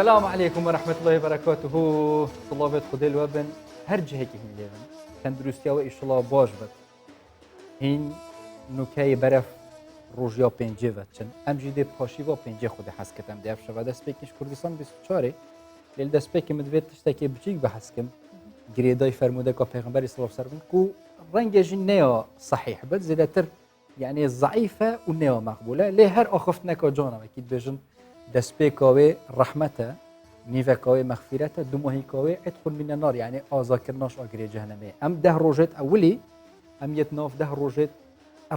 سلام علیکم و رحمة الله و برکاته سڵاوێت خودێ لوە بن هەر جهێکی هین لێبن تەندروستیەوە ئیشڵا باش بێت هین نوکەی بەرەف ڕۆژیا پێنجێ بچن ئەم ژی دێ پاشی بۆ پێنجێ خودی حەزکردم دێ شەوە دەست پێکیش کوردستان 24 لێل دەست پێکی مدوێت تشتێکی بچیک بە حەزکم گرێدای فەرمودەکە پێغمبەری سڵاو سەر بن کو ڕەنگێژی نەیە صحیح بێت زیاتر یعنی زعیفە و نێوە مەقبولە لێ هەر ئۆخفتنەکە جۆنەوەکی دبێژن دەستپێکاوێ ڕەحمەتە نیڤەکاوێ مەغفیرەتە دومەهیکاوێ عتق من النار یعنی ئازاکردناش ئاگرێ جەهەنەمێ ئەم ده ڕۆژێت ئەولی ئەم یەت ناف ده ڕۆژێت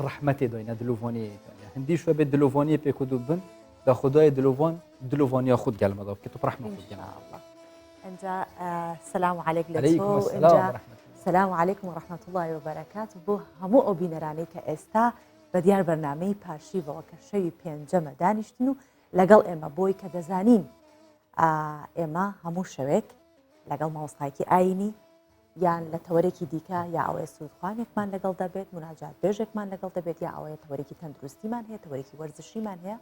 ڕەحمەتێ داینە دلۆڤانیە هەندی شوێ بێت دلۆڤانیە پێک و دوو بن دا خدای دلۆڤان دلۆڤانیا خود گەلمەدا بکە تو ڕەحمە خود گەلمەدا الله ئەنجا سلام عليك لە علیکم تۆ السلام ئەنجا ورحمة الله. سلام علیکم و رحمة الله و بەرەکات بۆ هەموو ئەو بینەرانەی کە ئێستا بە دیار بەرنامەی پارشیڤەوە کە شەوی پێنجەمە دانیشتن و لەگەڵ ئێمە بۆی کە دەزانین ئێمە هەموو شەوێک لەگەڵ مامۆستایەکی ئاینی یان لە تەوەرێکی دیکە یا ئەوەیە سوودخوانێکمان لەگەڵ دەبێت مناجات بێژێکمان لەگەڵ دەبێت یا ئەوەیە تەوەرێکی تەندروستیمان هەیە تەوەرێکی وەرزشیمان هەیە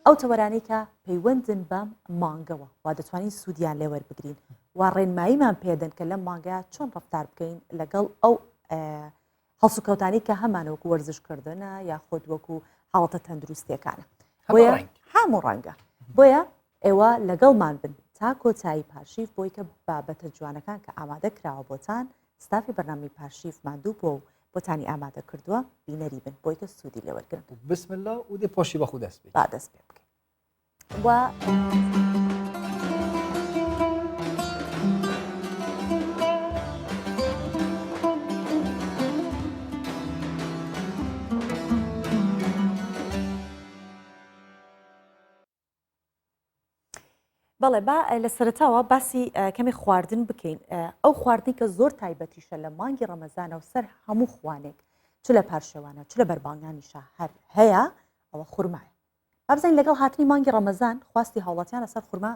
ئەو تەوەرانەی کە پەیوەندن بەم مانگەوە وا دەتوانین سوودیان لێوەربگرین و ڕێنماییمان پێدەن کە لەم مانگە چۆن ڕفتار بکەین لەگەڵ ئەو هەڵسوکەوتانی کە هەمانە وەکو وەرزشکردنە یاخود وەکو حاڵەتە تەندروستیەکانە بۆیە هەموو ڕەنگە بۆیە ئێوە لەگەڵمان بن تا کۆتایی پارشیف بۆی کە بابەتە جوانەکان کە ئامادە کراوە بۆتان ستافی بەرنامەی پارشیف ماندوو بووە و بۆتانی ئامادە کردووە بینەری بن بۆی کە سوودی لێوەرگرن بسم الله و دێ پاشی بەخۆ دەست پێ با دەست پێ بکەین و بەڵێ با لە سەرتاوە باسی کەمی خواردن بکەین ئەو خواردنی کە زۆر تایبەتیشە لە مانگی ڕەمەزانە و سەر هەموو خوانێک چ لە پارشێوانە چ لە بەربانگانیشە هەر هەیە ئەوە خورمایە بابزانین لەگەڵ هاتنی مانگی ڕەمەزان خواستی هاوڵاتیان لەسەر خورما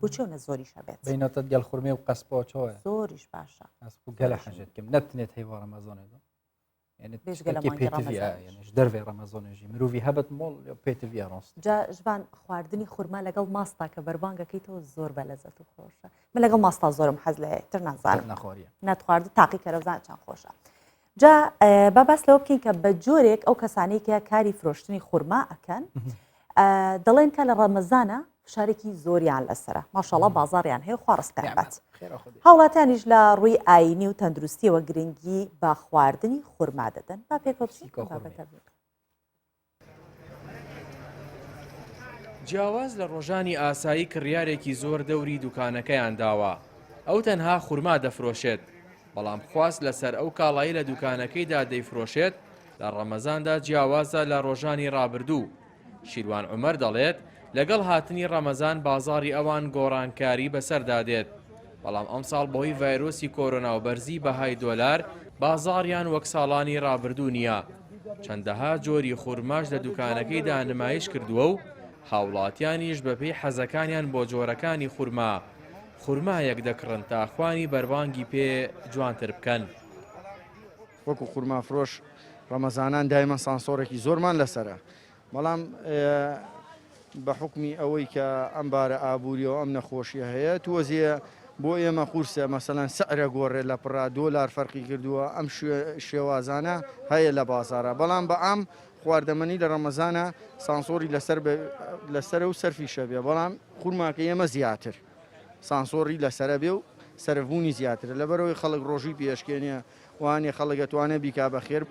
بۆ چێونە زۆریش هەبێت بینەتت گەل خورمێ و قەسپۆ چۆە زۆریش باشە ئەسپ و گەلە حەژێت کەم نەتنێت هەیوە ڕەمەزانێ یعنی بێژگە لە تشتێکی مانگی پێتڤیە ڕەمەزانیش. یعنی دەرڤێ ڕەمەزانێژی مرۆڤی هەبت مۆڵ پێتڤیە ڕاست جا ژبان خواردنی خورما لەگەڵ ماستا کە بەربانگەکەیتەوە زۆر بە لەزەت و خۆشە من لەگەڵ ماستا زۆرم حەز لە تر نازانم نەخواریە نەتخوارد تاقی کەرەزان چەند خۆشە جا با باس لەوە بکەین کە بە جۆرێک ئەو کەسانەی کە کاری فرۆشتنی خورما ئەکەن دەڵێن کە لە ڕەمەزانە فشارێکی زۆریان لەسرە ماشەڵا بازاڕیان هەیە خوا ڕزقیان بات هاوڵاتیانیش لە ڕووی ئاینی و تەندروستیەوە گرنگی بە خواردنی خورما دەدەن با پێکەوە بچین بابەتە جیاواز لە ڕۆژانی ئاسایی کڕیارێکی زۆر دەوری دوکانەکەیان داوە، ئەو تەنها خورما دەفرۆشێت، بەڵام خواست لەسەر ئەو کاڵای لە دوکانەکەیدا دەیفرۆشێت لە ڕەمەزاندا جیاوازە لە ڕۆژانی ڕابردوو. شیروان عومەر دەڵێت، لەگەڵ هاتنی ڕەمەزان بازاڕی ئەوان گۆڕانکاری بەسەردا دێت، بەڵام ئەمساڵ بەهۆی ڤایرۆسی کۆرۆنا و بەرزی بەهای دۆلار بازاڕیان وەک ساڵانی ڕابردوو نییە. چەندەها جۆری خورماش لە دوکانەکەیدا نمایش کردووە و هاوڵاتیانیش بەپێی حەزەکانیان بۆ جۆرەکانی خورما، خورمایەک دەکڕن تا خوانی بەربانگی پێ جوانتر بکەن. وەکو خورمافرۆش ڕەمەزانان دایمەن سانسۆرێکی زۆرمان لەسەرە، بەڵام بە حوکمی ئەوەی کە ئەم بارە ئابووریە و ئەم نەخۆشیە هەیە تۆزێ بۆ ئێمە قورسە مەسەلەن سعرە گۆڕێ لە پڕا دۆلار فەرقی کردووە ئەم شێوازانە هەیە لە بازارە بەڵام بە عام خواردەمەنی لە ڕەمەزانە سانسۆری لەسەر لەسەرە و سەرفیشە بێ بەڵام خورماکە ئێمە زیاتر سانسۆری لەسەرە بێ و سەرفبوونی زیاترە لەبەرەوەی خەڵک ڕۆژووی پێشکێنێ وانیە خەڵک ئەتوانێ بیکا بە خێر.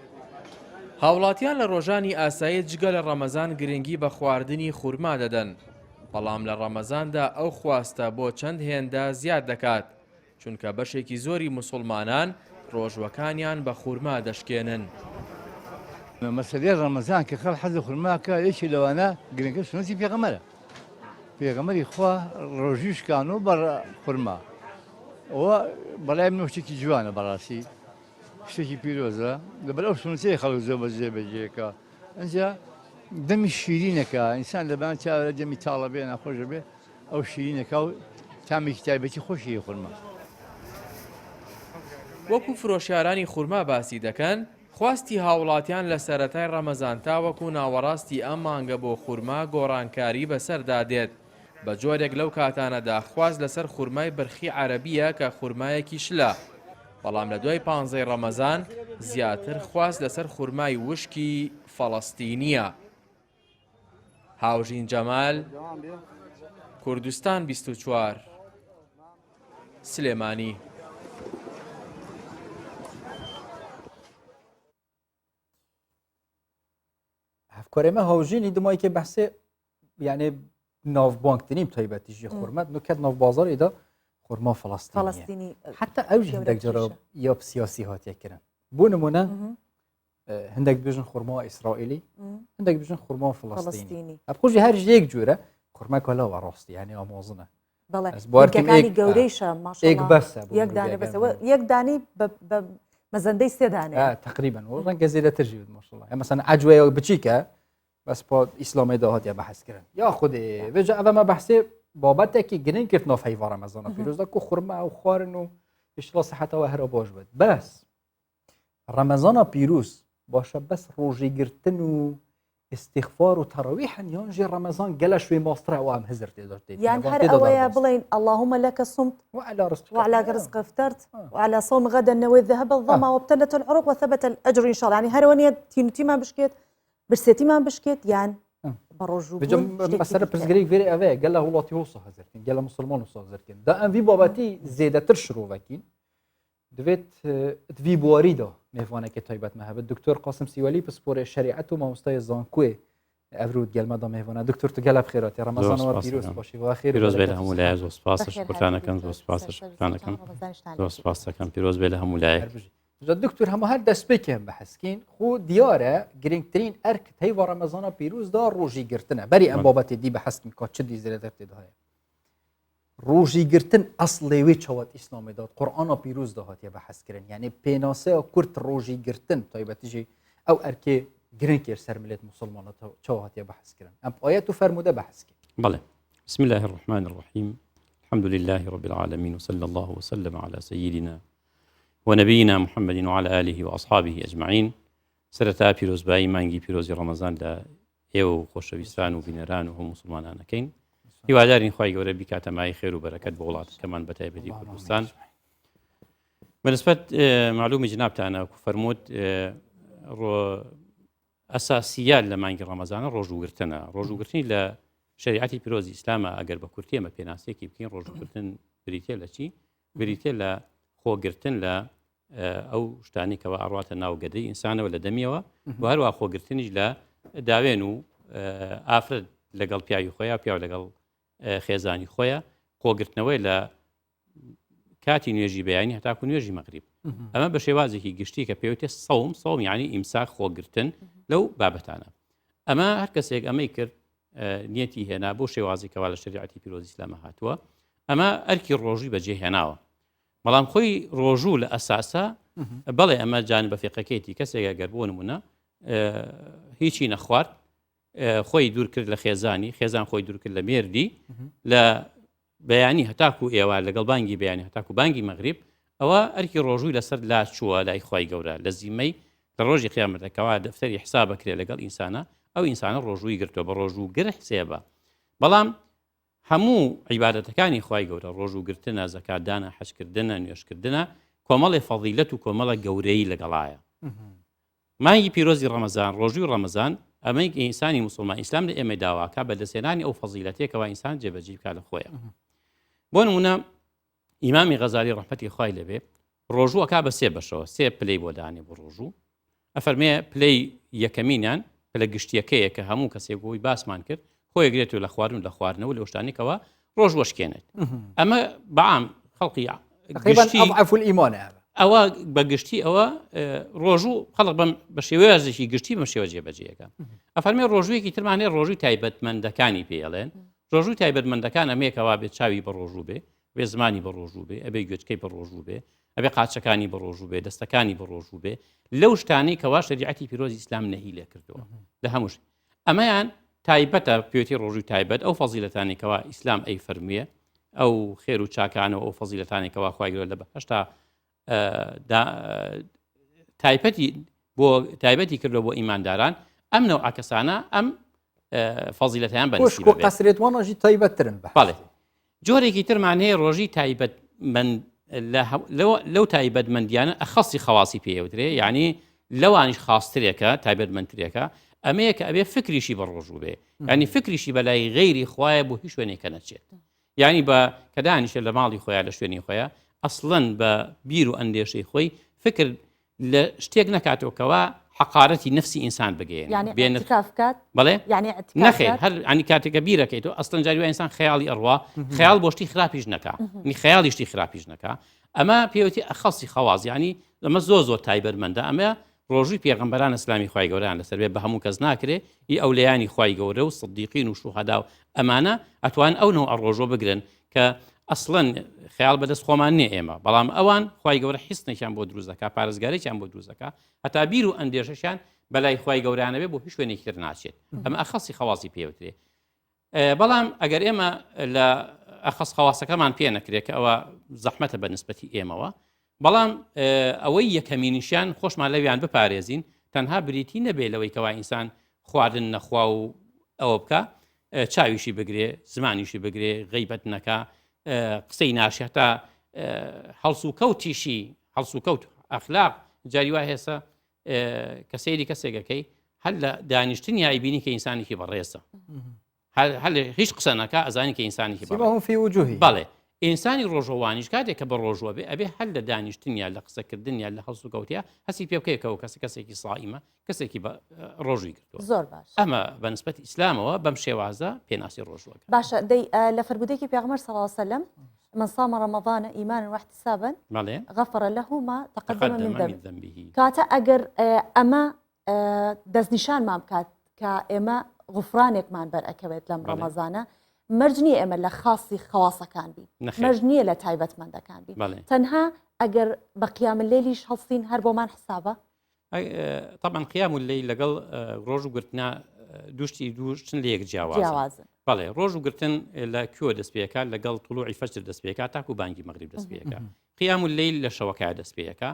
هاوڵاتیان لە ڕۆژانی ئاسایی جگە لە ڕەمەزان گرنگی بە خواردنی خورما دەدەن، بەڵام لە ڕەمەزاندا ئەو خواستە بۆ چەند هێندە زیاد دەکات، چونکە بەشێکی زۆری موسوڵمانان ڕۆژوەکانیان بە خورما دەشکێنن. مەسەلەی ڕەمەزان کە خەڵک حەز لە خورما ئەکا یەکێ لەوانە گرنگتر سوننەتی پێغەمبەرە. پێغەمبەری خوا ڕۆژوی شکانەوە بە خورما ئەوە بەڵای من شتێکی جوانە بەڕاستی شتێکی پیرۆزە لەبەر ئەو سوننەتەی خەڵک زۆر بە جێ بەجێکە ئەنجا دەمی شیرینەکە ئینسان لەبان چاوە دەمی تاڵە بێ ناخۆشە بێ ئەو شیرینەکە و تامێکی تایبەتی خۆشی خورما. وەکو فرۆشیارانی خورما باسی دەکەن، خواستی هاوڵاتیان لە سەرەتای ڕەمەزان تاوەکو ناوەڕاستی ئەم مانگە بۆ خورما گۆڕانکاری بەسەردا دێت. بە جۆرێک لەو کاتانەدا خواست لەسەر خورمای برخی عەرەبییە کە خورمایەکی شلە، بەڵام لە دوای پانزەی ڕەمەزان زیاتر خواست لەسەر خورمای وشکی فەڵەستینییە. هاوژین جەمال، کوردستان 24، سلێمانی. هەفکارێ me هاوژینی دمایکێ بەحسێ یعنی ناوبانگترین تایبەتی ژی خورمەت نوکەت ناو بازاری دا خورما فلسطینی فلسطینی حتی ئەو ژی هەندێک جارە یا سیاسی هاتیە کردن بۆ نمونە هەندێک بژن خورما ئیسرائیلی هەندێک بژن خورما فلسطینی ئەخۆشی هەر یەک جورە خورما کەلاوە ڕاستی یعنی ئامۆزنە بەڵێ بارکەکانی گەورەیشە ماشەڵا بەسە یەک دانە بەسەوە یەک دانەی بە مەزەندەی سێ دانێ تقریبا ڕەنگە زێدەتر ژیت ماشەڵا ئەمە عجوەیە بچیکە بەس پا ئیسلامێ دا هاتیە بەحس کردن یا خودێ vêca ئەvە me بەحسێ بابەتێکی گرنگ کرد ناو هەیڤا ڕەمەزانە پیرۆزدا کو خورما و خوارن و ئیشڵا سەحەتەوە هەرە باش بێت بەس ڕەمەزانە پیرۆز باشە بەس ڕۆژی گرتن و استغفار و تەڕەویحن یان ژێ ڕەمەزان گەلە شوێ ماسترە ئەو ئەم هزر تێدا تێت یان هەر ئەوەیە بڵێن اللهم لك صمت وعلى رزقك وعلى رزق افطرت وعلى صوم غدا نويت ذهب الظما وابتلت العروق وثبت الأجر إن شاء الله يعني هەرەوە نیە تینوتیمان بشکێت برسێتیمان بشکێت یان بە ڕۆژوو مەسەرە پرسگرێک وێرێ ئەوەیە گەلە وڵاتی هۆسە هەزرکن گەلە مسلمان و سازرکن دا ئەم وی بابەتی زێدەتر شرۆڤەکین دەبێت دوی بواریدا مێوانێکی تایبەت مە هەبێت دکتۆر قاسم سیوەلی پسپۆرێ شریعەت و مامۆستای زانکۆێ ئەڤرود گەلمەدا مێوانە دکتۆر تو گەلە بخێراتی ڕەمەزانەوە پیرۆز باشی وا خێر پیرۆز بێ لە هەموو لایە زۆر سپاس شکرتانەکەم زۆر سپاس شکرتانەکەم زۆر سپاس دەکەم پیرۆز بێ لە هەموو لایەک جا دکتۆر هەموو هەر دەستپێکێن بەحسکین خۆ دیارە گرنگترین ئەرک هەیوە ڕەمەزانە پیرۆزدا ڕۆژی گرتنە بەری ئەم بابەتی دی بەحسکین کا چ دی زێدەتر تێدا هەیە ڕۆژی گرتن ئەسڵێ وێ چەوەت ئیسلامێ داد قورئانا پیرۆز دا هاتیە بەحس کرن یعنی پێناسەیە کورت ڕۆژی گرتن تایبەتیژی ئەو ئەرکێ گرنگ کرد سەر ملێت مسلمانە چەوە هاتیە بەحس کرن ئەم ئاەت و فەرموودە بەحس کرد بەڵێ بسم الله الرحمن الرحيم الحمد لله رب العالمين وصلى الله وسلم على سيدنا ونبينا محمد وعلى آله وأصحابه أجمعين سەرەتا پیرۆزبایی مانگی پیرۆزی ڕەمەزان لە ئێوە و خۆشەویستان و بینەران و هەموو موسڵمانان ئەکەین هیوادارین خوای گەورە بیکاتە مایەی خێر و بەرەکەت بۆ وڵاتەکەمان بە تایبەتی کوردستان بەنسبەت معلومی جنابتانە و فەرمووت ڕۆ ئەساسیات لە مانگی ڕەمەزانە ڕۆژووگرتنە ڕۆژووگرتنی لە شریعەتی پیرۆزی ئیسلامە ئەگەر بە کورتی ئەمە پێناسەیەکی بکەین ڕۆژووگرتن بریتە لە چی بریتە لە خۆگرتن لە ئەو شتانی کەوا ئەڕاتە ناو گەدەی ئینسانەوە لە دەمیەوە و هەروە خۆگرتنیش لە داوێن و ئافرەت لەگەڵ پیاوی خۆیان پیاو لەگەڵ خێزانی خۆیان خۆگرتنەوەی لە کاتی نوێژی بەیانی هەتاکو نوێژی مەغریب ئەمە بە شێوازێکی گشتی کە پێوتێ سەوم سەوم یعنی ئیمساک خۆگرتن لەو بابەتانە ئەمە هەر کەسێک ئەمەی کرد نیەتی هێنا بۆ شێوازی کەوا لە شریعەتی پیرۆزی ئیسلامە هاتووە ئەمە ئەرکی ڕۆژی بەجێ هێناوە بەڵام خۆی ڕۆژوو لە ئەساسا بەڵێ ئەمە جان بە فێقەکەیتی کەسێک ئەگەر بۆ نمونە هیچی نەخوارد خۆی دوور کرد لە خێزانی خێزان خۆی دوور کرد لە مێردی لە بەیانی هەتاکو ئێوە لەگەڵ بانگی بەیانی هەتاکو بانگی مەغریب ئەوە ئەرکی ڕۆژووی لەسەر لا چووە لای خی گەورە لە زیمەی لە ڕۆژی قیامەتەکەەوە دەفتەری حساب بکرێت لەگەڵ ئینسانە ئەو ئینسانە ڕۆژووی گرتووە بە ڕۆژوو گر حسێبە بەڵام هەموو عیبادەتەکانی خوای گەورە، ڕۆژوو گرتنە، زەکات دانە، حەج کردنە، نوێژ کردنە، کۆمەڵێ فەزیلەت و کۆمەڵە گەورەیی لەگەڵایە. مانگی پیرۆزی ڕەمەزان، ڕۆژووی ڕەمەزان، ئەمەی کە ئینسانی موسڵمان ئیسلام لە ئێمەی داواکا بەدەستهێنانی ئەو فەزیلەتەیە کەوا ئینسان جێبەجێی بکا لە خۆیان. بۆ نمونە ئیمامی غەزالی ڕەحمەتی خوای لێبێ ڕۆژوو ئەکا بە سێ بەشەوە سێ پلەی بۆ دانێ بۆ ڕۆژوو ئەفەرمێ پلەی یەکەمینیان پلە گشتیەکەیە کە هەموو کەسێک بۆی باسمان کرد خۆی گرێت و لە خواردن لە خواردنەوە لە شتانێکەوە ڕۆژ وەشکێنێت ئەمە بەعام خەڵقی ئیمانە ئەوە بە گشتی ئەوە ڕۆژوو خەڵک بەم بە شێوازێکی گشتی بەم شێوە جێبەجێەکە ئەفەرمێ ڕۆژوویەکی ترمانەیە ڕۆژووی تایبەتمەندەکانی پێڵێن ڕۆژووی تایبەتمەندەکان ئەمەیە کەوا بێت چاوی بە ڕۆژوو بێ ئەبێ زمانی بە ڕۆژوو بێ ئەبێ گوێچکەی بە ڕۆژوو بێ ئەبێ قاچەکانی بە ڕۆژوو بێ دەستەکانی بە ڕۆژوو بێ لەو شتانەی کەوا شەریعەتی پیرۆزی ئیسلام نەهی لێ کردووە لە هەمووش ئەمەیان تایبەتە پێوتی ڕۆژووی تایبەت ئەو فەزیلەتانی کەوا ئیسلام ئەی فەرموویە ئەو خێر و چاکانە و ئەو فەزیلەتانی کەوا خوای گەورە لە بەهەشتا تایبەتی بۆ تایبەتی کردووە بۆ ئیمانداران ئەم نەوعە کەسانە ئەم. فەزیلەتیان بە کۆشک و قەسرێت وانەژی تایبەتترن بە بەڵێ جۆرێکی ترمان هەیە ڕۆژی تایبەتمەند لەو تایبەتمەندیانە ئەخەسی خەواسی پێوترێ یعنی لەوانیش خاسترێکە تایبەتمەندترێکە ئەمەیە کە ئەبێ فکریشی بە ڕۆژوو بێ ینی فکریشی بەلای غەیری خوایە بۆ هیچ شوێنێکە نەچێت یعنی بە کە دانیشە لە ماڵی خۆیان لە شوێنی خۆیان ئەسڵەن بە بیر و ئەندێشەی خۆی فکر لە شتێک نەکاتەوە کەوا حەقارەتی نفسی ئینسان بگەیەنێ یعنی بێ نرخ اعتکاف بکات بەڵێ یعنی اعتکاف نەخێر بکات؟ هەر ینی کاتێکە بیرەکەیتەوە ئەسڵەن جاری وای ئینسان خەیاڵی ئەڕوا خەیاڵ بۆ شتی خراپیش نەکا نی خەیاڵی شتی خراپیش نەکا ئەمە پێوتی ئەخەسی خەواز یعنی ئەمە زۆر زۆر تایبەتمەندە ئەمە ڕۆژووی پێغەمبەران ئەسلامی خوای گەورەیان لەسەر بێ بە هەموو کەس ناکرێ ئی ئەولیانی خوای گەورە و سدیقین و شوهەدا و ئەمانە ئەتوان ئەو نەوع ڕۆژوە بگرن کە ئەسڵەن خەیاڵ بەدەست خۆمان نییە ئێمە بەڵام ئەوان خوای گەورە حیسنێکیان بۆ دروست دەکا پارێزگارێکیان بۆ دروست دەکا هەتا بیر و ئەندێشەشیان بەلای خوای گەورانە بێ بۆ هیچ شوێنێکی تر ناچێت ئەمە ئەخەسی خەواسی پێوترێ بەڵام ئەگەر ئێمە لە ئەخەس خەواسەکەمان پێ نەکرێت کە ئەوە زەحمەتە بە نسبەتی ئێمەوە بەڵام ئەوەی یەکەمینیشیان خۆشمان لەویان بپارێزین تەنها بریتی نەبێ لەوەی کەوا ئینسان خواردن نەخوا و ئەوە بکە چاویشی بگرێ زمانیشی بگرێ غیبەت نەکا قسەی ناشی هەتا هەڵسوکەوتیشی هەڵسوکەوت ئەخلاق جاری وا هێسە کە سەیری کەسێکەکەی هەر لە دانیشتنی ئایبینی کە ئینسانێکی بەڕێزە هەر هیچ قسە نەکا ئەزانی کە ئینسانێکی سیماهم فی وجوهی بەڵێ ئینسانی ڕۆژەوانیش کاتێک کە بە ڕۆژوە بێ ئەبێ هەر لە دانیشتنیا لە قسەکردنیا لە هەڵسوکەوتیا هەستی پێ بکەیەکەوە کەسە کەسێکی سائیمە کەسێکی بە ڕۆژووی گرتووە زۆر باش ئەمە بە نسبەت ئیسلامەوە بەم شێوازە پێناسی ڕۆژوەکە باشە دەی لە فەرموودەیەکی پێغەمبەر صلی الله علیه وسلم من صام رمضان ایمانا واحتسابا بەڵێ غفر له ما تقدم من تقدم من ذنبه ذنبه کاتە ئەگەر ئەمە دەستنیشانمان بکات کە ئێمە غفرانێکمان بەر ئەکەوێت لەم ڕەمەزانە مەرج نییە ئێمە لە خاصی خەواسەکان بین مەرج نییە لە تایبەتمەندەکان بین تەنها ئەگەر بە قیام اللەیلیش هەڵسین هەر بۆمان حسابە طبعا قیام اللەیل لەگەڵ ڕۆژ و گرتنا دوشتی دووشتن لە یەک جیاوازن بەڵێ ڕۆژ و گرتن لە کوێ دەست پێکات لەگەڵ طلوعی فەجر دەست پێکات تاکو بانگی مەغریب دەست پێکات قیام اللەیل لە شەوەکە دەست پێەکە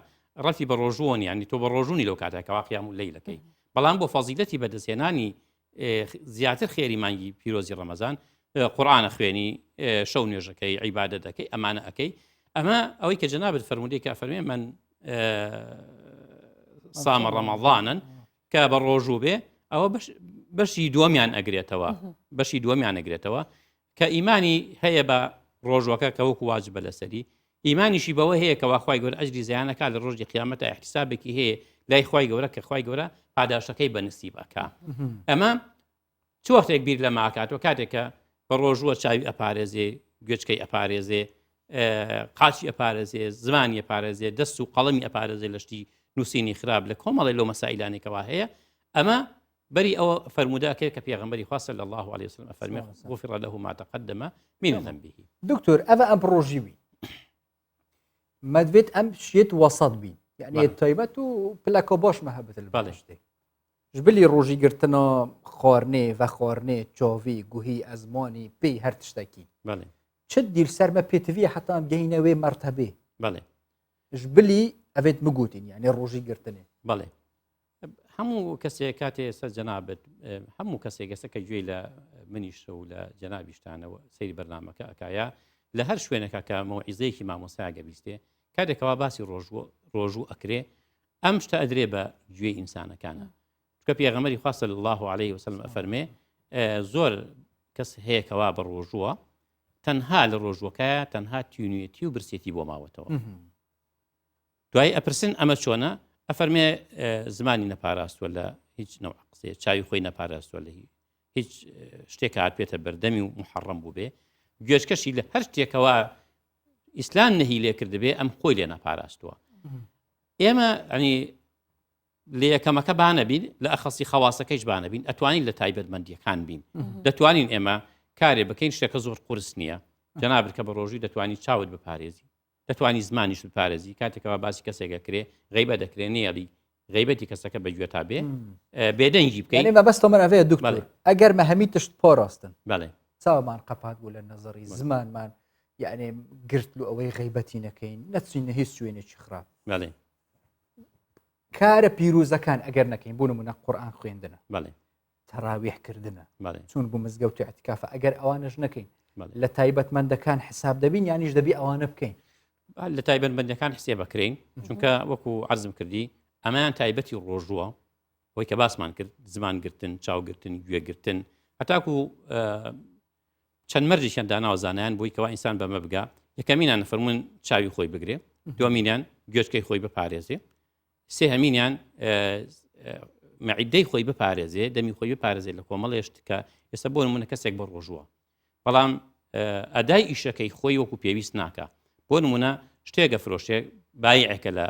ڕەتی بە ڕۆژووەن ینی تۆ بە ڕۆژوونی لەو کاتێکەوە قیام اللەیلەکەی بەڵام بۆ فەزیلەتی بەدەستهێنانی زیاتر خێری مانگی پیرۆزی ڕەمەزان قورآانە خوێنی شەو نوێژەکەی عیبادە دەکەی ئەمانە ئەەکەی ئەمە ئەوەی کە جەنابەت فەرمودەی کە فەرمێ من سامە ڕەمەضانن کە بە ڕۆژوو بێ ئەوە بەشی دووەمیان ئەگرێتەوە بەشی دووەمیان ئەگرێتەوە کە ئیمانی هەیە بە ڕۆژوەکە کە وەکو واجبە لەسەری ئیمانیشی بەوە هەیە کەوا خوای گەورە ئەجری زەیا نەکا لە ڕۆژی قیامەتا ئیحتیسابێکی هەیە لای خوای گەورە کە خوای گەورە پاداشتەکەی بە نسیب ئەکا ئەمە چ وەختێک بیر لەمە ئەکاتەوە کاتێک کە بە ڕۆژووە چاوی ئەپارێزێ گوێچکەی ئەپارێزێ قاچی ئەپارێزێ زمانی ئەپارێزێ دەست و قەڵەمی ئەپارێزێ لە شتی نووسینی خراپ لە کۆمەڵی لەو مەسائیلانێکەوە هەیە ئەمە بەری ئەوە فەرموودە ئەکرێت کە پێغەمبەری خوا صلی اللە علیه وسلم ئەفەرمێ غفر له ما تقدم من ذنبه. دکتۆر ئەڤ ئەم پڕۆژی بی مەدوێت ئەم شێت وەسەت بین یعنی تایبەت و پلەکە باش مەهبت بەڵێ ژبلی ڕۆژی گرتنا خواردنێ و خواردنێ چاوی گوهی ئەزمانی پێی هەر تشتێکی بەڵێ چ دیل سەرمە پێتویە حتا ئەم گەینەوێ مەرتەبێ بەڵێ ژبلی ئەوێت مگوتین یعنی ڕۆژی گرتنێ بەڵێ هەموو کەسێک کاتێ ئێستا جەنابت هەموو کەسێک ئێستا کە گوێی لە منیشە و لە جەنابیشتانەوە سەیری بەرنمەکە ئەکایە لە هەر شوێنەکە کە مەوعیزەیەکی مامۆستاگە بیستێ کاتێکەوە باسی ڕۆژوو ڕۆژوو ئەکرێ ئەم شتە ئەدرێ بە گوێی ئینسانەکانە چکە پێغەمەری خوا صلی الله عليه وسلم ئەفەرمێ زۆر کەس هەیە کەوا بە ڕۆژووە تەنها لە ڕۆژوەکە تەنها تینوێتی و برسێتی بۆ ماوەتەوە دوایی ئەپرسن ئەمە چۆنە؟ ئەفەرمێ زمانی نەپاراستوە لە هیچ نەوع قسەیە چاوی خۆی نەپاراستوە لە هیچ شتێک هات بێتە بەردەمی و محەڕەم بوو بێ گوێچکەشی لە هەر شتێکەوە ئیسلام نەهی لێ کردبێ ئەم خۆی لێ نەپاراستوە ئێمە ئەنی لە یەکەمەکە بانەبین لە ئەخەسی خەواسەکەیش بانەبین ئەتوانین لە تایبەتمەندیەکان بین دەتوانین ئێمە کارێ بکەین شتەکە زۆر قورس نییە جەنابت کە بە ڕۆژی دەتوانی چاوت بپارێزی دەتوانی زمانیش بپارێزی کاتێکەوە باسی کەسێک ئەکرێ غیبە دەکرێ نێڵی غیبەتی کەسەکە بە گوێتا بێ بێدەنگی بکەین مەبەستە من ئەوەیە دکتۆر ئەگەر مە هەمی تشت پاراستن بەڵێ چاومان قەپات بوو لە نەزەڕی زمانمان یعنی گرت و ئەوەی غیبەتی نەکەین نەچینە هیچ شوێنێکی خراپ بەڵێ کارە پیرۆزەکان ئەگەر نەکەین بوون منە قورآن خوێندنە بەڵێ. تەراویح کردنە چون بۆ مزگەوت و اعتکافە ئەگەر ئەوانش نەکەین لە تایبەتمەندەکان حساب دەبین یانیش دەبی ئەوانە بکەین لە تایبەتمەندەکان حسێ بەکرین چونکە وەکو عرضم کردی ئەمەیان تایبەتی ڕۆژووە ئەوەی کە باسمان کرد زمان گرتن چاوگرتن گوێگرتن هەتاکو چەند مەرجێکیان داناوە زانایان بۆی کەوا ئینسان بەمە بگا یەکەمینان فەرمونون چاوی خۆی بگرێ دومینیان گوێچکەی خۆی بپارێزێ سێهەمینیان مەعیدەی خۆی بپارێزێ دەمی خۆی بپارێزێت لە کۆمەڵێشت کە ئێستا بۆ نمونە کەسێک بە ڕۆژووە بەڵام ئەدای ئیشەکەی خۆی وەکو پێویست ناکە بۆ نمونە شتێکە فرۆشێ بایعێکە لە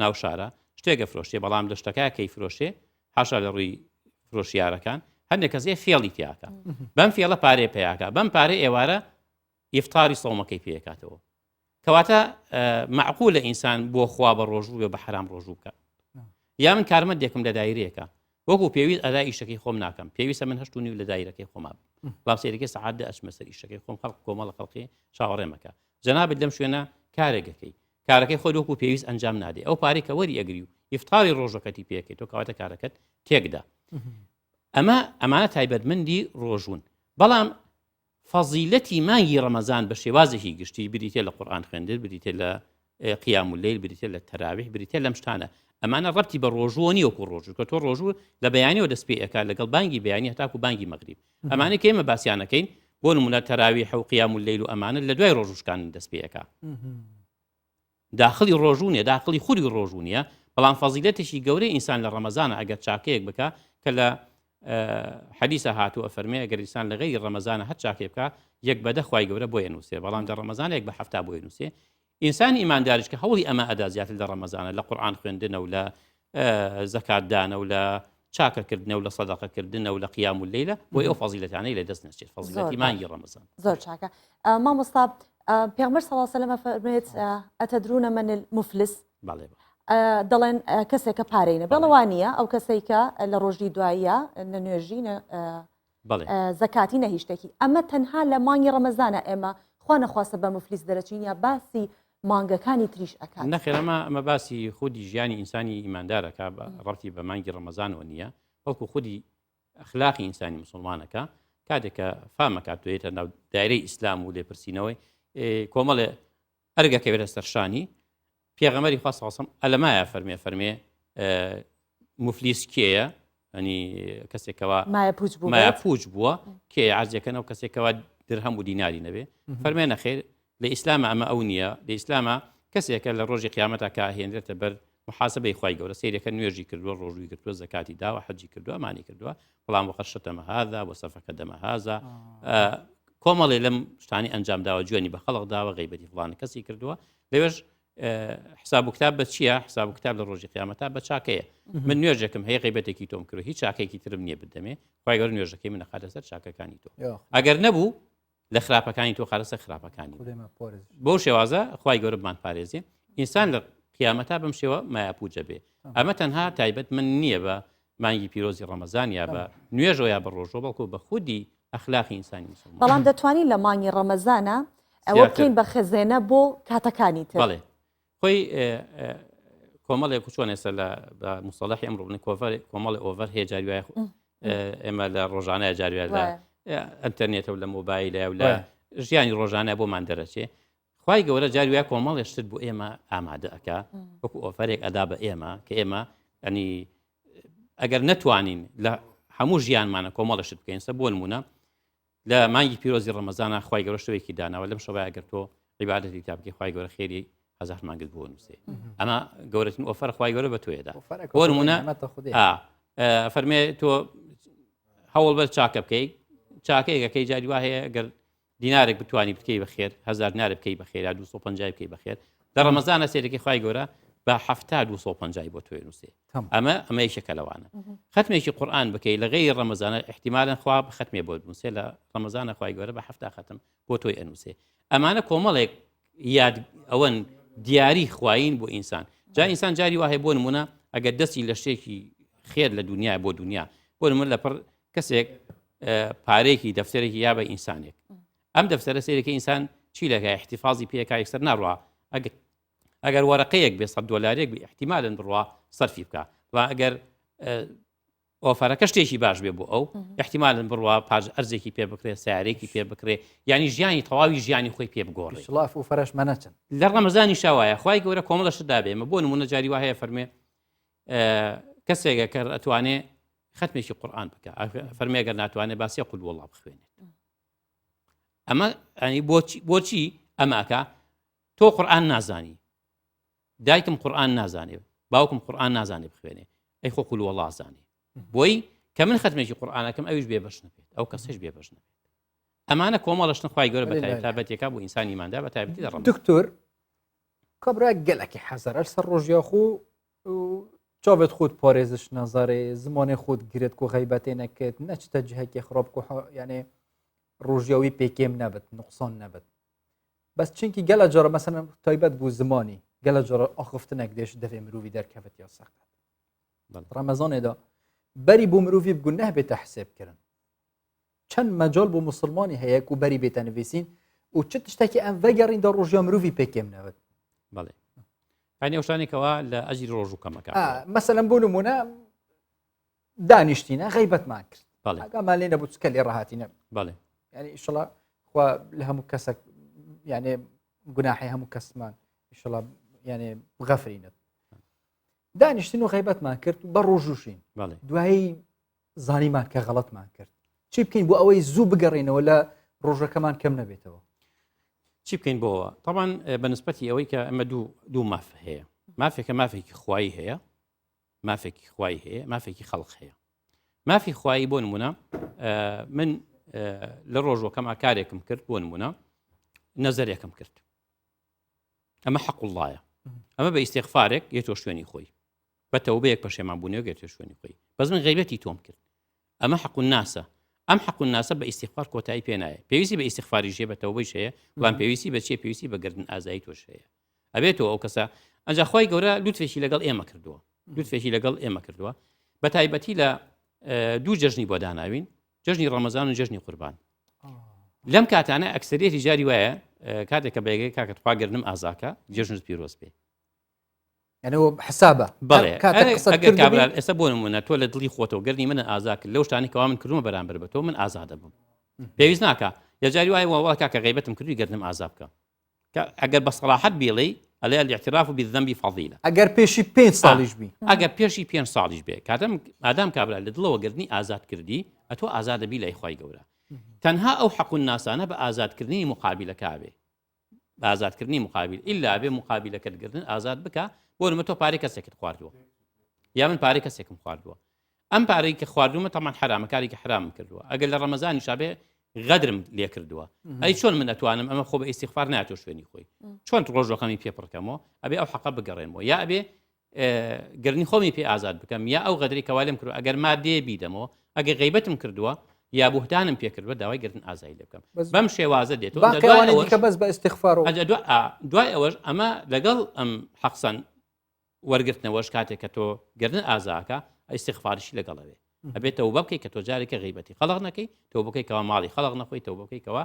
ناو شارە شتێکە فرۆشێ بەڵام لە شتەکە کەی فرۆشێ حاشا لە ڕووی فرۆشیارەکان هەندێک کەسێ فێڵی تیاکە بەم فێڵە پارێ پیاکە بەم پارێ ئێوارە ئیفتاری سەومەکەی پێکاتەوە کەواتە معقولە ئینسان بۆ خوا بە ڕۆژوو بێ بە حرام ڕۆژوو بکە یا من کارمەندێکم لە دایرەیەکە وەکو پێویست ئەدا ئیشەکەی خۆم ناکەم پێویستە من هەشت و نیو لە دایرەکەی خۆما بەڵام سەیرەکەی سەعات دە ئەچمە سەر ئیشەکەی خۆم خەڵک کۆمەڵە خەڵکی چاوەڕێمەکە جەنابت لەم شوێنە کارێکەکەی کارەکەی خۆت وەکو پێویست ئەنجام نادەی ئەو پارەی کە وەری ئەگری و ئیفتاری ڕۆژەکەتی پێکەی تۆ کەواتە کارەکەت تێکدا ئەمە ئەمانە تایبەتمەندی ڕۆژون بەڵام فەزیلەتی مانگی ڕەمەزان بە شێوازێکی گشتی بریتە لە قورآن خوێندن بریتە لە قیام و لەیل بریتە لە تەراویح بریتە لەم شتانە ئەمانە ڕەتی بە ڕۆژووە نیە وەکو ڕۆژوو کە تۆ ڕۆژوو لە بەیانیەوە دەست پێ ئەکات لەگەڵ بانگی بەیانی هەتاکو بانگی مەغریب ئەمانە کە ئێمە باسیانەکەین بۆ نمونە تەراویح و قیام و لەیل و ئەمانە لە دوای ڕۆژوشکاندن دەست پێ ئەکا داخلی ڕۆژوو نیە داخلی خودی ڕۆژوو نیە بەڵام فەزیلەتێکی گەورەی ئینسان لە ڕەمەزانە ئەگەر چاکەیەک بکا کە لە حەدیسە هاتوو ئەفەرمێ ئەگەر ئینسان لە غەیری ڕەمەزانە هەر چاکەیە بکا یەک بەدە خوای گەورە بۆی ئەنووسێ بەڵام لە ڕەمەزانە یەک بە حەفتا بۆی نووسێ ئینسانی ئیمانداریش کە هەوڵی ئەمە ئەدا زیاتر لە ڕەمەزانە لە قورئان خوێندنە و لە زەکاتدانە و لە چاکەکردنە و لە سەدەقەکردنە و لە قیام و لەیلە بۆی ئەو فەزیلەتانەی لە دەست نەچێت فەزیلەتی مانگی ڕەمەزان. زۆر چاکە مامۆستا پێغەمبەر صلی الله علیه و سلم فەرمێت ئەتدرون من المفلس بەڵێ دەڵێن کەسێکە پارەی نە بەڵێ وانە ئەو کەسێک کە لە ڕۆژی دواییە نە نوێژی نە زەکاتی نە هیچ شتێکی ئەمە تەنها لە مانگی ڕەمەزانە ئێمە خوا نەخواستە بە مفلیس دەرەچین یا باسی مانگەکانی تریش ئەکات نەخێر ئەمە ئەمە باسی خودی ژیانی ئینسانی ئیماندارەکە بە ڕەتی بە مانگی ڕەمەزانەوە نییە بەڵکو خودی ئەخلاقی ئینسانی مسلمانەکە کاتێک کە فامەکات تۆێتە ناو دایرەی ئیسلام و لێپرسینەوەی کۆمەڵێ ئەرگەکەوێتە سەرشانی پێغەمبەری خوا صلی الله ئەلەمایە فەرمێ فەرمێ مفلیس کێیە ئەنی کەسێکەوە مایە پوچ بوو مایە پوچ بووە کێ عرضەکەنەوە کەسێکەوە درهەم و دیناری نەبێ فەرمێ نەخێر لە ئیسلامە ئەمە ئەو نییە لە ئیسلامە کەسێکە لە ڕۆژی قیامەتا کە هێنرێتە بەر محاسبەی خوای گەورە سەیرەکە نوێژی کردووە ڕۆژووی کردووە زەکاتی داوە حەجی کردووە ئەمانی کردووە بەڵام وەقەد شەتەمە هذا وسفک دەمە هذا کۆمەڵێ لەم شتانی ئەنجام داوە جوێنی بە خەڵق داوە غیبەتی فڵان کەسی کردووە لەوێش حساب و کتاب بە چییە حساب و کتاب لە ڕۆژی قیامەتا بە چاکەیە من نوێژێکم هەیە غیبەتێکی تۆم کرد هیچ چاکێکی ترم نییە بدەمێ خوای گەورە نوێژەکەی من نەخاتە سەر چاکەکانی تۆ ئەگەر نەبوو لە خراپەکانی تۆ خارەسە خراپەکانی بەو شێوازە خوای گەورە بمان پارێزێ ئینسان لە قیامەتا بەم شێوە مایەپوجە بێ ئەمە تەنها تایبەت من نییە بە مانگی پیرۆزی ڕەمەزان یا بە نوێژەوە یا بە ڕۆژۆ بەڵکو بە خودی ئەخلاقی ئینسانی مسلمان بەڵام دەتوانین لە مانگی ڕەمەزانە ئەوە بکەین بە خەزێنە بۆ کاتەکانی تر بەڵێ خۆی کۆمەڵێک و چۆن ئێستا لە بە مستەڵەحی ئەمڕۆ بڵێن کۆڤەر کۆمەڵی ئۆڤەر هەیە جاری وایە ئێمە لە ڕۆژانە جاری وایە لە ئەتەرنێتە و لە مۆبایلە و لە ژیانی ڕۆژانە بۆمان دەرەچێ خوای گەورە جاری وایە کۆمەڵێ شتت بۆ ئێمە ئامادە ئەکا وەکو ئۆفەرێک ئەدا بە ئێمە کە ئێمە ئەنی ئەگەر نەتوانین لە هەموو ژیانمانە کۆمەڵە شت بکەین سە بۆ نمونە لە مانگی پیرۆزی ڕەمەزانە خوای گەورە شەوێکی داناوە لەم شەوە ئەگەر تۆ عیبادەتی تا بکەی خوای گەورە خێری هەزار مانگت بۆ نووسێ ئەمە گەورەترین ئۆفەر خوای گەورە بە تۆیەدا بۆ نمونە فەرمێ تۆ هەوڵ بەر چاکە بکەی چاکەیەکەکەی جاری وا هەیە گەر دینارێک بتوانی بکەی بە خێر هەزار دینار بکەی بە خێر یا 250 بکەی بە خێر لە ڕەمەزانە سێرەکەی خوای گەورە بە 70 250 بۆ تۆی نووسێ ئەمە ئەمە یەکێکە لەوانە ختمێکی قورآن بکەی لە غەیری ڕەمەزانە احتیمالەن خوا ختمێ بۆ بنووسێ لە ڕەمەزانە خوای گەورە بە حەفتا ختم بۆ تۆی ئەنووسێ ئەمانە کۆمەڵێک یاد ئەوەن دیاری خوایین بۆ ئینسان جا ئینسان جاری وایە بۆ نمونە ئەگەر دەستی لە شتێکی خێر لە دنیا بۆ دنیا بۆ نمونە لەپڕ کەسێک پارێکی دەفتەرێکی یا بە ئینسانێک ئەم دەفتەرە سەیرەکە ئینسان چی لەکە احتفاظی پێکا یەکسەر ناڕوا ئەگەر ئەگەر وەرەقەیەک بێ 100 دلارێک بێ احتیمالن بڕوا سەرفی بکە و ئەگەر ئۆفەرەکە شتێکی باش بێ بۆ ئەو احتیمالن بڕوا پاش ئەرزێکی پێ بکرێ سیارێکی پێ بکرێ ینی ژیانی تەواوی ژیانی خۆی پێ بگۆڕێ شڵاف و فەرش مەنەچن لە ڕەمەزانی شاوایە خی گەورە کۆمەڵە شت دابێمە بۆ نمونە جاری وا هەیە فەرمێ کەسێکە کە ئەتوانێ ختمێکی قورآن بکە فەرمێ گەر ناتوانێت باسی قول وڵا بخوێنێت ئەمە ئەنی بۆچی بۆچی ئەماکە تۆ قورآن نازانی دایکم قورآن نازانێ باوکم قورآن نازانێ بخوێنێ ئەی خۆ قول وەڵا زانێ بۆی کە من ختمێکی قورآانەکەم ئەویش بێ بەش نەبێت ئەو کەسیش بێ بەش نەبێت ئەمانە کۆمەڵشتن خی گەورە بە تایبەتێکا بۆ ئینسانی ماندا بە تایبەتی لە ڕەمەزان. دکتۆر کابرا گەلەکی حەزەرە سەر ڕۆژیا خۆ چاوت خۆت پارێزش نەزارێ زمانێ خۆت گرت کو غیبەتێ نەکرد نەچتە جهەکی خراپ کو یانێ ڕۆژیاوی پێکێم نەبت نقصان نەبت بەس چونکی گەلە جۆرە مەسەن تایبەت بوو زمانی گەلە جۆرە ئاخفتنێک دێش دەvێ مرۆڤی دەرکەوت یا سەقەت ڕەمەزانێدا بەری بۆ مرۆڤی بگونەه بێتە حسێبکردن چەند مەجال بۆ مسلمانی هەیە و بەری بێتە نووسین و چ تشتێکی ئەم ڤەگەڕین دا ڕۆژیا مرۆڤی پێکێم نەوت بەڵێ یعنی ئەو شتانێکەوە لە ئەجری ڕۆژ و کەمەکە مەسەلەن بۆ نمونە دانیشتینە غیبەتمان کرد ئاگامان لێ نەبوو چکە لێ ڕاهاتینە بەڵێ یعنی ئیشڵا خوا لە هەموو کەسێک یعنی گوناحی هەموو کەسمان ئیشڵا یعنی بغەفرینت دانیشتن و غیبەتمان کرد بە ڕۆژوشین دوایی زانیمان کە غەڵەتمان کرد چی بکەین بۆ ئەوەی زوو بگەڕێنەوە لە ڕۆژەکەمان کەم نەبێتەوە چی بکەین بۆەوە طبعا بەنسبەتی ئەوەی کە ئەمە دوو دوو ماف هەیە مافێکە مافێکی خوایی هەیە مافێکی خوایی هەیە مافێکی خەڵق هەیە مافی خوایی بۆ نمونە من لە ڕۆژەکەما کارێکم کرد بۆ نمونە نەزەرێکم کرد ئەمە حەق وڵایە ئەمە بە ئیسێخفارێک یەتۆ شوێنی خۆی بە تەوبەیەک پەشێمان بوونەوە گەێتە شوێنی خۆی بەس من غیبەتی تۆم کرد ئەمە حەق ناسە ئەم حەق ناسە بە ئیسیغفار کۆتایی پێ نایە پێویستی بە ئیسیغفاریش هەیە بە تەوبەیش هەیە بەڵام پێویستی بە چیە پێویستی بە گردن ئازایی تۆش هەیە ئەبێتەوە ئەو کەسە ئەجا خی گەورە لوتفێکی لەگەڵ ئێمە کردووە لوتفێکی لەگەڵ ئێمە کردووە بە تایبەتی لە دوو جەژنی بۆ داناوین جەژنی ڕەمەزان و جەژنی قوربان لەم کاتانە ئەکسەرێتی جاری وایە کاتێک کە بەیگەی کاکە تخوا گرنم ئازاکە جەژنت پیرۆز بێ یعنی حسابە بەڵێ ئەگەر کابرا ئێستا بۆ نمونە تۆ لە دڵی خۆتەوە گەرنی منە ئازا کرد لەو شتانی کەوا من کردومە بەرامبەر بە تۆ من ئازادە بووم پێویست ناکە یە جاری وایە وڵا کاکە غیبەتم کردوی گەرنم ئازا بکە ئەگەر بە سەڵاحەت بیڵێی ئەڵێ الاعتراف بالذنب فضیلە ئەگەر پێشی پێ ساڵیش بی ئەگەر پێشی پێ ساڵیش بێ کاتم ئادام کابرا لە دڵەوە گردنی ئازاد کردی ئەتۆ ئازادە بی لای خی گەورە تەنها ئەو حەق و ناسانە بە ئازادکردنی مقابلەکە بێ بە ئازادکردنی مقابل ئیلا بێ مقابلەکەت گردن ئازاد بکە بۆ نمە تۆ پارەی کەسێکت خواردووە یا من پارەی کەسێکم خواردووە ئەم پارەی کە خواردومە تەمان حرامە کارێکی حرامم کردووە ئەگەر لە ڕەمەزانی شابێ غەدرم لێ کردووە ئەی چۆن من ئەتوانم ئەمە خۆ بە ئیسیغفار ناتۆ شوێنی خۆی چۆن ڕۆژەکەمی پێ پڕکەمەوە ئەبێ ئەو حەقە بگەڕێنمەوە یا ئەبێ گرنی خۆمی پێ ئازاد بکەم یا ئەو غەدری کەوا لێم کردووە ئەگەر مادێ بیدەمەوە ئەگەر غیبەتم کردووە یا بوهتانم پێ کردووە داوای گرتن ئازای لێ بکەم بەم شێوازە دێت کە بەس بە استغفار دوای ئەوەش ئەمە لەگەڵ ئەم حەقسەن وەرگرتنەوەش کاتێک کە تۆ گردن ئازاکە ئیسیغفارشی لەگەڵەوێ ئەبێت تەوبە بکەیت کە تۆ جارێکە غیبەتی خەڵق نەکەی تۆ بکەی کەوا ماڵی خەڵق نەخۆی تەوبە بکەی کەوا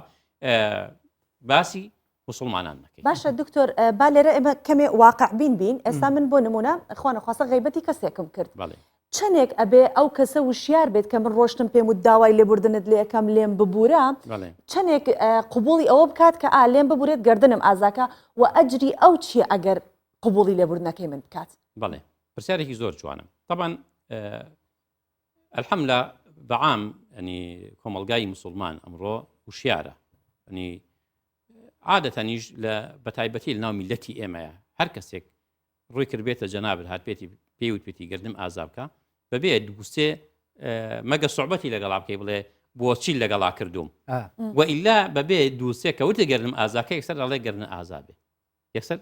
باسی مسلمانان نەکەی باشە دکتۆر با لێرە ئێمە کەمێ واقع بین بین ئێستا من بۆ نمونە خوانەخواستە غیبەتی کەسێکم کرد چەندێک ئەبێ ئەو کەسە وشیار بێت کە من ڕۆشتم پێم و داوای لێبوردنت لێ ئەکەم لێم ببورە چەندێک قوبوڵی ئەوە بکات کە ئا لێم ببورێت گردنم ئازاکە و ئەجری ئەو چییە ئەگەر قوبوڵی لێبوردنەکەی من بکات بەڵێ پرسیارێکی زۆر جوانە طبعا الحملە بەعام ینی کۆمەلگای مسلمان ئەمڕۆ وشیارە ینی عادەتەنیش لە بەتایبەتی لە ناو میلەتی ئێمەیە هەر کەسێک ڕووی کردبێتە جەنابت هاتبێتی پێی وتبێتی گردم ئازا بکە بەبێ دووسێ مەگە سوعبەتی لەگەڵا بکەی بڵێ بۆچی لەگەڵا کردوم و ئیلا بەبێ دووسێ کەوتە گەرم ئازاکە یەکسەر ئەڵێ گردن ئازا بێ یەکسەر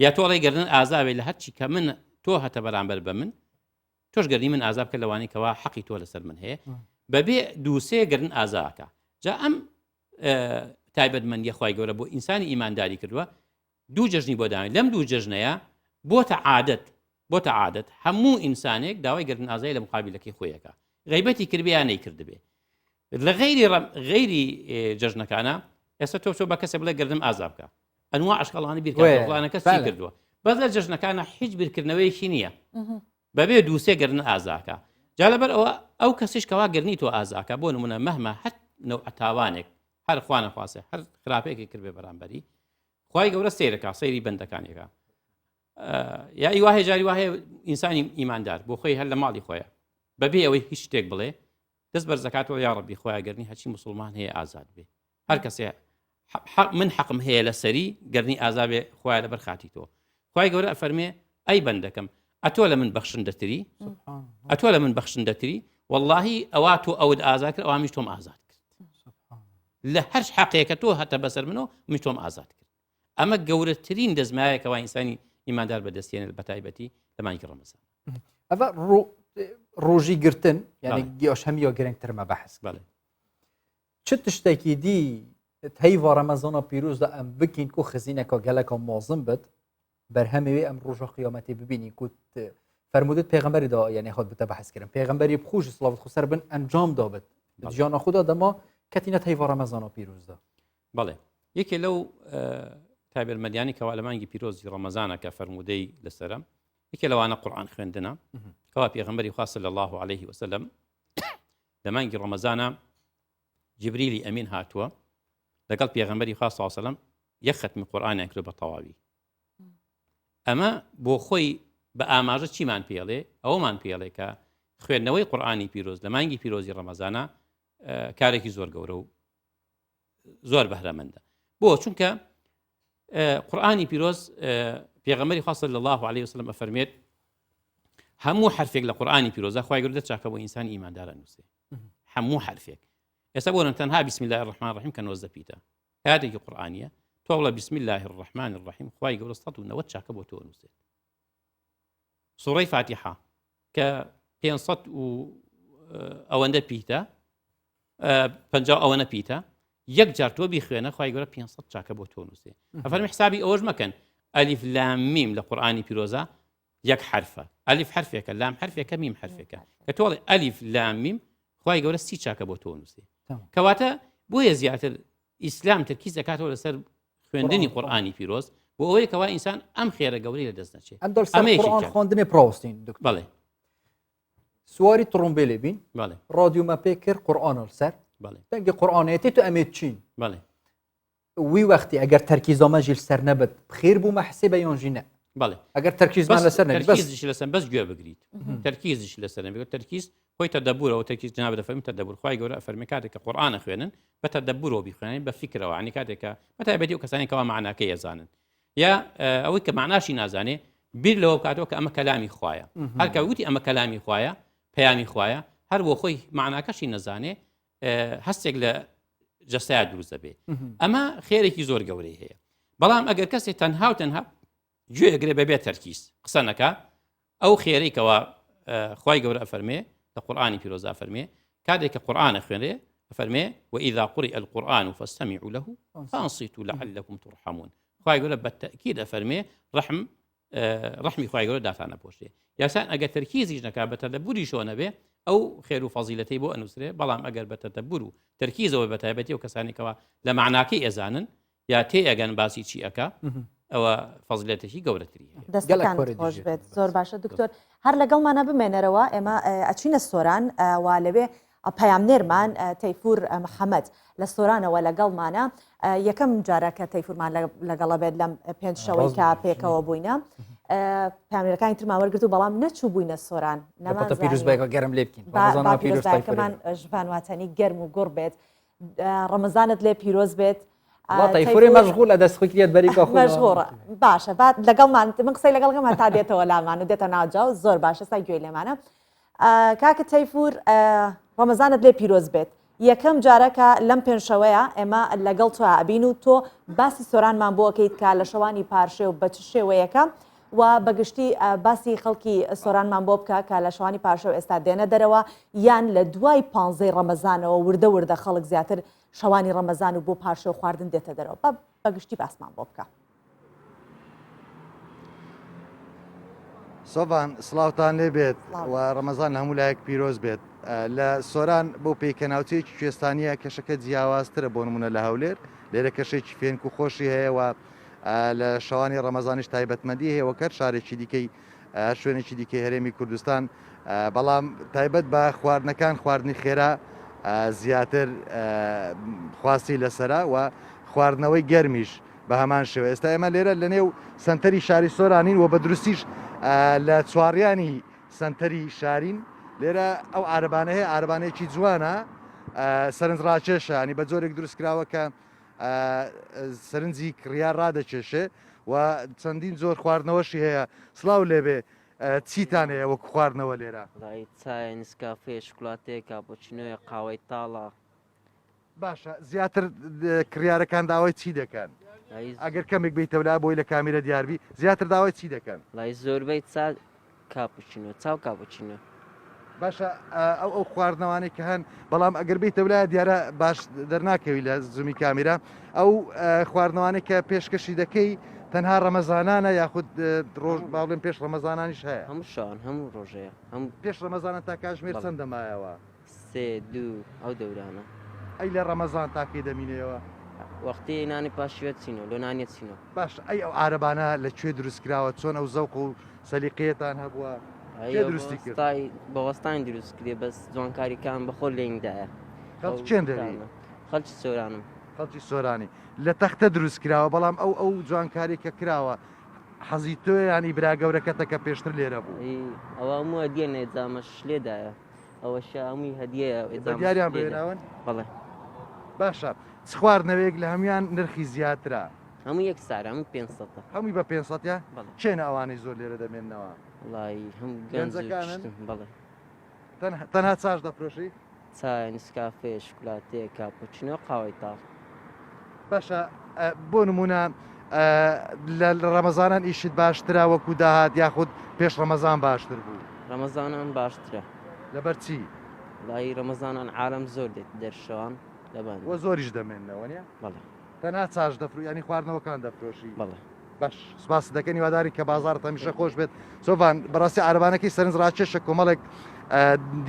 یا تۆ ئەڵێ گردن ئازا بێ لە هەرچی کە من تۆ هەتە بەرامبەر بە من تۆش گەرنی من ئازا بکە لەوانەی کەوا حەقی تۆ لەسەر من هەیە بەبێ دووسێ گردن ئازاکە جا ئەم تایبەتمەندیە خوای گەورە بۆ ئینسانی ئیمانداری کردووە دوو جەژنی بۆ داوین لەم دوو جەژنەیە بۆتە عادەت بۆتە عادەت هەموو ئینسانێک داوای گردن ئازای لە مقابلەکەی خۆیەکە غیبەتی کردبێ یا نەیکردبێ لە غەیری غەیری جەژنەکانە ئێستا تۆ تۆ بە کەسێ بڵێ گردم ئازا بکە ئەنوا ئەشکەڵانی بیرکردنەوە کەس چی کردووە بەس لە جەژنەکانە هیچ بیرکردنەوەیەکی نییە بەبێ دووسێ گردن ئازاکە. جا لەبەر ئەوە ئەو کەسیش کەوا گەرنی تۆ ئازاکە بۆ نمونە مەهما هەر نەوعە تاوانێک هەر خوا نەخواسێ هەر خراپێکی کردبێ بەرامبەری خوای گەورە سەیرەکە سەیری بەندەکانێکە یا ئی وایە جاری وایە ئینسانی ئیماندار بۆ خۆی هەر لە ماڵی خۆیە بەبێ ئەوەی هیچ شتێک بڵێ دەست بەرزەکاتەوە یا ڕەبی خۆیان گەرنی هەرچی مسلمان هەیە ئازاد بێ هەر کەسێ من حەقم هەیە لەسەری گەرنی ئازابێ خوایە لەبەر خاتی تۆ خوای گەورە ئەفەرمێ ئەی بەندەکەم ئەتۆ لە من بەخشندەتری ئەتۆ لە من بەخشندەتری واللهی ئەوە تۆ ئەوت ئازاد کرد ئەوامیش تۆم ئازاد کرد لە هەر حەقێکە تۆ هەتە بەسەر منەوە من تۆم ئازاد کرد ئەمە گەورەترین دەستمایەکەوە ئینسانی ئیماندار بەدەستێنێت بە تایبەتی لە مانگی ڕەمەزان ئەوە ڕۆژی گرتن یعنی گیۆش هەمیۆ گرنگترمە بەحس بەڵێ چ تشتێکی دی هەیڤا ڕەمەزانە پیرۆزدا ئەم بکەین کو خزینەکە گەلەکە مۆزم بێت بەرهەمێ ئەم ڕۆژە قیامەتی ببینی کوت فەرمودت پێغەمبەری دا یعنی هات بتە بەحس کردن پێغەمبەری بخوش سڵاوت خو سەر بن ئەنجام دابێت ژیانە خوددا دەما کەتینە هەیڤا ڕەمەزانە پیرۆزدا بەڵێ یەکێ لەو تایبەتمەندیانی کەوا لە مانگی پیرۆزی ڕەمەزانە کە فەرموودەی لەسرە یەکێ لەوانە قورآن خوێندنە کەوا پێغەمبەری خوا صلی الله عليه وسلم لە مانگی ڕەمەزانە جبریلی ئەمین هاتووە لەگەڵ پێغەمبەری خوا صلی الله عليه وسلم یەک خەتمی قورآنیان کرد بە تەواوی ئەمە بۆ خۆی بە ئاماژە چیمان پێڵێ ئەومان پێڵێ کە خوێندنەوەی قورآانی پیرۆز لە مانگی پیرۆزی ڕەمەزانە کارێکی زۆر گەورە و زۆر بەهرەمەندە بۆ چونکە قورآانی پیرۆز پێغەمبەری خوا صلی الله عليه وسلم ئەفەرمێت هەموو حرفێک لە قورآانی پیرۆزە خوای گەورە چاکە بۆ ئینسان ئیماندارە نووسێ هەموو حرفێک ئێستا بۆ تەنها بسم الله الرحمن الرحیم کە 19 پیتە ئاەتێکی قورآانیە تۆ بڵێ بسم الله الرحمن الرحیم خوای گەورە 190 چاکە بۆ تۆ نووسێت سوڕەی فاتیحە کە 500 و ئەوەندە پیتە پ ئەوەنە پیتە یەک جار تۆ بیخوێنە خی گەورە 500 چاکە بۆ تۆ نووسێ ئەفەرمی حسابی ئەوەش مەکەن ئەلیف لام میم لە قورآانی پیرۆزە یەک حرفە ئەلیف حرفێکە لام حرفێکە میم حرفێکە کە تۆڵی ئەلیف لام میم خی گەورە سی چاکە بۆ تۆ نووسێ کەواتە بۆیە زیاتر ئیسلام تەرکیز دەکاتەوە لەسەر خوێندنی قورآانی پیرۆز بۆ ئەوەی کەوا ئینسان ئەم خێرە گەورەی لە دەست نەچێت ئەم دەڵ خواندنی پڕاوستین دکتۆر بەڵێ سواری تڕۆمبێلێ بین بەڵێ ڕادیۆمە پێ کرد قورآن سەر بەڵێ دەنگی قورآانەتی تو ئەمێت چین بەڵێ وی وەختی ئەگەر تەرکیزۆمە ژیر سەر نەبێت خێر بوومە حسێ بە یۆنژی نە بەڵێ ئەگەر تەرکیزمان لەسەر نەبێت بەس تەرکیزیش لەسەر بەس گوێ بگریت تەرکیزیش لەسەر نەبێت تەرکیز خۆی تەدەبورەوە تەرکیز جناب دەفەرمی تەدەبور خوای گەورە ئەفەرمێ کاتێک کە قورئان ئەخوێنن بە تەدەبورەوە بیخوێنن بە فیکرەوە عنی کاتێک کە بە تایبەتی ئەو کەسانی کەوا مەعناکەی ئەزانن یا ئەوەی کە معناشی نازانێ بیر لەوە بکاتەوە کە ئەمە کەلامی خوایە هەر کە وتی ئەمە کەلامی خوایە پەیامی خوایە هەر بۆ خۆی معناکەشی نەزانێ هەستێک لە جەستەیا دروست دەبێ ئەمە خێرێکی زۆر گەورەی هەیە بەڵام ئەگەر کەسێک تەنها و تەنها گوێ ئەگرێ بەبێ تەرکیز قسە نەکا ئەو خێرەی کەوا خوای گەورە ئەفەرمێ لە قورئانی پیرۆزا فەرمێ کاتێک کە قورئان ئەخوێنرێ ئەفەرمێ وإذا قرئ القرآن فاستمعوا له فانصتوا لعلكم ترحمون خوای گەورە بە تەئکید ئەفەرمێ ڕەحم ڕەحمی خوای گەورە داتانە پۆشێ یاسان ئەگەر تەرکیزیش نەکا بە تەدەبوریشەوە نەبێ ئەو خێر و فەزیلەتەی بۆ ئەنووسرێ بەڵام ئەگەر بە تەدەبور و تەرکیزەوە بە تایبەتی و کەسانێکەوە لە معناکەی ئەزانن یا تێ ئەگەن باسی چی ئەکا ئەوە فەزیلەتێکی گەورەتری هەیە. دەستەکانت خۆش بێت زۆر باشە دکتۆر هەر لەگەڵمانە بمێنەرەوە ئێمە ئەچینە سۆران و لەوێ پەیامنێرمان تەیفور محەممەد لە سۆرانەوە لەگەڵمانە یەکەم جارە کە تەیفورمان لەگەڵە بێت لەم پێنج شەوەی کە پێکەوە بووینە پامێرەکانی ترمان وەرگرت و بەڵام نەچوو بووینە سۆران نەمان گەرم لێ بکەین پیرۆزبایەکەمان ژڤان واتەنی گەرم و گوڕ بێت ڕەمەزانت لێ پیرۆز بێت تەیفوری مەشغولە دەست خۆی کرێت بەریکە خۆ مەشغوڵە باشە با لەگەڵمان من قسەی لەگەڵ گەم هەتا دێتەوە لامان و دێتە ناوجا و زۆر باشە سا گوێی لێمانە کاکە تەیفور ڕەمەزانت لێ پیرۆز بێت یەکەم جارە کە لەم پێنجشەوەیە ئێمە لەگەڵ تۆ ئەبین و تۆ باسی سۆرانمان بۆ ئەکەیت کە لە شەوانی پارشێ و بە چ شێوەیەکە و بەگشتی باسی خەڵکی سۆرانمان بۆ بکە کە لە شەوانی پارشێو ئێستا دێنە دەرەوە یان لە دوای پانزەی ڕەمەزانەوە وردە وردە خەڵک زیاتر شەوانی ڕەمەزان و بۆ پارشێو خواردن دێتە دەرەوە بە بەگشتی باسمان بۆ بکە. سۆڤان سڵاوتان لێ بێت و ڕەمەزان لە هەموو لایەک پیرۆز بێت لە سۆران بەو پێی کە ناوچەیەکی کوێستانیە کەشەکە جیاوازترە بۆ نمونە لە هەولێر لێرە کەشێکی فێنک و خۆشی هەیە و لە شەوانی ڕەمەزانیش تایبەتمەندی هەیە وەک هەر شارێکی دیکەی. هەر شوێنێکی دیکەی هەرێمی کوردستان بەڵام تایبەت بە خواردنەکان خواردنی خێرا زیاتر خواستی لەسەرە و خواردنەوەی گەرمیش بە هەمان شێوە ئێستا ئێمە لێرە لە نێو سەنتەری شاری سۆرانین و بە دروستیش لە چواڕیانی سەنتەری شارین لێرە ئەو عارەبانە هەیە عارەبانەیەکی جوانە سەرنجڕاکێشە ینی بە جۆرێک دروست کراوە کە سەرنجی کڕیار ڕادەکێشێ و چەندین جۆر خواردنەوەشی هەیە سڵاو لێبێ چیتان هەیە وەکو خواردنەوە لێرە؟ وەڵایی چایە، نسکافێ، شوکولاتەیە، کاپۆچینۆیە، قاوەی تاڵە. باشە زیاتر کڕیارەکان داوای چی دەکەن؟ ئەگەر کەمێک بیتەوە لا بۆی لە کامیرە دیاربی زیاتر داوای چی دەکەن؟ وەڵایی زۆربەی چا کاپوچینۆ چا و کاپوچینۆ. باشە ئەو ئەو خواردنەوانەی کە هەن بەڵام ئەگەر بیتەوە لایە دیارە باش دەرناکەوی لە زومی کامیرا ئەو خواردنەوانەی کە پێشکەشی دەکەی تەنها ڕەمەزانانە یاخود ڕۆژ با بڵێم پێش ڕەمەزانانیش هەیە؟ هەموو شەوان هەموو ڕۆژەیە هەموو پێش ڕەمەزانان تا کاژمێر چەند دەمایەوە؟ سێ دوو ئەو دەورانە. ئەی لە ڕەمەزان تا کەی دەمینێیەوە؟ وەختی نانی پاشیوە چینۆ لۆ نانیە چینۆ. باشە ئەی ئەو عارەبانە لە کوێ دروست کراوە چۆن ئەو زەوق و سەلیقەیەتان هەبووە کێ دروستی کرد؟ بە وەستانی دروست کرێ بەس جوانکاریکان بە خۆ لێین دایە. خەڵکی کێن دەری؟ خەڵکی سۆرانم. خەڵکی سۆرانی. لە تەختە دروست کراوە بەڵام ئەو ئەو جوانکاری کە کراوە حەزی تۆیە یان ئی برا گەورەکەتە کە پێشتر لێرە بوو؟ ئەوە هەموو هەدیە نێجامەش لێدایە. ئەوەشە هەمووی هەدیەیە بە دیاریان بێناون؟ بەڵێ. باشە چ خواردنەوەیەک لە هەموان نرخی زیاترە؟ هەموو یەک سارە هەموو 500 هەمووی بە 500 ە؟ کێن ئەوانەی زۆر لێرە دەمێننەوە؟ وەڵی هەموو گەنجەکانن؟ بەڵێ. تەنها چاش دەفرۆشی؟ چای، نسکافێ، شوکولاتێ، کاپوچینۆ، قاوەی تاڵ. باشە بۆ نمونە لە ڕەمەزانان ئیشت باشترە وەکو داهات یاخود پێش ڕەمەزان باشتر بوو؟ ڕەمەزانان باشترە. لەبەر چی؟ وەڵایی ڕەمەزانان عالەم زۆر دێت دەرشەوان لەبان. وە زۆریش دەمێننەوە نیە؟ بەڵێ. تەنها چاش دەفرو یانی خواردنەوەکان دەفرۆشی؟ بەڵێ. باش سپاست دەکەین هیوادارین کە بازاڕت هەمیشە خۆش بێت سۆڤان بەڕاستی عەرەبانەکەی سەرنج ڕاکێشە کۆمەڵێک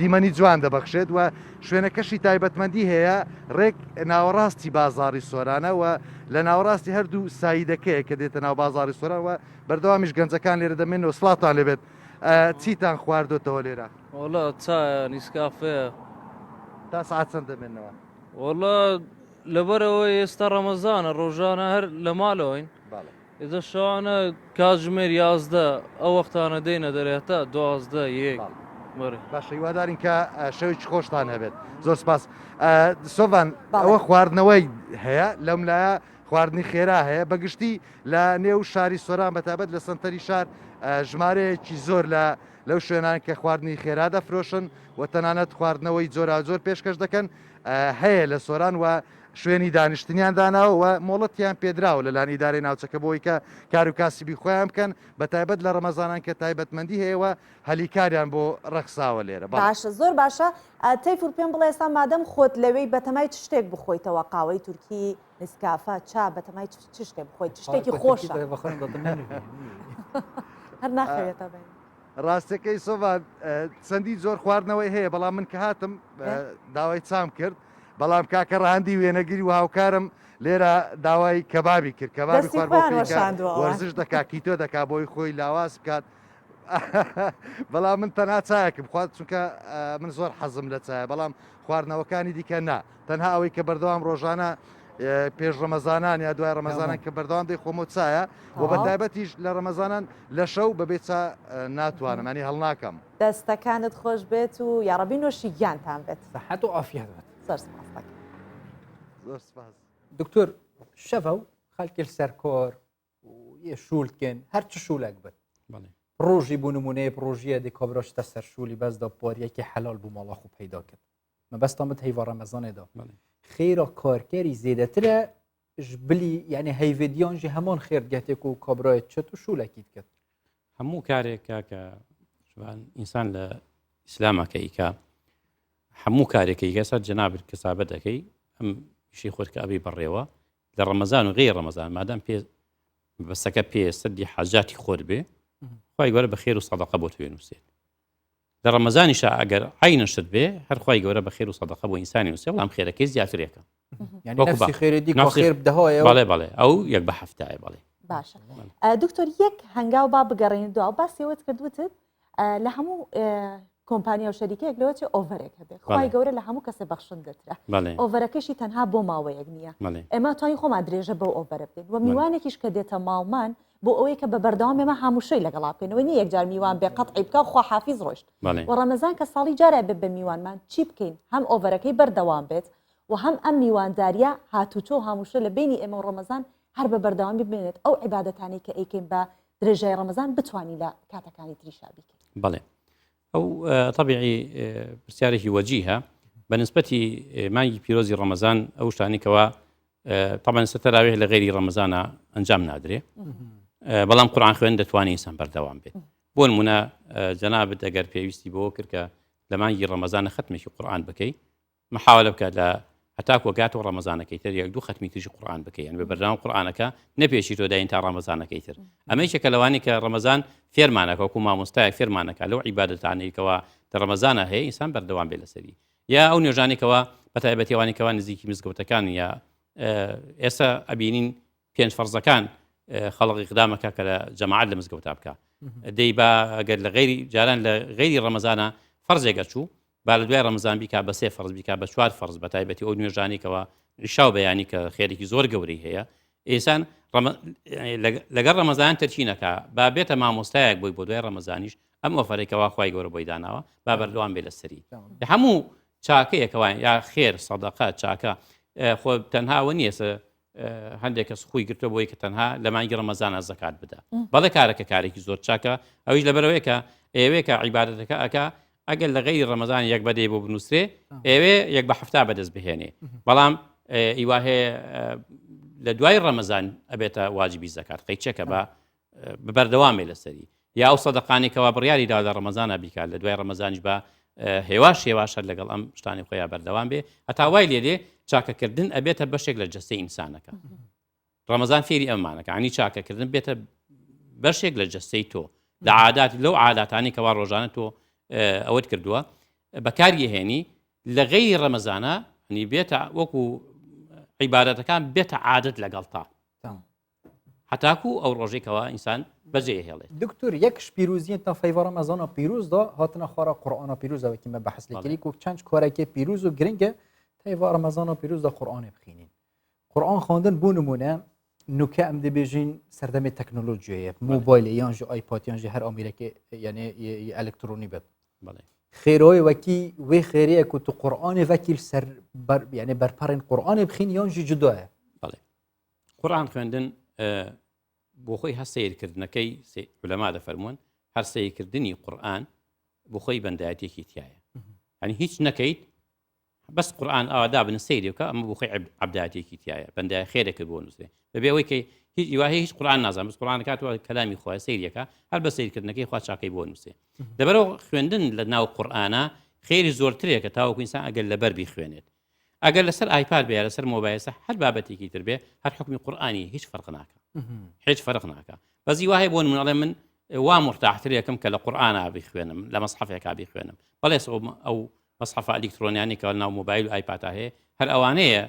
دیمەنی جوان دەبەخشێت و شوێنەکەشی تایبەتمەندی هەیە ڕێک ناوەڕاستی بازاڕی سۆرانە و لە ناوەڕاستی هەردوو سایدەکەیە کە دێتە ناو بازاڕی سۆران و بەردەوامیش گەنجەکان لێرە دەمێن و سڵاتان لێبێت چیتان خواردۆتەوە لێرە؟ وەڵا چایە نیسکافەیە. تا سعات چەند دەمێنەوە؟ وەڵا لەبەرئەوەی ئێستا ڕەمەزانە ڕۆژانە هەر لە ماڵەوەین ئێجا شەوانە کاتژمێر 11 ئەو وەختانە دێنە دەرێ هەتا دوازدە یەک بەڵێ. باشە هیوادارین کە شەوێکی خۆشتان هەبێت زۆر سپاس سۆڤان ئەوە خواردنەوەی هەیە لەم لایە خواردنی خێرا هەیە بەگشتی لە نێو شاری سۆران بەتابەت لە سنتەری شار ژمارەیەکی زۆر لە لەو شوێنان کە خواردنی خێرا دەفرۆشن و تەنانەت خواردنەوەی جۆراوجۆر پێشکەش دەکەن هەیە لە سۆران و شوێنی دانیشتنیان داناوە و مۆڵەتیان پێدراوە لەلایەن ئیدارەی ناوچەکە بۆی کە کار و کاسبی خۆیان بکەن بە تایبەت لە ڕەمەزانان کە تایبەتمەندی هەیە و هەلی کاریان بۆ ڕەخساوە لێرە. بەڵێ. باشە زۆر باشە تەیفور پێم بڵێ ئێستا مادەم خۆت لەوێی بەتەمای چ شتێک بخۆیتەوە قاوەی تورکی نسکافە چا بەتەمای چ شتێک بخۆیت چ شتێکی خۆشە هەر ناخەوێتە بین. ڕاستەکەی سۆڤان چەندی زۆر خواردنەوەی هەیە بەڵام من کە هاتم داوای چام کرد بەڵام کاکە ڕاندی وێنەگیری و هاوکارم لێرە داوای کەبابی کرد کەبابی وەرزش دەکا کیتۆ دەکا بۆی خۆی لاواز بکات بەڵام من تەنها چایەکم خوارد چونکە من زۆر حەزم لە چایە بەڵام خواردنەوەکانی دیکە نا تەنها ئەوەی کە بەردەوام ڕۆژانە پێش ڕەمەزانان یا دوای ڕەمەزانان کە بەردەوام دەی خۆمەوە چایە و بە تایبەتیش لە ڕەمەزانان لە شەو بەبێ چا ناتوانم ئەنی هەڵناکەم. دەستەکانت خۆش بێت و یاڕەبی نۆشی گیانتان بێت. سەحەت و عافیەت بێت. زۆر سپاس دەکەم. زۆر سپاس. دکتۆر شەڤە و خەلکی سەر کار و یە شوول دکەن هەر چ شوولێک بێت ڕۆژی بوو نمونەیە ڕۆژیە دێ کابراشتە سەر شوولی بەس دا پاریەکی حەلال بوو ماڵا خۆ پەیدا کرد مەبەستان بت هەیڤا ڕەمەزانێ دا خێرا کارکەری زێدەترە بلی یعنی هەیڤدیان ژی هەمان خێر گەتێک و کابرایەت چت و شوولەکی کرد هەموو کارێک کاکە شوان ئینسان لە ئیسلامەکە ئیکا هەموو کارێکە ئیکا سەر جەنابت کەسابەت دەکەی ئەم شی خۆت کە ئەبی بەڕێوە لە ڕەمەزان و غیر ڕەمەزان مادام پێ بەسەکە پێ سەدی حاجاتی خۆت بێ خی گەورە بە خێر و سەدەقە بۆ توێ نووسێت لە ڕەمەزانیشا ئەگەر عینە شت بێ هەر خی گەورە بە خێر و سەدەقە بۆ ئینسانی نووسێ بەڵام خێرەکەی زیاترێکە بەڵێ بەڵێ ئەو یەک بە هەفتایە بەڵێ. باشە دکتۆر یەک هەنگاو با بگەڕێن دو باسیەوەت کرد وتت لە هەموو کۆمپانیا و شەریکەیەک لەوە چێ offer ێک هەبێت خوای گەورە لە هەموو کەسێ بەخشندەترە offer ەکەشی تەنها بۆ ماوەیەک نییە ئێمە توانین خۆمان درێژە بەو offer ە بدەین و میوانێکیش کە دێتە ماڵمان بۆ ئەوەی کە بە بەردەوام ئێمە هاموشۆی لەگەڵا بکەینەوە نیە یەکجار میوان بێ قەتعی بکە خوا حافیز ڕۆشت و ڕەمەزان کە ساڵی جارە بێت بە میوانمان چی بکەین هەم offer ەکەی بەردەوام بێت و هەم ئەم میوانداریە هاتوچۆ هاموشۆ لە بینی ئێمە و ڕەمەزان هەر بە بەردەوامی بمێنێت ئەو عیبادەتانەی کە ئەیکەین بە درێژای ڕەمەزان بتوانین لە کاتەکانی تریشا بیکەین. بەڵێ ئەو تەبیعی پرسیارێکی وەجیهە بە نسبەتی مانگی پیرۆزی ڕەمەزان ئەو شتانی کەوا طبعا سە تەراویح لە غەیری ڕەمەزانە ئەنجام نادرێ بەڵام قورآن خوێن دەتوانێت ئینسان بەردەوام بێت بۆ نمونە جەنابت ئەگەر پێویستی بۆ کرد کە لە مانگی ڕەمەزانە ختمێکی قورآن بکەی محاولە بکە لە هەتاکو گاتەوە ڕەمەزانەکەی تر یەک دوو خەتمی تریش قورئان بکەی یان بە بەردەوام قورئانەکە نەپێشی تۆ داین تا ڕەمەزانەکەی تر ئەمە یەکێکە لەوانەی کە ڕەمەزان فێرمانەکە وەکو مامۆستایەک فێرمانەکە لەو عیبادەتانەی کەوا لە ڕەمەزانە هەیە ئینسان بەردەوام بێ لەسەری یا ئەو نوێژانەی کەوا بە تایبەتی ئەوانەی کەوا نزیکی مزگەوتەکان یا ئێستا ئەبینین پێنج فەرزەکان خەڵک ئیقدامەکە کە لە جەماعەت لە مزگەوتا بکە دەی با ئەگەر لە غەیری جاران لە غەیری ڕەمەزانە فەرزێک ئەچوو با لە دوای ڕەمەزان بیکا بە سێ فەرز بیکا بە چوار فەرز بە تایبەتی ئەو نوێژانی کەەوە عیشا و بەیانی کە خێرێکی زۆر گەورەی هەیە ئینسان لەگەڵ ڕەمەزان تەرکی نەکا با بێتە مامۆستایەک بۆی بۆ دوای ڕەمەزانیش ئەم ئۆفەرێکەوە خوای گەورە بۆی داناوە با بەردەوام بێ لەسەری هەموو چاکەیەکەوە یا خێر سەدەقە چاکە خۆ تەنهاوە نییە هەندێک کەس خۆی گرتووە بۆی کە تەنها لە مانگی ڕەمەزانە زەکات بدە بەڵێ کارەکە کارێکی زۆر چاکە ئەویش لەبەرەوەی کە ئێوێ کە عیبادەتەکە ئەک ئەگەر لە غەیری ڕەمەزان یەک بەدەی بۆ بنووسرێ ئێوێ یەک بە هەفتا بەدەست بهێنێ بەڵام ئیوا هەیە لە دوای ڕەمەزان ئەبێتە واجبی زەکات قەیچەکە بە بەردەوامێ لەسەری یا ئەو سەدەقانی کەوا بڕیاری دا لە ڕەمەزانە بیکات لە دوای ڕەمەزانیش بە هێواش هێواشە لەگەڵ ئەم شتانی خۆیان بەردەوام بێ هەتا وای لێ دێ چاکەکردن ئەبێتە بەشێک لە جەستەی ئینسانەکە ڕەمەزان فێری ئەمانەکە عنی چاکەکردن بێتە بەشێک لە جەستەی تۆ لە عادات لەو عاداتانی کەوا ڕۆژانە تۆ ئەوەت کردووە بەکاری هێنی لە غەیری ڕەمەزانە ینی بێتە وەکو عیبادەتەکان بێتە عادەت لەگەڵتا هەتاکو ئەو ڕۆژەی کەوا ئینسان بەجێ هێڵێت. دکتۆر یەک ژ پیروزیێن تا فەیڤا ڕەمەزانا پیروز دا هاتنە خوارا قورئانا پیروزە وەکی مە بەحس لێ کری کو چەند کارەکێ پیروز و گرنگە تەیڤا ڕەمەزانا پیروز دا قورئانێ بخینین قورئان خواندن بۆ نمونە نوکە ئەم دەبێژین سەردەمی تەکنۆلۆژیایە مۆبایل یان ژ ئایپاد یان ژ هەر ئامێرەکێ یعنی ئەلکترۆنی بێت خێرای وەکی وێ خێرەیە کو تو قورئانێ وەکیل سەر بەر یعنی بەرپەڕین قورئانێ بخین یان ژ جودایە قورئان خوێندن بۆ خۆی هەر سیرکردنەکەی علەما دەفەرمونون هەر سیرکردنی قورئان بۆ خۆی بەندایەتێکی تایە ئەنی هیچ نەکەیت بەس قورآن ئاوا دابن سەیری بکە ئەمە بۆ خۆی عەبدایەتێکی تایە بەندای خێرێکت بۆ نووسێ بەبێ ئەوەی کە هیچ ئیواهی هیچ قورآن نازان بەس قورآن کاتوە کەلامی خۆی سەیریەکە هەر بە سیرکردنەکەی خوا چاکەی بۆ نووسێ لەبەرەوە خوێندن لە ناو قورآانە خێری زۆرترێکە تاوەکو ئینسان ئەگەر لەبەر بیخوێنێت ئەگەر لەسەر ئایپاد بێ یا لەسەر مۆبایلسە هەر بابەتێکی تر بێ هەر حکمی قورئانی هیچ فەرق ناکە هیچ فەرق ناکە بەزی وایە بۆ من ئەڵێ من وا مرتاحترێکم کە لە قورئانا بیخوێنم لە مەسحەفێکا بیخوێنم بەڵێ ئەو مەسحەفە ئەلیکترۆنیانی کە ناو مۆبایل و ئایپاتا هەیە هەر ئەوانەیە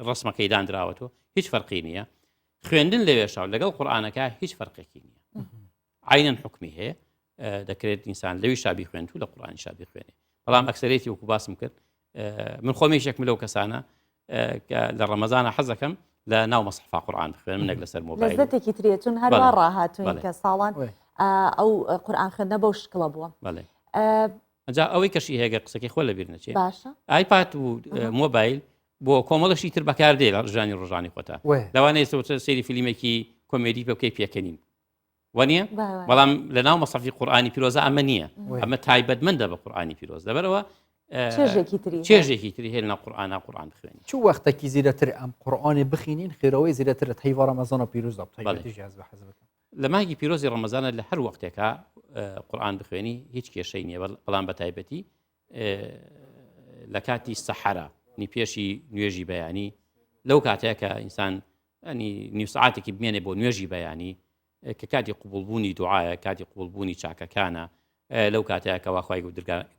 ڕسمەکەی دانراوەتەوە هیچ فەرقی نییە خوێندن لەوێشاو لەگەڵ قورئانەکە هیچ فەرقێکی نییە عینەن حکمی هەیە دەکرێت ئینسان لەوی شابی خوێنت و لە قورآانی شابی خوێنێ بەڵام ئەکسەرێتی وەکو باسم کرد من خۆم یەکێکم لەو کەسانە کە لە ڕەمەزانە حەزەکەم لە ناو مەسحفا قورآن بخوێنم نەک لەسەر مۆبایل لەزەتێکی ترێ چون هەروە ڕاهاتوین کە ساڵان ئەو قورآن خوێندنە بەو شکڵە بووە ئەجا ئەوەی کەشی هەیە قسەکەی خۆ لەبیر نەچێت باشە ئایپاد و مۆبایل بۆ کۆمەڵەشی تر بەکاردێ لە ژانی ڕۆژانی خۆتا لەوانەیە سەیری فیلمێکی کۆمێدی پێ بکەی پێکەنین وەنیە بەڵام لە ناو مەسەفی قورآانی پیرۆزە ئەمە نییە ئەمە تایبەتمەندە بە قورآانی پیرۆز لەبەرەوە چێژێکی تری چێژێکی تری هەیە لە قورآنا قورآن بخوێنی چ وەختێکی زیرەتر ئەم قورآانی بخینین خێرەوەی زیرەتر لە تەیڤ ڕەمەزانە پیرۆزدا بتایبەتیش هەز بە حەز بکەم لە مانگی پیرۆزی ڕەمەزانە لە هەر وەختێکا قورآن بخوێنی هیچ کێشەی نییە بەڵام بە تایبەتی لە کاتی سەحرا نی پێشی نوێژی بەیانی لەو کاتەیە کە ئینسان ینی نیو سعاتێکی بمێنێ بۆ نوێژی بەیانی کە کاتی قوبولبوونی دوعاە کاتی قوبولبوونی چاکەکانە لەو کاتەیە کەوا خوای و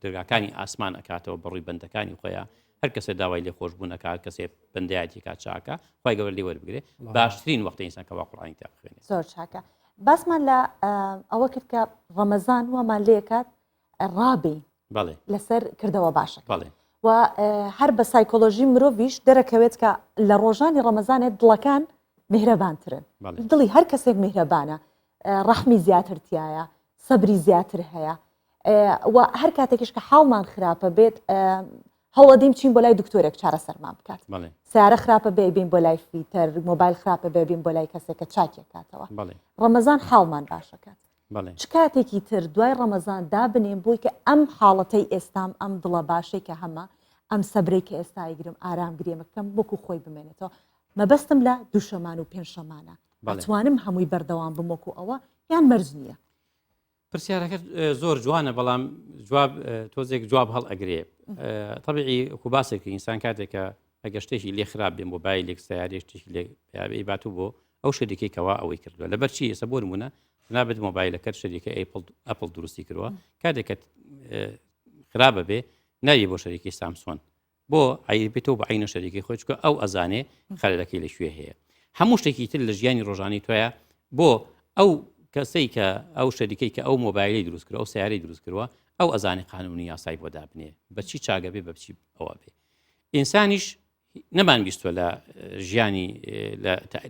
دەرگاکانی ئاسمان ئەکاتەوە بەڕووی بەندەکانی خۆیان. هەر کەسێ داوای لێ خۆشبوون ئەکا هەر کەسێ بەندایەتی کا چاکە خوای گەورە لێ وەربگرێ باشترین وەختە ئینسان کەوا قورئانی تا بخوێنێ. زۆر چاکە باسمان لە ئەوە کرد کە ڕەمەزان وامان لێکات ڕابین بەڵێ لەسەر کردەوە باشە بەڵێ و هەر بە سایکۆلۆژی مرۆڤیش دەرەکەوێت کە لە ڕۆژانی ڕەمەزانێت دڵەکان میهرەبانترن دڵی هەر کەسێک میهرەبانە ڕەحمی زیاتر تایە سەبری زیاتر هەیە و هەر کاتێکیش کە حاڵمان خراپە بێت هەوڵەدەین بچین بۆ لای دکتۆرێک چارەسەرمان بکات سیارە خراپە بێ بین بۆ لای فیتەر مۆبایل خراپە بێ بین بۆ لای کەسێک کە چاکێکاتەوە ڕەمەزان حاڵمان باشەکات چ کاتێکی تر دوای ڕەمەزان دابنێم بۆی کە ئەم حاڵەتەی ئێستام ئەم دڵە باشەی کە هەمە ئەم سەبرەی کە ئێستا ئەیگرم ئارام گرێمە بکەم وەکو خۆی بمێنێتەوە مەبەستم لە دووشەمان و پێنجشەمانە ئەتوانم هەمووی بەردەوام بم وەکو ئەوە یان مەرج نییە؟ پرسیارەکە زۆر جوانە بەڵام جواب تۆزێک جواب هەڵ ئەگرێ طبیعی وەکو باسێک ئینسان کاتێکە ئەگە شتێکی لێ خراپ بێن بۆ بایلێک سیارێک شتێکی لێ باتوو بۆ ئەو شەریکەی کەوا ئەوەی کردووە لەبەر چی ئێستا بۆ نمونە نابێت مۆبایلەکەت شەریکە ئەیپڵ ئەپڵ دروستی کردووە کاتێک کە خراپە بێ ناوی بۆ شەریکی سامسۆن بۆ عیبێتەوە بە عینە شەریکەی خۆی چکە ئەو ئەزانێ خەلەکەی لە کوێ هەیە هەموو شتێکی تر لە ژیانی ڕۆژانی تۆیە بۆ ئەو کەسەی کە ئەو شەریکەی کە ئەو مۆبایلی دروست کرد ئەو سیارەی دروست کردووە ئەو ئەزانێ قانونی یاسای بۆ دابنێ بەچی چاگە بێ بەچی ئەوە بێ ئینسانیش نەمان بیستوە لە ژیانی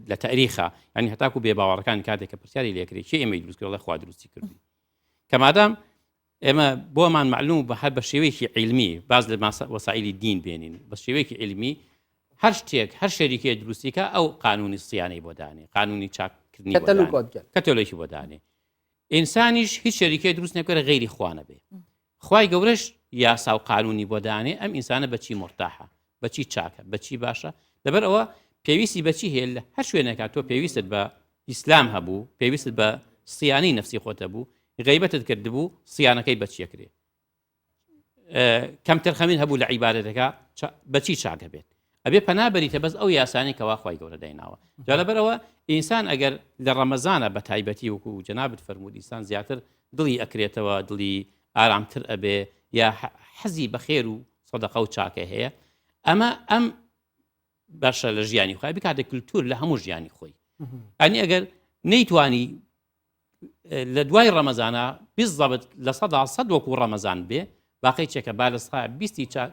لە تاریخە ینی هەتاکو بێ باوەڕەکان کاتێک کە پرسیاری لێکرێت کێ ئێمەی دروست کردوە خوا دروستی کردی کە مادام ئێمە بۆمان معلوم بە هەر بە شێوەیەکی علمی باز لە وەسائلی دین بێنین بە شێوەیەکی علمی هەر شتێک هەر شەریکێ دروستیکە ئەو قانونی سیانەی بۆ دانێ قانونی چاککردنی کەتەلۆکی بۆ دانێ ئینسانیش هیچ شەریکێ دروست نەکرە غەیری خوا نەبێ خوای گەورەش یاسا و قانونی بۆ دانێ ئەم ئینسانە بەچی مورتاحە بەچی چاکە بەچی باشە لەبەر ئەوە پێویستی بەچی هەیە لە هەر شوێنێکا تۆ پێویستت بە ئیسلام هەبوو پێویستت بە سیانەی نەفسی خۆت هەبوو غیبەتت کردبوو سیانەکەی بەچیەکرێ کەمتەرخەمین هەبوو لە عیبادەتەکە بەچی چاکە بێت ئەبێ پەنا بەریتە بەس ئەو یاسانەی کەوا خوای گەورە دایناوە جا لەبەرەوە ئینسان ئەگەر لە ڕەمەزانە بە تایبەتی وەکو جەنابت فەرموود ئینسان زیاتر دڵی ئەکرێتەوە دڵی ئارامتر ئەبێ یا حەزی بەخێر و سەدەقە و چاکە هەیە ئەمە ئەم باشە لە ژیانی خۆی بکاتە کللتور لە هەموو ژیانی خۆی ئەنی ئەگەر نەیتوانی لە دوای ڕەمەزانە بالضبط 100% وەکو ڕەمەزان بێ باقی چێکە با لە سا بیستی چا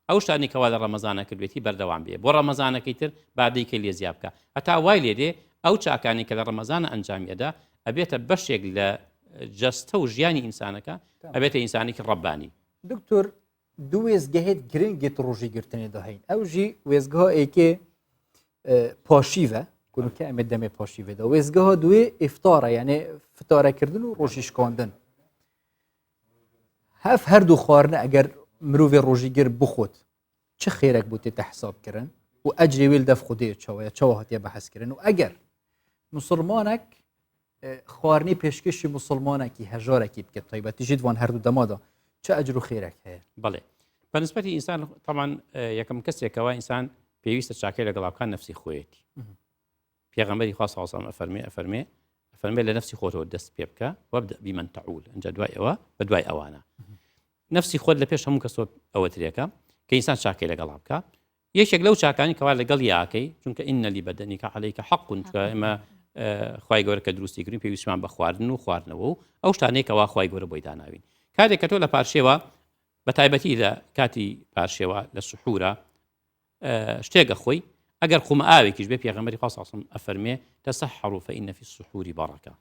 ئەو شتانی کەوا لە ڕەمەزانە کردوێتی بەردەوام بێ بۆ ڕەمەزانەکەی تر بادەی کە لێ زیا بکە هەتا وای لێ دێ ئەو چاکانی کە لە ڕەمەزانە ئەنجامی ئەدا ئەبێتە بەشێک لە جەستە و ژیانی ئینسانەکە ئەبێتە ئینسانێکی ڕەبانی. دکتۆر دو وێستگەهێت گرنگێت ڕۆژی گرتنێ دا هەین ئەو ژی وێستگەها ئێکێ پاشیڤە کونکە ئەمێ دەمێ پاشیڤێ دا وێستگەها دوێ ئیفتارە یانێ فتارەکردن و ڕۆژی شکاندن هەف هەردوو خواردنە ئەگەر مرۆڤێ ڕۆژی گر بخۆت چ خێرێک بۆ تێتە حساب کردن و ئەجری ویل دەف خودێ چەوەیە چەوە هاتیە بەحس کردن و ئەگەر مسلمانێک خواردنی پێشکەشی مسلمانێکی هەژارێکی بکە تایبەتی ژیت وان هەردوو دەمادا چ ئەجر و خێرێک هەیە بەڵێ بەنسبەتی ئینسان طبعا یەکەم کەسێکەوە ئینسان پێویستە چاکەی لەگەڵا بکات نەفسی خۆیەتی پێغەمبەری خوا صلی الله علیه و سلم ئەفەرمێ ئەفەرمێ ئەفەرمێ لە نەفسی خۆتەوە دەست پێ بکە وابدأ بمن تعول ئەنجا دوای ئەوە بە دوای ئەوانە نەفسی خۆت لە پێش هەموو کەسەوە ئەوە ترێکە کە ئینسان چاکەی لەگەڵا بکە یەکێک لەو چاکانی کەوا لەگەڵ یاکەی چونکە إن لبدنك عليك حق چونکە ئێمە خوای گەورە کە دروستی کردین پێویستمان بە خواردن و خواردنەوە و ئەو شتانەی کەوا خوای گەورە بۆی داناوین کاتێک کە تۆ لە پارشێوە بە تایبەتی لە کاتی پارشێوە لە سحورە شتێک ئەخۆی ئەگەر قومە ئاوێکیش بێ پێغەمبەری خوا صلی الله ئەفەرمێ تسحروا فإن في السحور بركة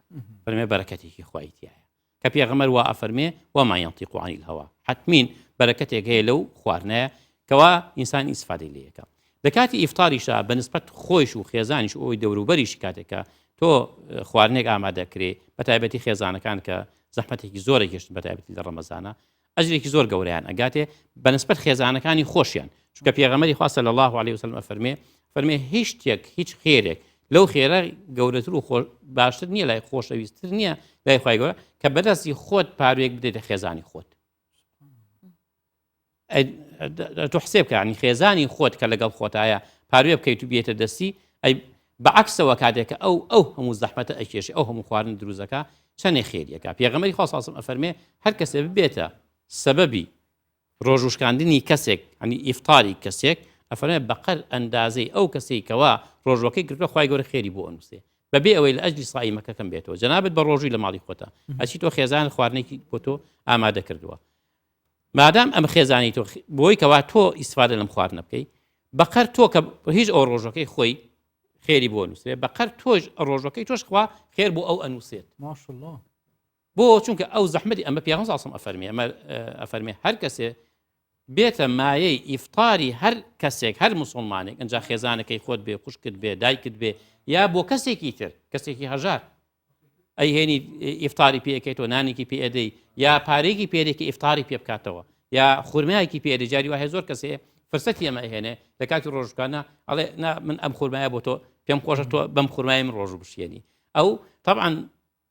فەرمێ بەرەکەتێکی خوای تیایە کە پێغەمبەر وا ئەفەرمێ وما ينطق عن الهوى حتمین بەرەکەتێک هەیە لەو خواردنەیە کەوا ئینسان ئیسفادەی لێیەکە لە کاتی ئیفتاریشا بە نسبەت خۆیش و خێزانیش ئەوی دەوروبەریشی کاتێکە تۆ خواردنێک ئامادەکرێ بە تایبەتی خێزانەکان کە زەحمەتێکی زۆرە گەشت بە تایبەتی لە ڕەمەزانە ئەجرێکی زۆر گەورەیان ئەگاتێ بە نسبەت خێزانەکانی خۆشیان چونکە پێغەمبەری خوا صلی الله علیه وسلم ئەفەرمێ فەرمێ هیچ شتێک هیچ خێرێک لەو خێرە گەورەتر و خۆ باشتر نییە لای خۆشەویستتر نییە لای خوای گەورە کە بەدەستی خۆت پاروێک بدەیتە خێزانی خۆت تۆ حسێب کە ینی خێزانی خۆت کە لەگەڵ خۆتایە پاروێ بکەیت و بێتە دەستی ئەی بەعەکسەوە کاتێک کە ئەو ئەو هەموو زەحمەتە ئەکێشێ ئەو هەموو خواردن دروست دەکا چەنێ خێریەکا پێغەمبەری خوا صلی الله علیه و سلم ئەفەرمێ هەر کەسێ ببێتە سەبەبی. ڕۆژووشکاندنی کەسێک ینی ئیفتاری کەسێک ئەفەرمێ بەقەر ئەندازەی ئەو کەسەی کەوا ڕۆژوەکەی گرتووە خوای گەورە خێری بۆ ئەنووسێ بەبێ ئەوەی لە ئەجلی سائیمەکە کەم بێتەوە جەنابت بە ڕۆژووی لە ماڵی خۆتە ئەچی تۆ خێزان خواردنێکی بۆ تۆ ئامادە کردووە مادام ئەم خێزانی تۆ بۆی کەوا تۆ ئیسفادە لەم خواردنە بکەی بەقەر تۆ کە هیچ ئەو ڕۆژەکەی خۆی خێری بۆ نووسێ بەقەر تۆش ڕۆژەکەی تۆش خوا خێر بۆ ئەو ئەنووسێت ماشاءالله بۆ چونکە ئەو زەحمەتی ئەمە پێغەمبەر صلی الله ئەفەرمێ ئەمە ئەفەرمێ هەر کەسێ بێتە مایەی ئیفتاری هەر کەسێک هەر مسلمانێک ئەجا خێزانەکەی خۆت بێ خوشکت بێ دایکت بێ یا بۆ کەسێکی تر کەسێکی هەژار ئەیهێنی ئیفتاری پێەکەیتەوە نانێکی پێ ئەدەی یا پارێکی پێرێکی ئیفتاری پێ بکاتەوە یا خورمایەکی پێ ئەدەی جاری وایە زۆر کەسێ فرسەتی ئەمە ئەهێنێ لە کاتی ڕۆژوکانە ئەڵێ نا من ئەم خورمایە بۆ تۆ پێم خۆشە تۆ بەم خورمای من ڕۆژوو بشکێنی ئەو طبعا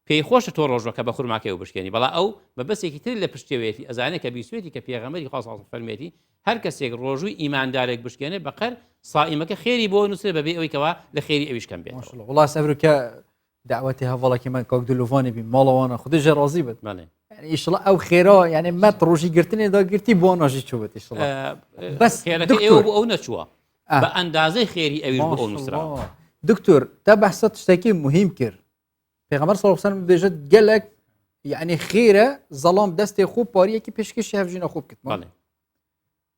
پێی خۆشە تۆ ڕۆژوەکە بە خورماکەیەوە بشکێنی بەڵا ئەو مەبەستێکی تری لە پشتەوەیەتی ئەزانێ کە بیستوێتی کە پێغەمبەری خوا صلی اللە فەرموویەتی هەر کەسێک ڕۆژووی ئیماندارێک بشکێنێ بەقەر سائیمەکە خێری بۆ نووسرێ بەبێ ئەوەی کەوا لە خێری ئەویش کەم بێت ماشاءالله وڵا سەبرکە دعوەتی هەڤڵەکی من کاک دلوڤانی بی ماڵەوانە خودی ژێ ڕازی بێت بەڵێ یعنی ئیشڵا ئەو خێرا یعنی مەت ڕۆژی گرتنێ دا گرتی بۆ ناژی چوبێت ئیشڵا بەس خێرەکە ئێوە بۆ ئەو نەچووە بە ئەندازەی خێری ئەویش بۆ ئەو نووسراوە دکتۆر تا بەحسە شتێکی مهم کرد پێغەمبەر صلی الله علیه و سلم دەبێژێت گەلەک یعنی خێرە زەڵام دەستێ خۆ پاریەکی پێشکەشی هەڤژینە خۆ بکرد بەڵێ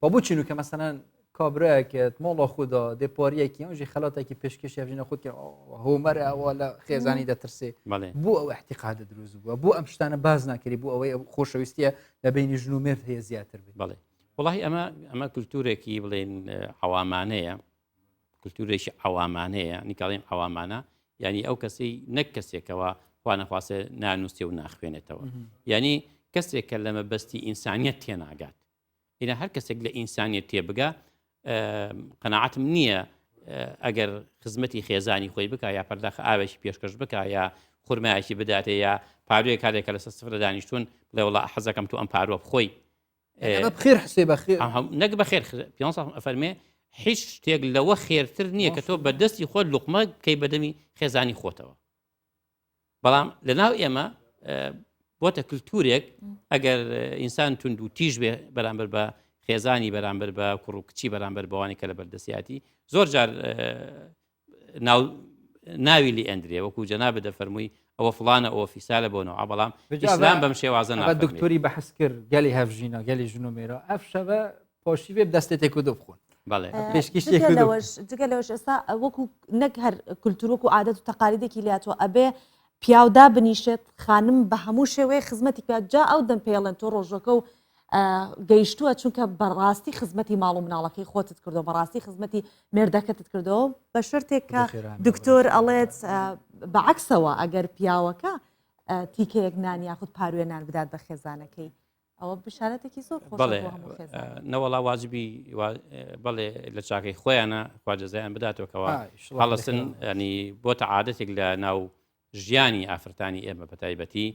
و بۆ چینو کە مەسەلەن کابرایەکێت ماڵە خۆدا دێ پاریەکی ئەو ژی خەلاتێکی پێشکەشی هەڤژینە خۆت کرد هۆمەرە ئەوە لە خێزانی دەترسێ بەڵێ بۆ ئەو احتیقادە دروست بووە بۆ ئەم شتانە باز ناکەری بۆ ئەوەی ئەو خۆشەویستیە لە بینی ژن و مێرد هەیە زیاتر بێت بەڵێ وڵی ئەمە ئەمە کولتورێکی بڵێن عەوامانەیە کولتورێکی عەوامانەیە نیکاڵیم عەوامانە یعنی ئەو کەسەی نەک کەسێکەوە خوانەخواسێ نانووسێ و ناخوێنێتەوە یعنی کەسێک کە لە مەبەستی ئینسانیت تێناگات ئینا هەر کەسێک لە ئینسانیت تێبگا قەنەعاتم نییە ئەگەر خزمەتی خێزانی خۆی بک یا پەرداخە ئاوێکی پێشکەش بک یا خورمایەکی بداتێ یا پاروێک کاتێک کە لەسەر سفرە دانیشتون بڵێ وڵا حەزەکەم تو ئەم پاروە بخۆی بخێر حسێ بەخێر نەک بەخێر پێ ئەفەرمێ هیچ شتێک لەوە خێرتر نییە کە تۆ بە دەستی خۆت لوقمە بکەی بەدەمی خێزانی خۆتەوە بەڵام لە ناو ئێمە بۆتە کللتورێک ئەگەر ئینسان تونند و تیژ بێ بەرامبەر بە خێزانی بەرامبەر بە کوڕ و کچی بەرامبەر بەوانی کە لە بەردەسیاتی زۆر جار ناو ناوی لێ ئەندرێ وەکو جەنابت دەفەرمووی ئەوە فڵانە ئەوە فیسالە بۆ نەوە بەڵام ئیسلام بەم شێوازە نافەرمێ. دکتۆری بەحس کرد گەلی هەڤژینە گەلی ژن و مێرە ئەف شەوە پۆشی بێ دەستێ تێک و دو بخۆن بەڵێ پێشکیش جگە لەوەش جگە لەوەش ئێستا وەکو نەک هەر کولتور وەکو عادەت و تەقالیدێکی لاتوە ئەبێ پیاودا بنیشێت خانم بە هەموو شێوەیە خزمەتی بکات جا ئەو دەم پێڵێن تۆ ڕۆژەکە و گەیشتووە چونکە بەڕاستی خزمەتی ماڵ و مناڵەکەی خۆتت کردو بەڕاستی خزمەتی مێردەکەتت کردەوە بە شەرتێک کە دکتۆر ئەڵێت بەعکسەوە ئەگەر پیاوەکە تیکەیەک نان یاخود پاروێ نان بدات بە خێزانەکەی ئەوە بشارەتێکی زۆر خۆش بەڵێ نەوەڵا واجبی بەڵێ لە چاکەی خۆیانە خواجەزایان بداتەوەکەوە هەڵسن ینی بۆتە عادەتێک لە ناو ژیانی ئافرەتانی ئێمە بەتایبەتی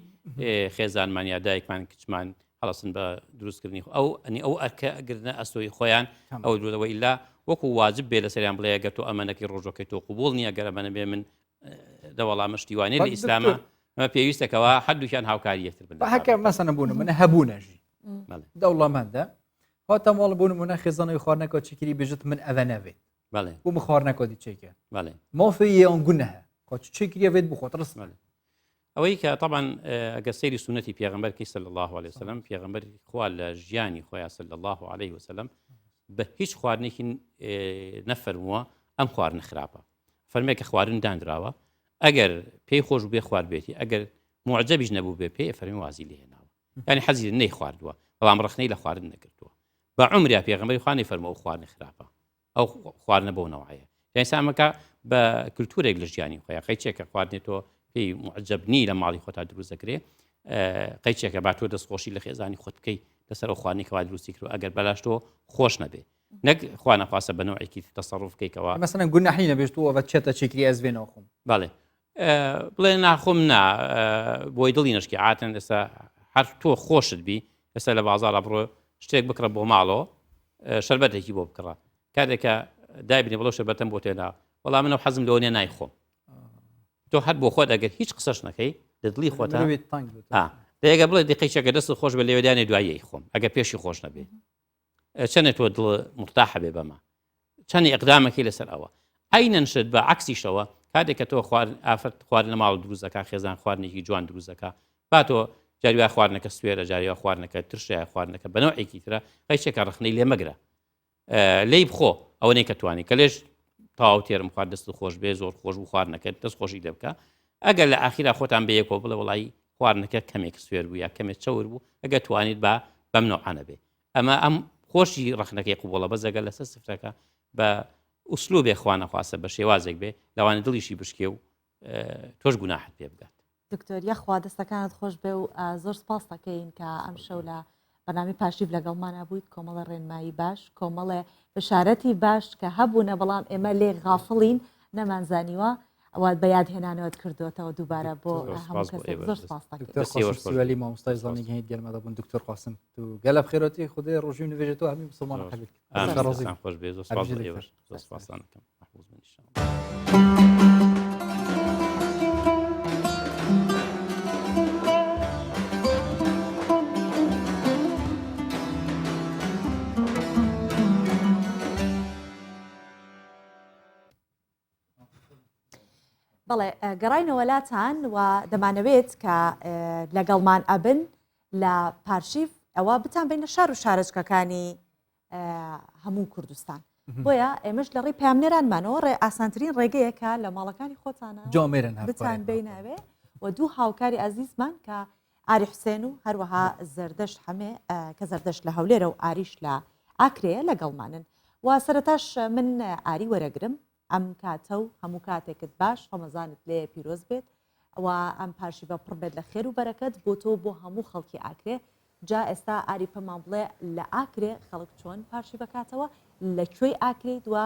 خێزانمان یا دایکمان کچمان هەڵسن بە دروستکردنی ئەو ئەنی ئەو ئەرکە ئەگرنە ئەستۆی خۆیان ئەو دوورەوە ئیلا وەکو واجب بێ لەسەریان بڵێ گەر تۆ ئەمەنەکەی ڕۆژەکەی تۆ قوبول نییە گەر ئەمەنە بێ من دەوەڵامە شتیوانێ لە ئیسلامە ئەمە پێویستەکەەوە هەردووکیان هاوکاری یەکتر بن هەکە مەسەنە بوون منە هەبوونەژی دەوڵەمەندە هاتە ماڵ بوون منە خێزانەوەی خواردنەکە چکری بژت من ئەвە نەبێت بەڵێ بۆ بخوار نەکۆدی چێکە بەڵێ مافی یان گونەهە کە چێکریە بێت بخۆت ڕست بەڵێ ئەوەی کە طبعا ئەگەر سەیری سونەتی پێغەمبەر کەی صلی الله عليه وسلم پێغەمبەر خوا لە ژیانی خۆیان صلی الله عليه وسلم بە هیچ خواردنێکی نەفەرمووە ئەم خواردنە خراپە فەرمێ کە خواردن دانراوە ئەگەر پێی خۆش بێ خوارد بێتی ئەگەر معجبیش نەبوو بێ پێی فەرمی وازی لێهێناوە یعنی حەزی نەی خواردووە بەڵام ڕخنەی لە خواردن نەکردووە بە عمریا پێغەمبەری خوا نەیفەرمووە ئەو خواردنە خراپە ئەو خواردنە بەو نەوعەیە یعنی سامەکە بە کللتورێک لە ژیانی خۆیان قەیچێکە خواردنێ تۆ پێی معجب نی لە ماڵی خۆتا دروست دەکرێ قەیچێکە با تۆ دەستخۆشی لە خێزانی خۆت بکەی لەسەر ئەو خواردنی کەوا دروستی کرد ئەگەر بەلاش تۆ خۆش نەبێ نەک خوا نەخواستە بە نەوعێکی تەسەڕوف بکەیتەوە مەسەلەن گوناحی نەبێت تۆ ئەوە چێتە چێکری ئەز بێ ناخۆم بەڵێ بڵێ ناخۆم نا بۆی دڵی نشکی عاتن ئێستا هەر تۆ خۆشت بی ئێستا لە بازاڕا بڕۆ شتێک بکڕە بۆ ماڵەوە شربەتێکی بۆ بکڕە کاتێکە دایبنی بڵۆ شربەتم بۆ تێنا وەڵام منەوە حەزم لەوە نیە نایخۆم تۆ هەر بۆ خۆت ئەگەر هیچ قسەش نەکەی لە دڵی خۆتە دەیەگە بڵێ دیقەیچەکە دەست خۆش بە لێوێدانێ دوایی خۆم ئەگەر پێشی خۆش نەبێ. چەنێ تۆ دڵ مرتاحە بێ بەمە چەنی ئەقدامەکەی لەسەر ئەوە عەینەن شت بە عەکسیشەوە کاتێک کە تۆ خوارد ئافرەت خواردن لە ماڵ دروست دەکا خێزان خواردنێکی جوان دروست دەکا با تۆ جاری وایە خواردنەکە سوێرە جاری وایە خواردنەکە ترشە یا خواردنەکە بە نەوعێکی ترە قەیچێکە ڕەخنەی لێ مەگرە لێی بخۆ ئەوەنەی کە توانی کە لێش تەواو تێرم خوارد دەست خۆش بێ زۆر خۆش بوو خواردنەکە دەست خۆشی لێ بکە ئەگەر لە ئاخیرا خۆتان بەیەکەوە بڵێ وڵی خواردنەکە کەمێک سوێر بوو یا کەمێک چەور بوو ئەگەر توانیت با بەم نەوعانە بێ ئەمە ئەم خۆشی ڕەخنەکەی قوبوڵە بەس ئەگەر لەسەر سفرەکە بە ئوسلوبێ خوا نەخواستە بە شێوازێک بێ لەوانە دڵیشی بشکێ و تۆش گوناحت پێ بگات. دکتۆر یەخوا دەستەکانت خۆش بێ و زۆر سپاست دەکەین کە ئەمشەو لە بەرنامەی پارشیڤ لەگەڵمانا بوویت کۆمەڵە ڕێنمایی باش کۆمەڵێ بشارەتی باش کە هەبوونە بەڵام ئێمە لێ غافڵین نەمانزانیوە ئەوە بە یاد هێنانەوەت کردووەتەوە دووبارە بۆ هەموو کەسێک زۆر سپاس دەکەین. دکتۆر قاسم سیوەلی مامۆستای زانیگەهی گەرمەدە بوون دکتۆر قاسم تو گەلە بخێرەتی خودێ ڕۆژی و نوێژێ تۆ هەمی مسلمان قبول کرد. خۆش بێ زۆر سپاس بۆ ئێوەش زۆر سپاستان دەکەم مەحفوظ بن ان شاء الله. بەڵێ گەڕاینەوە لاتان و دەمانەوێت کە لەگەڵمان ئەبن لە پارشیف ئەوە بتان بینە شار و شارۆچکەکانی هەموو کوردستان بۆیە ئێمەش لە ڕێی پامنێرانمانەوە ڕێ ئاسانترین ڕێگەیە کە لە ماڵەکانی خۆتانە جامێرن بتان بیناوێ و دوو هاوکاری ئازیزمان کە ئاری حوسێن و هەروەها زەردەشت حەمێ کە زەردەشت لە هەولێرە و ئاریش لە ئاکرێیە لەگەڵمانن و سەرەتاش من ئاری وەرەگرم ئەم کاتە و هەموو کاتێکت باش ڕەمەزانت لێ پیرۆز بێت و ئەم پارشیڤە پڕ بێت لە خێر و بەرەکەت بۆ تۆ بۆ هەموو خەڵکی ئاکرێ جا ئێستا ئاری پەمان بڵێ لە ئاکرێ خەڵک چۆن پارشیڤەکاتەوە لە کوێی ئاکرێیت و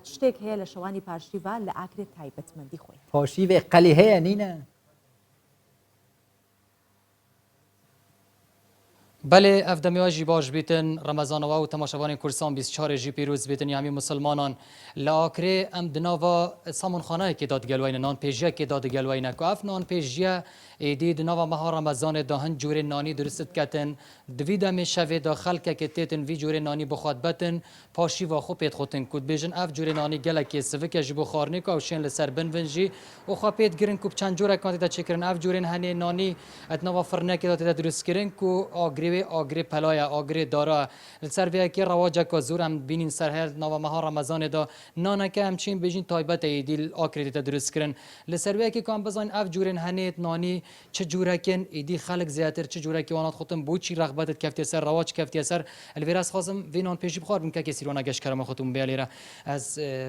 چ شتێک هەیە لە شەوانی پارشیڤا لە ئاکرێ تایبەتمەندی خۆی پارشیڤێ قەلی هەیە نینە؟ بەلێ ئەڤ دەمێ ژی باش بیتن ڕەمەزانەوە و تەماشەڤانێن کوردستان 24 ژی پیروز بیتن یامی موسڵمانان لە ئاکرێ ئەم دناڤا سامونخانایەکێ دا دگەلوەینە نان پێژیەکێ دا دگەلوەینە کو ئەڤ نان پێژیە ئێدی دناڤا مەها ڕەمەزانێ دا هەند جورێ نانی دروست کەتن دڤی دەمێ شەڤێ دا خەلکەکێ تێتن ڤی جورێ نانی بخوات بەتن پاشیڤا خو پێت خوتن کو دبێژن ئەڤ جورێ نانی گەلەکێ سڤکە ژ بۆ خارنێ کو ئەو شێن لە سەر بنڤن ژی و خو پێت گرن کو چەند جورەکان تێدە چێکرن ئەڤ جورێن هەنێ نانی ئەد ناڤا فرنەکێ دا تێدە دروست کرن کو ئاگرێ وێ ئاگرێ پەلایە ئاگرێ دارا لە سەر ڤێ یەکێ ڕەواجەکا زور ئەم بینین سەر هەیە لە ناڤا مەها ڕەمەزانێ دا نانەکە ئەم چێن بێژین تایبەتە ئیدی ل ئاکرێ تێتە دروست کرن لە سەر وێ یەکێ کو ئەم بزانین ئەڤ جورێن هەنێت نانی چ جورەکێن ئیدی خەلک زیاتر چ جورەکی وانات خوتن بۆچی رەغبەتت کەفتیە سەر رەواج کەفتیە سەر لڤێرە ئەز خوازم ڤێ نان پێژی بخوار بم کەکێ سیروانە گەش کەرەمە خوتم بێ لێرە ئەز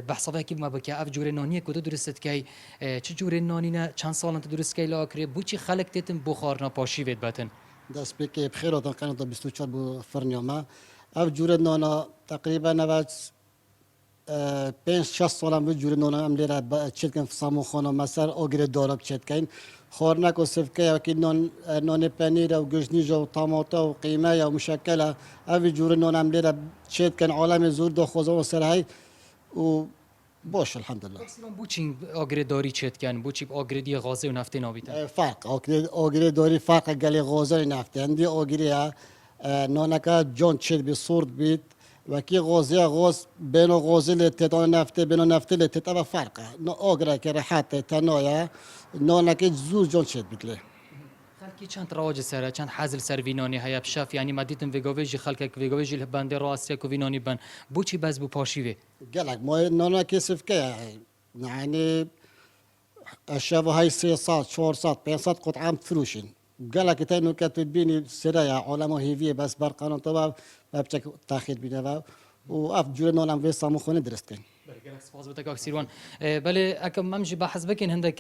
بەحسا ڤەکی بمە بکە ئەڤ جورێ نانیە کو تو دروستت کەی چ جورێ نانینە چەند ساڵن تو دروست کەی لە ئاکرێ بۆچی خەلک تێتن بۆ خواردنا پاشی ڤێت بەتن. دەست پێ کەی بخێر هاتن قەناتا 24 بۆ فرنیا مە ئەڤ جورە نانا تەقریبەن ئەڤ پێنج شەش ساڵان بوو جورە نانە ئەم لێرە چێ دکەن سامۆخانە مە سەر ئاگرێ دارە چێ دکەین خواردنەک و سفکەیە وەکی نان نانێ پەنیرە و گژنیژە و تاماتە و قیمەیە و مشەکەلە ئەوی جورە نان ئەم لێرە چێ دکەن عالەمێ زۆر داخوازەوە سەر هەی و باش الحمدلله. سیران بۆچی ئاگرێ داری چێ دکەن بۆچی ئاگرێ دیە غازێ و نەفتێ نابیتن؟ فەرق ئاگرێ داری فەرقە گەلێ غازێ نەفتێ هەندی ئاگرێ نانەکە جان چێت بی سوورد بیت وەکی غازیە غاز بێنۆ غازی لێ تێت ئانە نەفتێ بێنۆ نەفتێ لێ تێت ئەوە فەرقە نە ئاگرەکە ڕەحەتە تەنایە نانەکەی زوو جان چێت بیت لێ. خەلکی چەند ڕەواج سەرە چەند حەز لسەر ڤی نانی هەیە بشەف یانی مە دیتم ڤێگاڤێ ژی خەلکەک ڤێگاڤێ ژی لە بەندێ ڕاستیە کو ڤی نانی بەن بۆچی بەس بوو پاشی وێ؟ گەلەک مایە نانەکەی سفکەیە یانی ئەشەڤ هەی 300 400 500 قطعە فروشین گەلەک تای نوکە تو بینی سرەیە عالەمە هێڤیە بەس بەرقانەتەوە بە بچەک تاخیر بینەوە و ئەف جورە نانم vê سامۆخۆنە درست کەین. بەلێ گەلەک سپاس بۆ تە کاک سیروان. بەلێ ئەکەم ئەم ژی بەحس بکەین هەندێک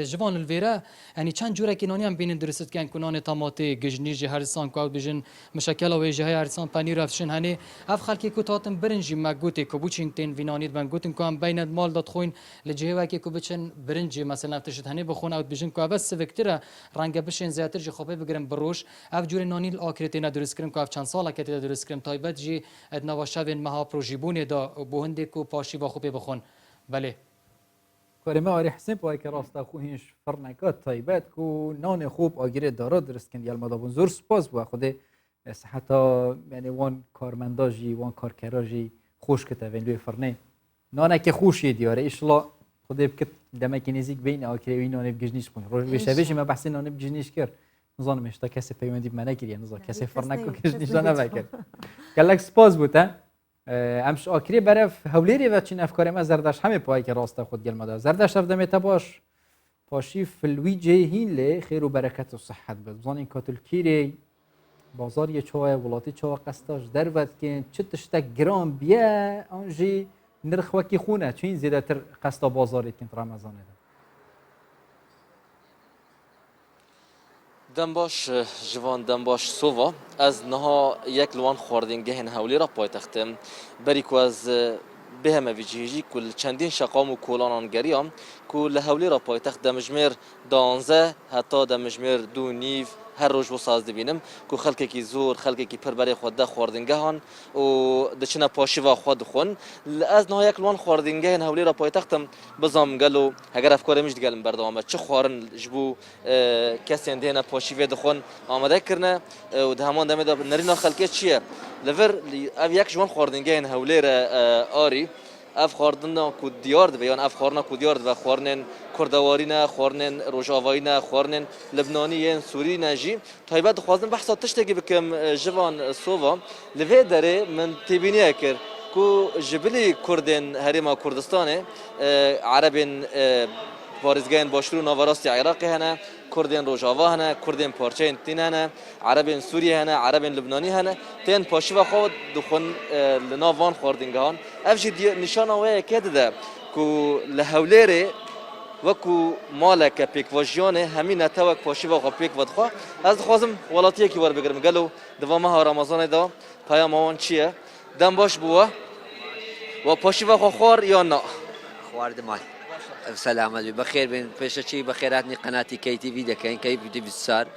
ji van li vêre yanî çend curekî nanî em bînin dirust dikin ku nanê tamatê, gijnî jî herisan ku ew dibêjin mişekela wê jî heye herisan penîr ev şin henê ev xelkê ku tatin birin jî me gotê ku bûçîn tên vî nanî dibin gotin ku em beyne di mal de dixwîn li cihê wekê ku biçin birincê mesela ev tişt henê bixwin ew dibêjin ku ev e siviktir e Renge bişên zêdetir jî xwe pê bigirin bi roj. Ev cûrê nanî li Akrê têne dirustkirin ku ev çend saleke têde dirustkirin taybet jî di nava şevên meha projîbûnê de bo hindê ku paşîva xwe pê bixwin. Belê. Karê me Arî Hisên payeke rast e xwe hîn ji firneke taybet ku nanê xwe bi agirê dara dirust dikin yelma dabûn. Zor spas bû Xwedê. سحەتا یعنی وان کارمەندا ژی وان کارکەرا ژی خۆش کتە ڤێن لوێ فڕنێ نانەکێ خۆشیە دیارە ئیشڵا خودێ بکت دەمەکی نزیک بین ئەوە کرێوی نانێ بگژنیش بخۆین ڕۆژ وێ شەوێ ژی مە بەحسی نانێ بگژنیش کرد نزانم هێشتا کەسێ پەیوەندی بمە نەکردیە نزا کەسێ فڕنەک و گژنیش نەکرد گەلەک سپاس بوتە ئەم ئاکرێ بەرەف هەولێرێ بە چین ئەفکارێ مە زەردەش هەمێ پایکە ڕاستە خود گەلمەدا زەردەش ئەف دەمێتە باش پاشی فلویجێ هین لێ خێر و بەرەکەت و سەحەت بێت بزانین کاتلکیرێ بازاریە چۆە وڵاتی چۆە قەستاش دەرڤەتکێن چ تشتێک گران بیە ئەنژی نرخ وەکی خونە چین زێدەتر قەستا بازارێت کن ڕەمەزانێدا Dem baş ji van dem baş sova. Ez niha yek li wan xwardingehên Hewlêra paytext im. Berî ku ez biheme vî cihê jî ku li çendîn şeqam û kolanan geriyam ku li Hewlêra paytext demijmêr danze heta demijmêr du nîv her roj wisa ez dibînim ku xelkekî zor xelkekî pir berê xwe dide xwardingehan û diçine paşiva xwe dixwin. Ez niha yek li wan xwardingehên Hewlêra paytext im Bizam gelo heger efkarê min jî digel min berdewam be çi xwarin ji bo kesên dihêne paşîvê dixwin amade kirine û di heman demê de nerîna xelkê çi ye? Li vir ev yek ji wan xwaringehên Hewlêr e Arî. Ev xwarina ku diyar dibe yan ev xwarina ku diyar dibe xwarinên kurdewarî ne, xwarinên rojavayî ne, xwarinên libnanî yên sûrî ne jî. Taybet dixwazim behsa tiştekî bikim ji van sova. Li vê derê min têbîniyek kir ku ji bilî Kurdên Herêma Kurdistanê, Erebên parêzgehên Başûr û Naverastê Iraqê hene, Kurdên Rojava hene, Kurdên parçeyên tîn hene, Erebên Sûriyê hene, Erebên Libnanî hene, tên paşiva xwe dixwin li nav van xwardingehan. Ev jî nîşana wê yekê dide ku li Hewlêrê wekû maleke pêkvajiyanê hemî netewek paşiva xwe pêk ve dixwe. Ez dixwazim welatiyekî werbigirim gelo Di va meha Remezanê de peyama wan çi ye? Dem baş bû we? We paşîva xwe xwar yan na? Xwardiman. Selamet bî. Bexêr bên. Pêşeçî bexêrhatinî qenatî KTV dekeyn, KTV 24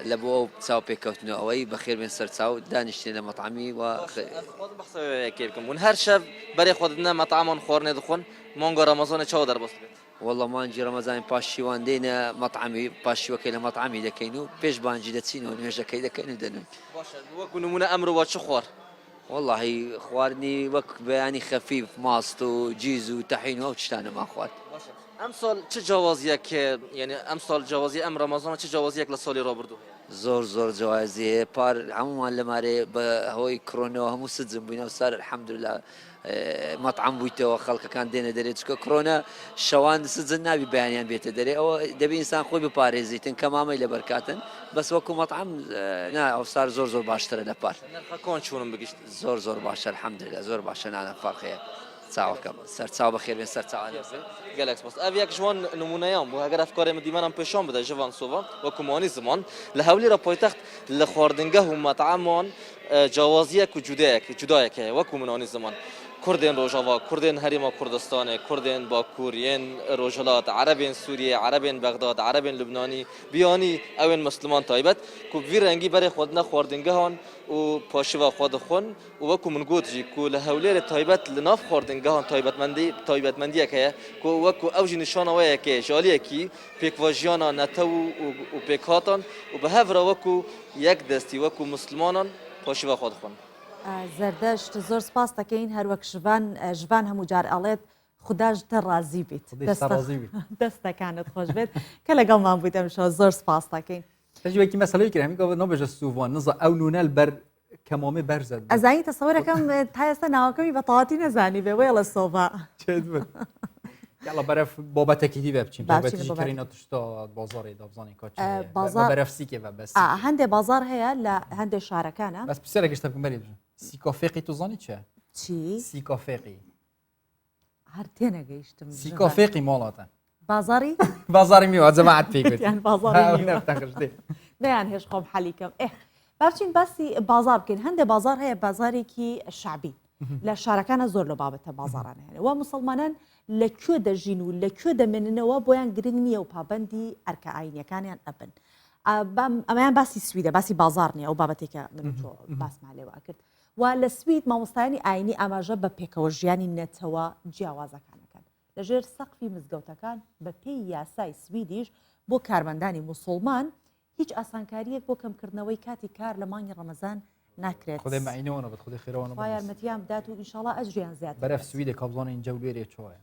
لە بۆ ئەو چاو پێکەوتن و ئەوەی بەخێر بێن سەر چاو دانیشتین لە مەتعەمی و باشە ئەز dixwazim behsa wê yekê bikim. Hûn her şev berê xwe didine met'eman xwarinê dixwin, manga Remezanê çawa derbas dibêt? وەڵا مانگی ڕەمەزانی پاش شیوان دێینە مەتعەمی پاش شیوەکەی لە مەتعەمی دەکەین و پێش بانگی دەچینەوە نوێژەکەی دەکەین و دەنوین. باشە وەکو نمونە ئەمرۆ وە چ خوار؟ وەڵاهی خواردنی وەک بەیانی خەفیف ماست و جیز و تەحین و ئەو چشتانەمان خوارد. باشە ئەمساڵ چ جیاوازیەک یانی ئەمساڵ جیاوازی ئەم ڕەمەزانە چ جیاوازیەک لە ساڵی ڕابردوو هەیە؟ زۆر زۆر جیاوازی هەیە پار هەموومان لە مارێ بە هۆی کرۆنەوە هەموو سجن بووین ئەوسار الحمدللە مەتعەم بوویتەوە خەڵکەکان دێنە دەرێ چکە کرۆنە شەوان سجن نابی بەیانیان بێتە دەرێ ئەوە دەبی ئینسان خۆی بپارێزیتن کەمامەی لەبەر کاتن بەس وەکو مەتعەم نا ئەوسار زۆر زۆر باشترە لە پار. نرخەکان چۆنن بگشتی؟ زۆر زۆر باشە الحمدللە زۆر باشە نانە فەرقەیە چاوەکەم سەرچاو بەخێر بێن سەرچاوان. گەلەک سپاس ئەڤ یەک ژ وان نموونەیان بوو هەگەر ئەفکارێ من دیمەنان پێشان بدە ژ ڤان سۆڤا وەکو مانی زمان لە هەولێرە پایتەخت لە خواردنگەه و مەتعەمان جیاوازیەک و جودەیەک جودایەک هەیە وەکو من ئانی زمان کوردێن ڕۆژاوا کوردێن هەرێما کوردستانێ کوردێن باکوور yên ڕۆژهەلات عەرەبێن سوریێ عەرەبێن بەغداد عەرەبێن لوبنانی بیانی ئەوێن مسلمان تایبەت ku bi vî rengî berê xwe dine xwardingehan û paşiva xwe dixwin û wekû min got jî ku li Hewlêrê taybet li nav xwardingehan taybetmendî taybetmendiyek heye ku wekû ew jî nîşana wê yekê ji aliyekî pêkvajiyana netew û pêkhatan û bi hev re wekû yek destî wekû mislimanan paşiva xwe dixwin. زەردەشت زۆر سپاس دەکەین هەروەک ژڤان ژڤان هەموو جار ئەڵێت خودا ژتە ڕازی بیت دەستەکانت خۆش بێت کە لەگەڵمان بوویت ئەمشەو زۆر سپاس دەکەین. تەجوێکی مەسەلەی کرد هەمی گەوە نابێژە سوڤان نزا ئەو نونەل بەر کەمامێ بەرزە ئەزانی تەسەوەرەکەم تا ئێستا ناوەکەمی بە تەواتی نەزانی بێ وێڵە سۆڤا یاڵا بەرەف بابەتێکی دی بێ بچین بابەتێکی تشتا بازاڕی دا بزانین کات بازار بەرەف سیکێ بە بەس هەندێ بازار هەیە لە هەندێ شارەکانە بەس پرسیارێکیش تەبکەم بەری بژم سیکۆفێقی تو زانی چیە چی سیکۆفێقی هەر تێنەگەیشتم سیکۆ فێقی ماڵاتە بازاری بازاری میوە جەماعەت پێی گوتیان بازاری نەیان هێش خۆم حەلیکەم ئێ با بچین باسی بازار بکەین هەندێک بازار هەیە بازارێکی شعبی لە شارەکانە زۆر لە بابەتە بازارانە هەیە و مسلمانان لە کوێ دەژین و لە کوێ دەمێننەوە بۆیان گرنگ نییە و پابندی ئەرکە ئاینیەکانیان ئەبن ئەمەیان باسی سویدە باسی بازار نیە ئەو بابەتێکە من تۆ باسمان لێوە کرد و لە سوید مامۆستایانی ئایینی ئاماژە بە پێکەوەژیانی نەتەوە جیاوازەکان ئەکەن لە ژێر سەقفی مزگەوتەکان، بە پێی یاسای سویدیش بۆ کارمەندانی موسوڵمان. هیچ ئاسانکارییەک بۆ کەمکردنەوەی کاتی کار لە مانگی ڕەمەزان ناکرێت. خودای مەعینەوەنە بێت خودای خێرەوانە خوا یارمەتیان بدات و ئینشاڵا ئەجریان زیاتر بەرەف سویدێ کابزانین جەولێرێ چۆیە.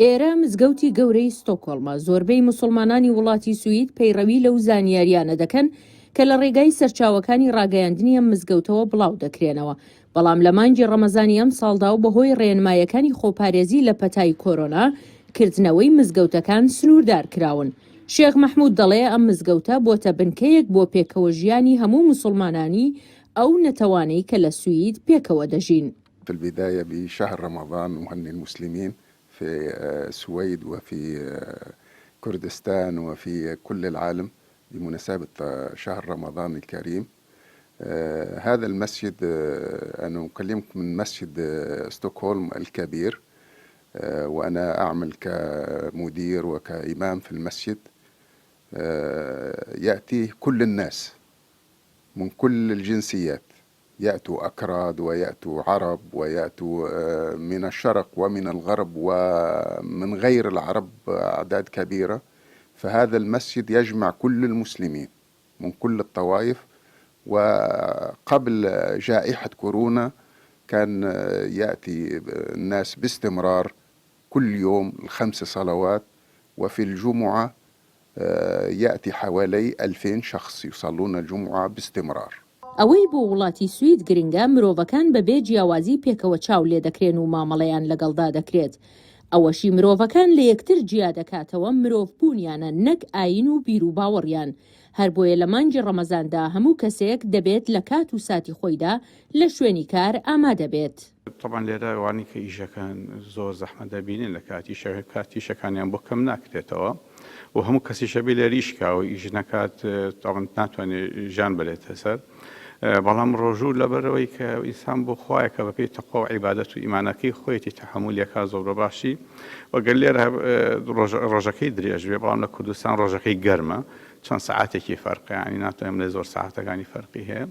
ئێرە مزگەوتی گەورەی ستۆکۆڵمە، زۆربەی موسڵمانانی وڵاتی سوید پەیڕەوی لەو زانیاریانە دەکەن کە لە ڕێگای سەرچاوەکانی ڕاگەیاندنی ئەم مزگەوتەوە بڵاو دەکرێنەوە، بەڵام لە مانگی ڕەمەزانی ئەمساڵدا و بەهۆی ڕێنمایەکانی خۆپارێزی لە پەتای کۆرۆنا، کردنەوەی مزگەوتەکان سنووردار کراون. شێخ مەحمود دەڵێ ئەم مزگەوتە بۆتە بنکەیەک بۆ پێکەوە ژیانی هەموو موسڵمانانی ئەو نەتەوانەی کە لە سوید پێکەوە دەژین. في البداية بشهر رمضان نهني المسلمين في السويد وفي كردستان وفي كل العالم بمناسبة شهر رمضان الكريم هذا المسجد أنا أكلمكم من مسجد ستوكهولم الكبير وأنا أعمل كمدير وكإمام في المسجد يأتيه كل الناس من كل الجنسيات يأتوا أكراد ويأتوا عرب ويأتوا من الشرق ومن الغرب ومن غير العرب أعداد كبيرة فهذا المسجد يجمع كل المسلمين من كل الطوائف وقبل جائحة كورونا كان يأتي الناس باستمرار كل يوم الخمس صلوات وفي الجمعة يأتي حوالي 2000 شخص يصلون الجمعة باستمرار. ئەوەی بۆ وڵاتی سوید گرنگە مرۆڤەکان بە بێ جیاوازی پێکەوە چاو لێدەکرێن و مامەڵەیان لەگەڵدا دەکرێت. ئەوەشی مرۆڤەکان لە یەکتر جیا دەکاتەوە مرۆڤبوونیانە نەک ئایین و بیروباوەڕیان. هەربۆیە لە مانگی ڕەمەزاندا هەموو کەسێک دەبێت لە کات و ساتی خۆیدا لە شوێنی کار ئامادە بێت. تەبعەن لێرە ئەوانەی کە ئیشەکەن زۆر زەحمەت دەبینن لە کاتی ئیشەکە کاتی ئیشەکانیان بۆ کەم ناکرێتەوە و هەموو کەسیش ئەبێ لێرە ئیش کا و ئیش نەکات تەبعەن ناتوانێت ژیان بەرێتە سەر بەڵام ڕۆژوو لەبەرئەوەی کە ئینسان بۆ خوایە کە بەپێی تەقوا و عیبادەت و ئیمانەکەی خۆیەتی تەحەمولی ئەکا زۆر بە باشی و گەر لێرە ڕۆژەکەی درێژ بێ بەڵام لە کوردستان ڕۆژەکەی گەرمە چەند سەعاتێکی فەرقە یانی ناتوانم بڵێ زۆر سەعاتەکانی فەرقی هەیە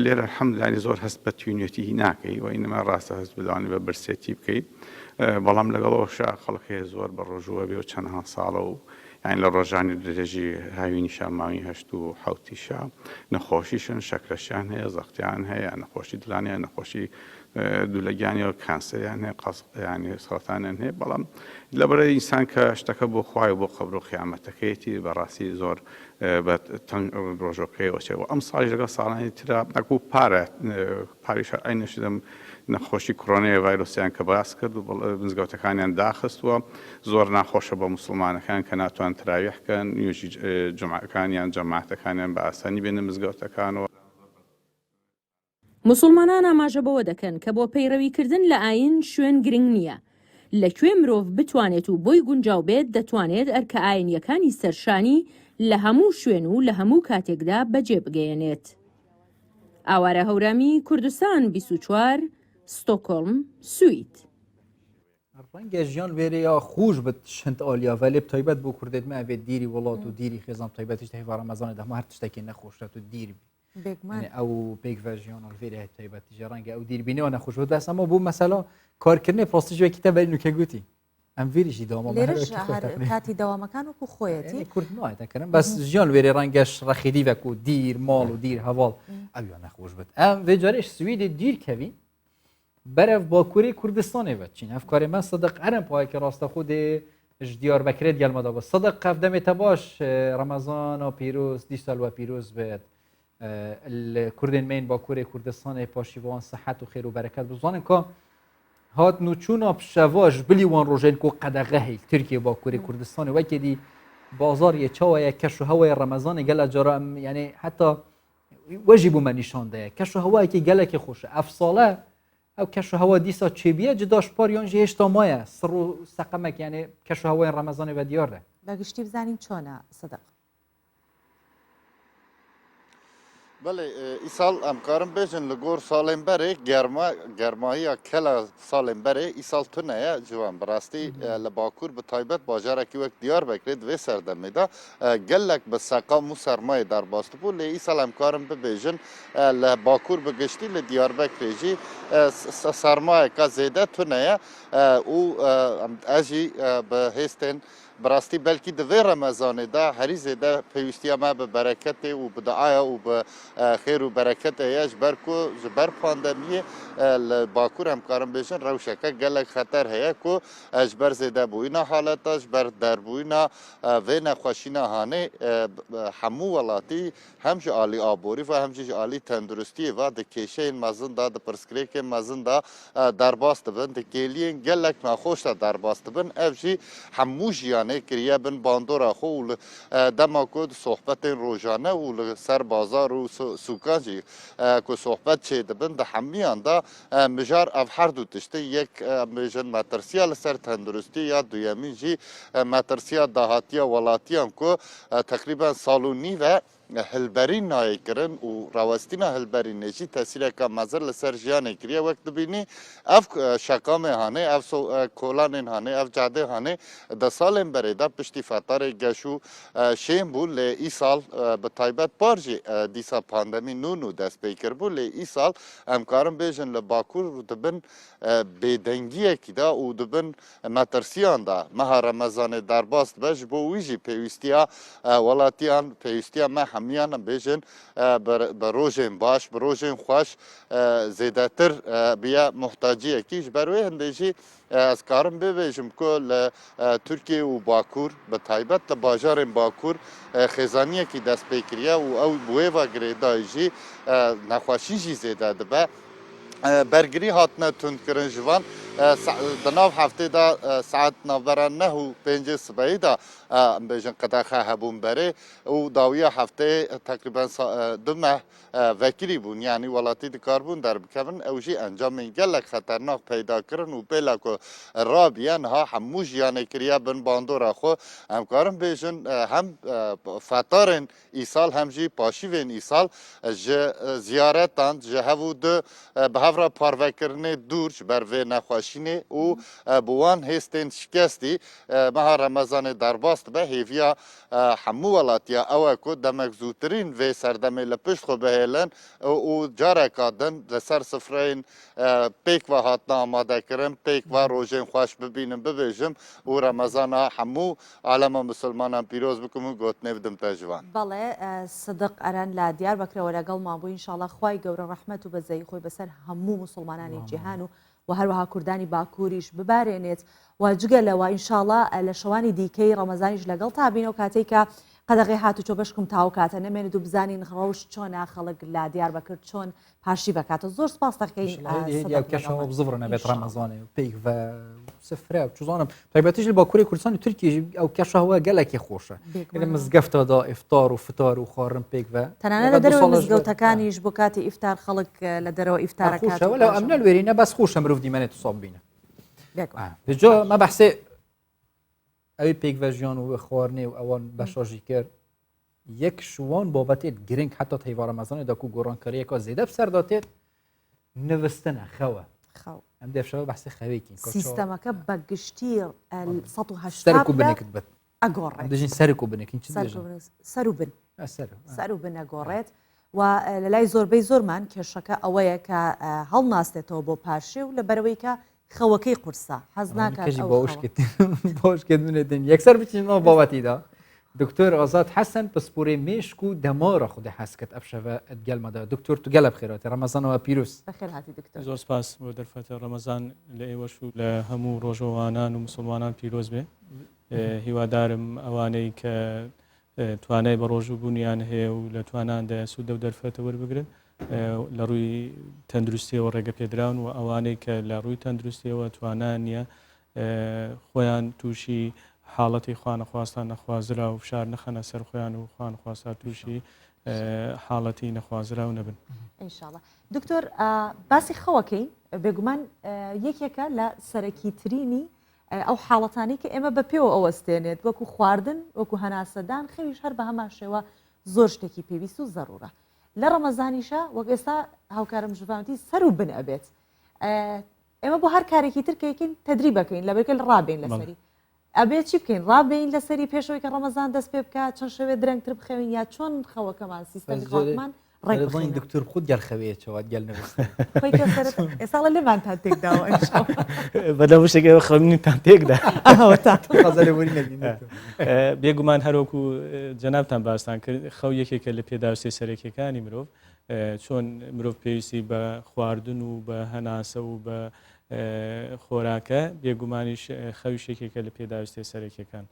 لێرە الحمدلله زۆر هەست بە تینوێتی ناکەی و ئینما ڕاستە هەست بدەوانی بە برسێتی بکەی بەڵام لەگەڵەوەشا خەڵک هەیە زۆر بە ڕۆژووە بێ و چەندها ساڵە و یانی لە ڕۆژانی درێژی هاوینیشا مانگی هەشت و حەوتیشا نەخۆشیشن شەکرەشیان هەیە زەختیان هەیە نەخۆشی دڵیان هەیە نەخۆشی دوولەگیانی و کانسەریان هەیە قەز ینی سەرەتانیان هەیە بەڵام لەبەرە ئینسان کە شتەکە بۆ خوای و بۆ قەبر و قیامەتەکەیەتی بەڕاستی زۆر بە تەنگ ڕۆژۆکەیەوە چێ و ئەم ساڵیش لەگەڵ ساڵانی ترا ئەکو پارە پاریش هەر عەینە شتم نەخۆشی کۆرۆنای ڤایرۆسیان کە باس کرد و مزگەوتەکانیان داخستووە زۆر ناخۆشە بۆ موسڵمانەکان کە ناتوان تراویح کەن نوێژی جومعەکانیان جەماعەتەکانیان بە ئاسانی بێنە مزگەوتەکانەوە. موسڵمانان ئاماژە بەوە دەکەن کە بۆ پەیڕەویکردن لە ئایین شوێن گرنگ نییە، لە کوێ مرۆڤ بتوانێت و بۆی گونجاو بێت دەتوانێت ئەرکە ئاینییەکانی سەرشانی لە هەموو شوێن و لە هەموو کاتێکدا بەجێ بگەیەنێت. ئاوارە هەورامی، کوردستان 24، ستۆکۆڵم، سوید. ڕەنگە ژیان وێرێ یا خوش بت شنت ئالیا وەلێ تایبەت بۆ کوردێت مە ئەوێ دیری وڵات و دیری خێزان تایبەتیش هەیڤا ڕەمەزانێ دەما هەر تشتێکی نەخۆشتە تو دیر بی بێگومان ئەو پێکڤە ژیان ڤێرێ هەیە تایبەتیش ڕەنگە ئەو دیربینەوە نەخۆش بێت بەس ئەمە بۆ مەسەلا کارکردنی پرۆستیژێکی تە بەرین و کە گوتی ئەم ڤێریشی دەوامە لێرەش هەر کاتی دەوامەکان وەکو خۆیەتی کورد نایەتەکردن بەس ژیان وێرێ ڕەنگەش ڕەخیدی وەکو دیر ماڵ و دیر هەواڵ ئەویان نەخۆش بێت ئەم vê جارێش سویدی دیر کەوین بەرەف باکووری کوردستانێ بە چین هەفکارێ من سەدق ئەرم پایەکی ڕاستە خۆ دێ ji Diyarbekirê gel me da Sadiq qef demê te baş Remezana pîroz dîsa li we pîroz bêt li Kurdên me yên Bakurê Kurdistanê paşî wan sihet û xêr û bereket bizanin ka hat nûçûna şeva ji bilî wan rojên ku qedexe heye Tirkiye Bakurê Kurdistanê wekê dî bazariyê çawa ye keş û hewayê Remezanê gele cara em yanê heta we jî bû me nîşan daye keş û hewayekî gelekî xweş e ev sale Ew keş û hewa dîsa çêbiye cida ji par yan jî hêşta maye sir û seqemek yanê keş û hewayên Remezanê ve diyar de. Bi giştî bizanîn çon e Sidiq? بەڵێ ئیساڵ ئەم کارم بێژن لە گۆر ساڵێن بەرێ گەرما گەرماییە کەلە ساڵێن بەرێ ئیساڵ تونەیە جوان بەڕاستی لە باکوور بە تایبەت باژارێکی وەک دیار بەکرێت دوێ سەردەمێدا gelek bi seqam û sermayê derbas dibû lê îsal em karin bibêjin li Bakur bi giştî li Diyarbekirê jî sermayeka zêde tune ye û ez jî bi hêstên bi rastî belkî di vê Remezanê de herî zêde pêwîstiya me bi bereketê û bi duaya û bi xêr û bereketê ye ji ber ku ji ber pandemiyê li Bakur em karin bêjin rewşeke gelek xeter heye ku ji ber zêdebûyîna haleta ji ber derbûyîna Vê nexweşîna hanê hemû welatî hem ji alî aborî ve hem jî ji alî tenduristiyê ve di kêşeyên mezin de, di pirsgirêkên mezin de derbas dibin, di kêliyên gelek naxweş de derbas dibin. Ev jî hemû jiyanê kiriye bin bandora xwe û li dema ku di sohbetên rojane û li ser bazar û sûkan jî ku sohbet çêdibin di hemiyan de Mijar ev her du tişt in, yek em bêjin metirsiya li ser tenduristiyê ya duyemîn jî metirsiya dahatiya welatiyan ku teqrîben sal û nîv e hilberîn nayê kirin û rawestîna hilberînê jî tesîreke mezin li ser jiyanê kiriye. Wek dibînî ev şeqamê hanê, ev kolanên hanê, ev cadê hanê di salên berê de piştî fetarê geş û şên bû lê îsal bi taybet par jî dîsa pandemî nû nû dest pê kiribû lê îsal Em karin bêjin li Bakur di bin bêdengiyekî de û di bin metirsiyan de meha Remezanê derbas dibe, ji bo wî jî pêwîstiya welatiyan, pêwîstiya me hemiyan em bêjin bi rojên baş, bi rojên xweş zêdetir bûye muhtaciyekî. Ji ber wê hindê jî Ez karim bibêjim ku li Tirkiye û Bakur bi taybet li bajarên Bakur xêzaniyekî dest pê kiriye û ew bi wê ve girêdayî jî nexweşî jî zêde dibe. Bergirî hatine tundkirin ji van di nav heftê de saet navbera neh û pêncê sibehî de em bêjin qedexe hebûn berê û dawiya hefteyê teqrîben du meh vekirî bûn yanî welatî dikaribûn derbikevin ew jî encamên gelek xeternak peyda kirin û pêla ku rabiye niha hemû jiyanê kiriye bin bandora xwe em karin bêjin hem fetarên îsal hem jî paşîvên îsal ji ziyaretan ji hev û du bi hev re parvekirinê dûr ji ber vê nexweşînê û bi wan hêstên şikestî meha Remezanê derbas dibe hêviya Hemû welatiya ew e ku demek zûtirîn vê serdemê li pişt xwe bihêlin û careka din li ser sifreyên pêk ve hatine amadekirin, pêk ve rojên xweş bibînin bibêjim û Remezana hemû alema misilmanan pîroz bikim û gotinê bidim te ji van. Belê Sidiq Eren li Diyarbekirê we legelman bû înşallah Xwayê gewre rehmet û bezeyî xwe beser hemû misilmananê cîhan û و هەروەها کوردانی باکووریش ببارێنێت و جگە لەوە ئینشاڵا لە شەوانی دیکەی ڕەمەزانیش لەگەڵ تا بین ئەو کاتەی کە قەدەغەی هاتوچۆ بەشکم تاو کاتە نەمێنێت و بزانین ڕەوش چۆنە خەڵک لە دیاربەکر چۆن پاشی بەکاتە زۆر سپاس دەکەین کەشەوە بزڕ نەبێت ڕەمەزانێ پێک سفرە چزانم تایبەتیش لە باکووری کوردستان و تورکیش ئەو کەشەوە گەلێکی خۆشە لە مزگەفتەدا ئیفتار و فتار و خواردن پێکوە تەنانەت لە دەرەوەی مزگەوتەکانیش بۆ کاتی ئیفتار خەڵک لە دەرەوە ئیفتارەکات لەو ئەم نەلوێری نە بەس خۆشە مرۆڤ دیمەنێت سۆب بینە جا مە بەحسێ ئەوی پێکوە ژیان و خواردنێ و ئەوان بەشاژی کرد یەک شوان بابەتێت گرنگ حتا تەیڤا ڕەمەزانێ داکو گۆڕانکاریەکە زێدە بسەردا تێت نوستنە خەوە خەو ئەم دەشەوە بەحسی خەوێکین سیستەمەکە بە گشتی 180 سەرک و بنێکت بێت ئەگۆڕێت دژین سەرک و بنێکین چ سەر و بن سەر و بن ئەگۆڕێت و لە لای زۆربەی زۆرمان کێشەکە ئەوەیە کە هەڵناستێتەوە بۆ پارشێ و لە بەرەوەی کە خەوەکەی قورسە حەز ناکات کەژی باوشکردنێتن یەکسەر بچینەوە باوەتیدا دکتۆر ئازاد حەسەن پسپۆرێ مێشک و دەمارە خودێ حەز کرد ئەف شەڤە گەلمەدا دکتۆر تو گەلە بخێراتی ڕەمەزانەوە پیروز بەخێر هاتی دکتۆر زۆر سپاس بۆ دەرفەتە ڕەمەزان لە ئێوەش و لە هەموو ڕۆژەوانان و مسلمانان پیرۆز بێ هیوادارم ئەوانەی کە توانای بە ڕۆژوو بوونیان هەیە و لە تواناندایە سوود لەو دەرفەتە وەربگرن لە ڕووی تەندروستیەوە ڕێگە پێدراون و ئەوانەی کە لە ڕووی تەندروستیەوە توانایان نییە خۆیان تووشی حاڵەتی خوانەخواستان نەخوازرا و فشار نەخەنە سەر خۆیان و خوانەخواستە تووشی حاڵەتی نەخوازراو نەبن. ئینشاڵڵا دکتۆر باسی خەوەکەین بێگومان یەکێکە لە سەرەکیترینی ئەو حاڵەتانەی کە ئێمە بە پێوە ئەوەستێنێت وەکو خواردن وەکو هەناسەدان خەویش هەر بە هەمان شێوە زۆر شتێکی پێویست و زەرورە. لە ڕەمەزانیشا وەک ئێستا هاوکارم ژڤانتی سەر و بن ئەبێت ئێمە بۆ هەر کارێکی تر کەیکەین تەدریبەکەین لەبەرکە ڕابین لەسەری ئەبێ چی بکەین ڕابین لەسەری پێشەوەی کە ڕەمەزان دەست پێ بکات چەند شەوێ درەنگتر بخەوین یا چۆن خەوەکەمان سیستەمی خەومان ڕێک دکتۆر خود گەل خەوێچەوە گەل ئێساڵە لێمانتان تێکداوە بەدە شتێک خەونیتان تێکدا بێگومان هەروەکو جەنابتان باستان کرد خەو یەکێکە لە پێداویستیە سەرەکیەکانی مرۆڤ چۆن مرۆڤ پێویستی بە خواردن و بە هەناسە و بە خۆراکە بێگومانیش خەویش یەکێکە لە پێداویستیە سەرەکیەکان.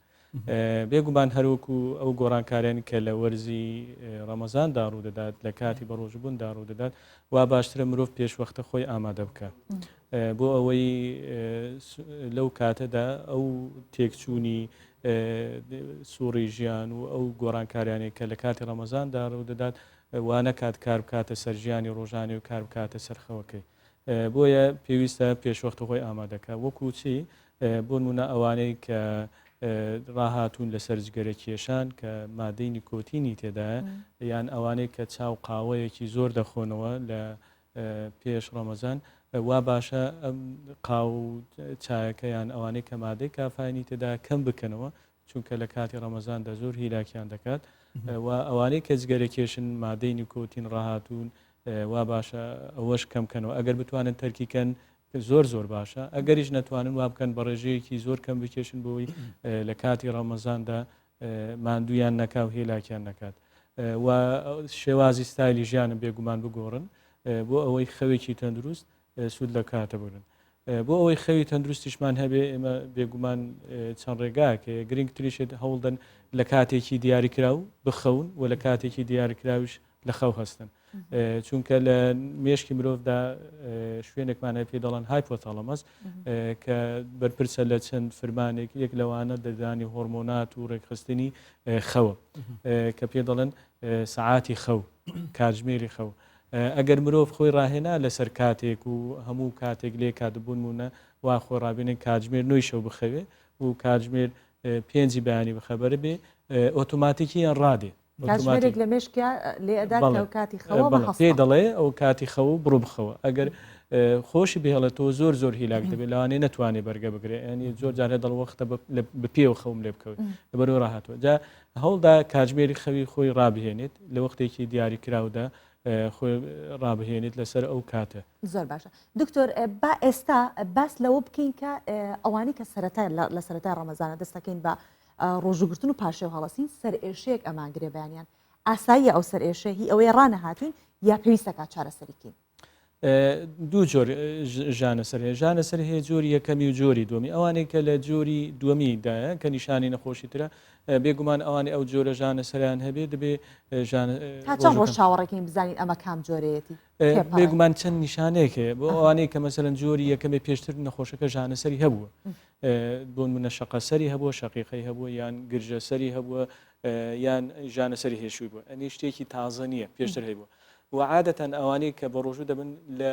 بێگومان هەروەکو ئەو گۆڕانکاریانی کە لە وەرزی ڕەمەزاندا ڕوودەدات لە کاتی بەڕۆژبووندا ڕوودەدات وا باشترە مرۆڤ پێشوەختە خۆی ئامادە بکە بۆ ئەوەی لەو کاتەدا ئەو تێکچوونی سوڕی ژیان و ئەو گۆڕانکاریانێک کە لە کاتی ڕەمەزاندا ڕوودەدات وا نەکات کار بکاتە سەر ژیانی ڕۆژانی و کار بکاتە سەر خەوەکەی بۆیە پێویستە پێشوەختە خۆی ئامادەکە وەکو چی بۆ نمونە ئەوانەی کە ڕاهاتوون لەسەر جگەرە کێشان کە مادەی نیکۆتینی تێدایە یان ئەوانەی کە چاو قاوەیەکی زۆر دەخۆنەوە لە پێش ڕەمەزان وا باشە ئەم قاو چایەکە یان ئەوانەی کە مادەی کافاینی تێدا کەم بکەنەوە چونکە لە کاتی ڕەمەزاندا زۆر هیلاکیان دەکات و ئەوانەی کە جگەرە کێشن مادەی نیکۆتین ڕاهاتوون وا باشە ئەوەش کەم کەنەوە ئەگەر بتوانن تەرکی کەن زۆر زۆر باشە ئەگەریش نەتوانن وا بکەن بە ڕێژەیەکی زۆر کەم بکێشن بۆی لە کاتی ڕەمەزاندا ماندوویان نەکا و هێلاکیان نەکات و شێوازی ستایلی ژیانم بێگومان بگۆڕن بۆ ئەوەی خەوێکی تەندروست سوود لە کاتە بگرن بۆ ئەوەی خەوی تەندروستیشمان هەبێ ئێمە بێگومان چەند ڕێگاکە گرنگتریشت هەوڵدەن لە کاتێکی دیاریکراو بخەون و لە کاتێکی دیاریکراویش لە خەو هەستن چونکە لە مێشکی مرۆڤدا شوێنێکمان هەیە پێی دەڵێن hypothalamus کە بەرپرسە لە چەند فرمانێک یەک لەوانە دەردانی هۆرمۆنات و ڕێکخستنی خەوە کە پێ دەڵێن سەعاتی خەو کاتژمێری خەو ئەگەر مرۆڤ خۆی ڕاهێنا لەسەر کاتێک و هەموو کاتێک لێ کات بوون مونە وا خۆ ڕابێنێن کاتژمێر نۆی شەو بخەوێ و کاتژمێر پێنجی بەیانی بخەبەر بێ ئۆتۆماتیکیان ڕادێ کاتژمێرێک لە مێشکیا لێ ئەدات کە ئەو کاتی خەوە بە هەستە. پێی دەڵێ ئەو کاتی خەو بڕۆ بخەوە ئەگەر خۆشی بهێڵێتەوە زۆر زۆر هیلاک دەبێت لەوانەیە نەتوانێت بەرگە بگرێ ینی زۆر جارێ دەڵ وەختە بە پێوە خەوم لێ بکەوێت لەبەرەوە ڕاهاتوە جا هەوڵدا کاتژمێری خەوی خۆی ڕابهێنێت لە وەختێکی دیاریکراودا خۆی ڕابهێنێت لەسەر ئەو کاتە. زۆر باشە دکتۆر با ئێستا باس لەوە بکەین کە ئەوانەی کە سەرەتا لە سەرەتای ڕەمەزانە دەستەکەین بە ڕۆژووگرتن و پارشێو هەڵەسین سەرئێشەیەک ئەمانگرێ بەیانیان ئاساییە ئەو سەرئێشە هی ئەوەیە ڕانەهاتوین یا پێویستە کات چارەسەری کەین؟ دوو جۆر ژانە سەر هەیە ژانە سەر هەیە جۆری یەکەمی و جۆری دووەمی ئەوانەی کە لە جۆری دووەمی دایە کە نیشانی نەخۆشی ترە بێگومان ئەوانەی ئەو جۆرە ژانە سەریان هەبێ دەبێ ژانە تا چەند ڕۆژ چاوەڕێکەین بزانین ئەمە کام جۆرەیەتی بێگومان چەند نیشانەیەک هەیە بۆ ئەوانەی کە مەسەلەن جۆری یەکەمی پێشتر نەخۆشەکە ژانە سەری هەبووە بۆ نمونە شەقە سەری هەبووە شەقیقەی هەبووە یان گرژە سەری هەبووە یان ژانە سەری هێشووی بووە ئەنی شتێکی تازە نییە پێشتر هەیبووە و عادەتەن ئەوانەی کە بە ڕۆژوو دەبن لە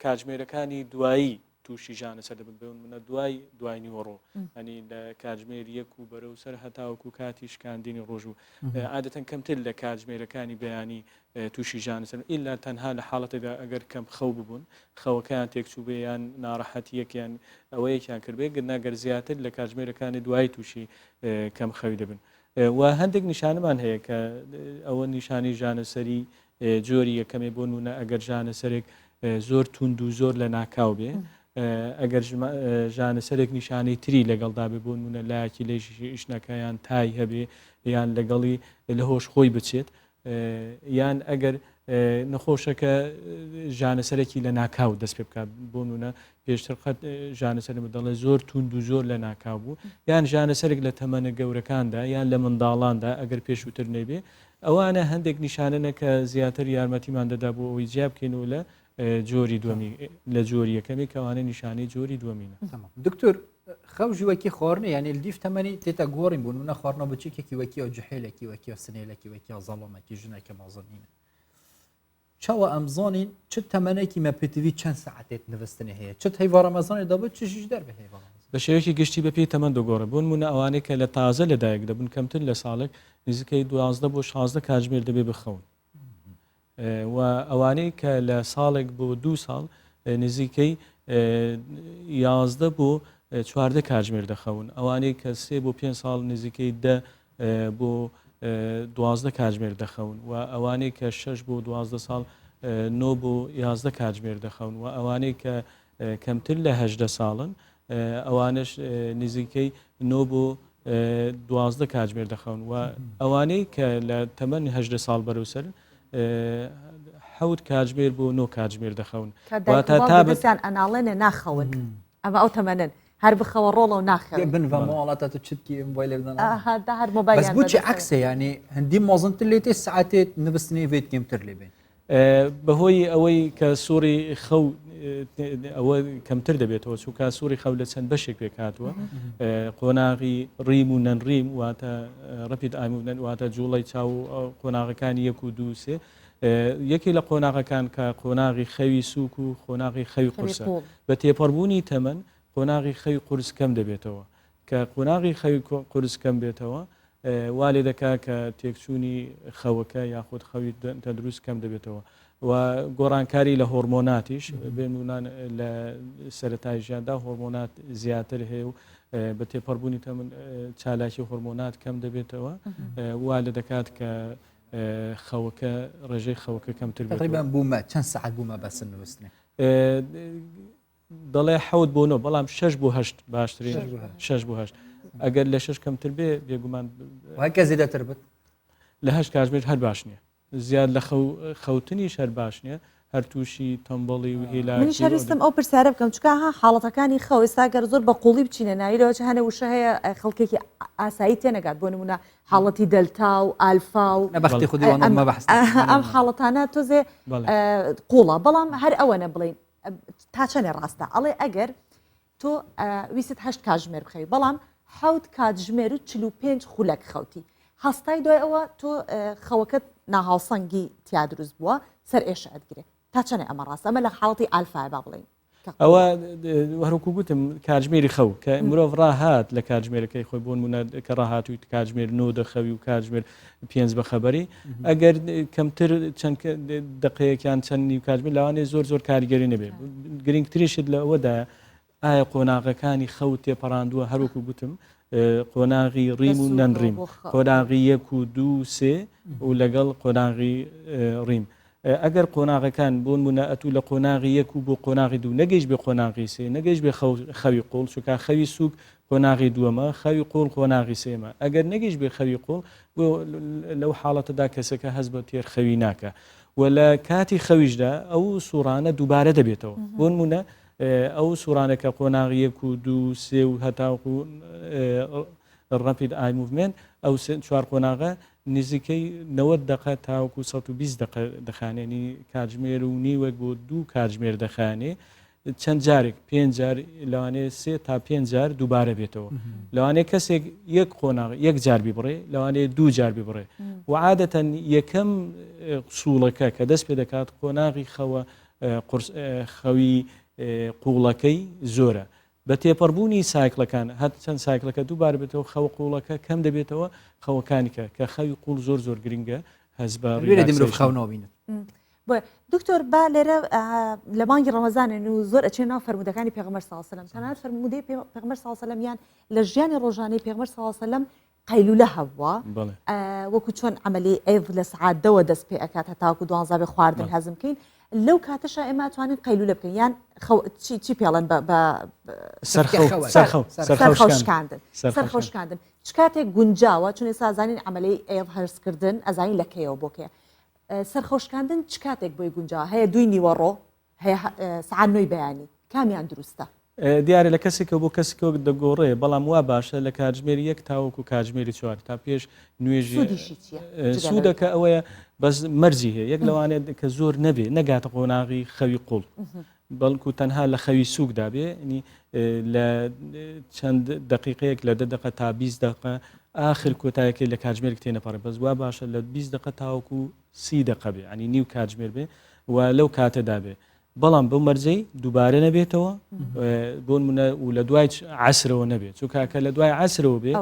کاتژمێرەکانی دوایی تووشی ژانە سەر دەبن بۆ نمونە دوای دوای نیوەڕۆ ئەنی لە کاتژمێر یەک و بەرەو سەر هەتاوەکو کاتی شکاندنی ڕۆژوو عادەتەن کەمتر لە کاتژمێرەکانی بەیانی تووشی ژانە سەر ئیلا تەنها لە حاڵەتێکدا ئەگەر کەم خەو ببوون خەوەکەیان تێکچوو بێ یان ناڕەحەتیەکیان ئەوەیەکیان کردبێ گەر گەر زیاتر لە کاتژمێرەکانی دوایی تووشی کەم خەوی دەبن و هەندێک نیشانەمان هەیە کە ئەوە نیشانی ژانەسەری جۆری یەکەمێ بۆ نمونە ئەگەر ژانەسەرێک زۆر توند و زۆر لە ناکاو بێ ئەگەر ژانەسەرێک نیشانەی تری لەگەڵدا بێ بۆ نمونە لایەکی لێژی ئیشنەکە یان تای هەبێ یان لەگەڵی لە هۆش خۆی بچێت یان ئەگەر نەخۆشەکە ژانەسەرێکی لە ناکاو دەست پێ بکات بۆ نمونە پێشتر قەت ژانەسەر دەڵێ زۆر توند و زۆر لە ناکاو بوو یان ژانەسەرێک لە تەمەنە گەورەکاندا یان لە منداڵاندا ئەگەر پێشووتر نەبێ ئەوانە هەندێک نیشانەنە کە زیاتر یارمەتیمان دەدا بۆ ئەوەی جیا بکەین و لە جۆری دووەمی لە جۆری یەکەمی کەوانە نیشانەی جۆری دووەمینە. دکتۆر خەو ژی وەکی خواردنە یعنی لدیف تەمەنی تێتە گۆڕین بوون منە خواردنەوە بچێکێکی وەکی ئەو جحێلێکی وەکی و سنێلێکی وەکی و زەڵۆمەکی ژنێکە مازن نینە چاوە ئەم زانین چ تەمەنێکی مە پێتوی چەند ساعتێت نوستنی هەیە چ هەیڤ ڕەمەزانێ دەبێت چ ژیش دەر بە هەیڤ بە شێوەیەکی گشتی بە پێی تەمەن دەگۆڕێت بۆ نموونە ئەوانەی کە لە تازە لەدایک دەبن کەمتر لە ساڵێک نزیکەی 12 بۆ 16 کاتژمێر دەبێ بخەون. و ئەوانەی کە لە ساڵێک بۆ دوو ساڵ نزیکەی 11 بۆ 14 کاتژمێر دەخەون ئەوانەی کە سێ بۆ پێ ساڵ نزیکەی دە بۆ 12 کاتژمێر دەخەون و ئەوانەی کە 6 بۆ 12 ساڵ 9 بۆ 11 کاتژمێر دەخەون و ئەوانەی کە کەمتر لە 18 ساڵن ئەوانەش نزیکەی 9 بۆ 12 کاتژمێر دەخەون و ئەوانەی کە لە تەمەن 18 ساڵ بەرەو سەر حەوت کاتژمێر بۆ نۆ کاتژمێر دەخەون واتە تا بەسیان ئەناڵێنێ ناخەون ئەمە ئەو تەمەنن هەر بخەوە ڕۆڵە و ناخەوە بن بە مۆڵاتە تو چتکی مۆبایل بدەن هەر مۆبایل بەس بۆچی عەکسە یعنی هەندی مۆزنتر لێ تێ سعاتێت نوستنێ ڤێت کەمتر لێ بێن بەهۆی ئەوەی کە سوڕی خەو ئەوە کەمتر دەبێتەوە چونکە سوڕی خەو لە چەند بەشێک پێک هاتووە قۆناغی REM و non-REM واتە rapid eye movement واتە جوڵەی چاو قۆناغەکانی یەک و دوو سێ یەکێ لە قۆناغەکان کە قۆناغی خەوی سوک و قۆناغی خەوی قورسە بە تێپەڕبوونی تەمەن قۆناغی خەوی قورس کەم دەبێتەوە کە قۆناغی خەوی قورس کەم بێتەوە وا لێ دەکا کە تێکچوونی خەوەکە یاخود خەوی تەندروست کەم دەبێتەوە و گۆڕانکاری لە هۆرمۆناتیش بێنونان لە سەتای ژیاندا هۆرمۆنات زیاتر هەیە و بە تێپەڕبوونی تەمن چالاکی هۆرمۆنات کەم دەبێتەوە وا لە دەکات کە خەوەکە ڕێژەی خەوەکە کەمتر تقریبا بوومە چەند سەعات بوومە بەسن نووسنێ دەڵێ حەوت بۆ نۆ بەڵام شەش بۆ هەشت باشترین شەش بۆ هەشت ئەگەر لە شەش کەمتر بێ بێگومان کە زیاتر بێت لە هەشت کاتژمێر هەر باش نییە زیاد لە خەوتنیش هەر باش نییە هەر تووشی تەمبەڵی و هیلاکی منیش هەر ویستم ئەو پرسیارە بکەم چونکە ها حاڵەتەکانی خەو ئێستا گەر زۆر بە قوڵی بچینە ناوی لەوە چ هەنێ وشە هەیە خەڵکێکی ئاسایی تێنەگات بۆ نمونە حاڵەتی دەلتا و ئالفا و بەختی خودی وانە مەبەحس ئەم حاڵەتانە تۆزێ قوڵە بەڵام هەر ئەوەنە بڵین تا چەنێ ڕاستە ئەڵێ ئەگەر تۆ ویست هەشت کاتژمێر بخەوی بەڵام حەوت کاتژمێر و 45 خولەک خەوتی هەستای دوای ئەوە تۆ خەوەکەت ناهاوسەنگی تیا دروست بووە سەر ئێشە ئەتگرێ تا چەنێ ئەمە ڕاستە ئەمە لە حاڵەتی ئالفای با بڵێین ئەوە هەروکو گوتم کاتژمێری خەو کە مرۆڤ ڕاهات لە کاتژمێرەکەی خۆی بۆ نمونە کە ڕاهاتوویت کاتژمێر نۆ دەخەوی و کاتژمێر پێنج بەخەبەری ئەگەر کەمتر چەند دقەیەکیان چەند نیو کاتژمێر لەوانەیە زۆر زۆر کاریگەری نەبێت گرنگتریشت لە ئەوەدا ئایا قۆناغەکانی خەو تێپەڕاندووە هەروەکو گوتم قۆناغی REM و non-REM قۆناغی یەک و دوو سێ و لەگەڵ قۆناغی REM ئەگەر قۆناغەکان بۆ نمونە ئەتوو لە قۆناغی یەک و بۆ قۆناغی دوو نەگەیشت بێ قۆناغی سێ نەگەیشت بێ خەوی قوڵ چونکە خەوی سوک قۆناغی دووەمە خەوی قوڵ قۆناغی سێمە ئەگەر نەگەیشت بێ خەوی قوڵ بۆ لەو حاڵەتەدا کەسەکە هەست بە تێر خەوی ناکە و لە کاتی خەویشدا ئەو سوڕانە دووبارە دەبێتەوە بۆ نمونە ئەو سوڕانە کە قۆناغی یەک و دوو سێ و هەتاوەکو Rapid Eye Movement ئەو چوار قۆناغە نزیکەی 90 دقە تاوەکو 120 دقە دەخانێنی کاتژمێر و نیوەک بۆ دوو کاتژمێر دەخانێ چەند جارێک پێنج جار لەوانەیە سێ تا پێنج جار دووبارە بێتەوە لەوانەیە کەسێک یەک قۆناغ یەک جار بیبڕێ لەوانەیە دوو جار بیبڕێ و عادەتەن یەکەم سوڵەکە کە دەست پێ دەکات قۆناغی خەوە خەوی قوڵەکەی زۆرە بە تێپەڕبوونی سایکلەکان هەر چەند سایکلەکە دووبارە بێتەوە خەوە قوڵەکە کەم دەبێتەوە خەوەکانی کە کە خەوی قوڵ زۆر زۆر گرنگە هەست بە مرۆڤ خەو نابینێت. بۆیە دکتۆر با لێرە لە مانگی ڕەمەزانن و زۆر ئەچێ ناو فەرموودەکانی پێغەمبەر صلی الله علیه و سلم تەنانەت فەرموودەی پێغەمبەر صلی الله علیه و سلم یان لە ژیانی ڕۆژانەی پێغەمبەر صلی الله علیه و سلم قەیلولە هەبووە وەکو چۆن عملی ئەیض لە سعات دەوە دەست پێ ئەکات هەتاوەکو دوانزە بێ خواردن هەزم بکەین لەو کاتەشا ئێمە ئەتوانین قەیلولە بکەین یان چی پێڵێن بە سەرخەوشکاندن سەرخەوشکاندن چ کاتێک گونجاوە چون ئێستا زانین عملی ئەیض هەرسکردن ئەزانین لە کەیەوە بۆ کێ سەرخەوشکاندن چ کاتێک بۆی گونجاوە هەیە دووی نیوەڕۆ هەیە سەعات نۆی بەیانی کامیان دروستە؟ دیارە لە کەسێکەوە بۆ کەسێکەوە دەگۆڕێ بەڵام وا باشە لە کاتژمێری یەک تاوەکو کاتژمێری چوار تا پێش نوێژی سوودیشی چییە؟ سوودەکە ئەوەیە بەس مەرجی هەیە یەک لەوانەیە کە زۆر نەبێ نەگاتە قۆناغی خەوی قوڵ بەڵکو تەنها لە خەوی سووکدا بێ لە چەند دقیقەیەک لە دە دقە تا 20 دقە ئاخر کۆتایەکەی لە کاتژمێرێک تێنەپەڕێ بەس وا باشە لە 20 دقە تاوەکو سی دقە بێ ینی نیو کاتژمێر بێ و لەو کاتەدا بێ بەڵام بەو مەرجەی دووبارە نەبێتەوە بۆ نمونە و لە دوای عسرەوە نەبێت چونکە کە لە دوای عسرەوە بێ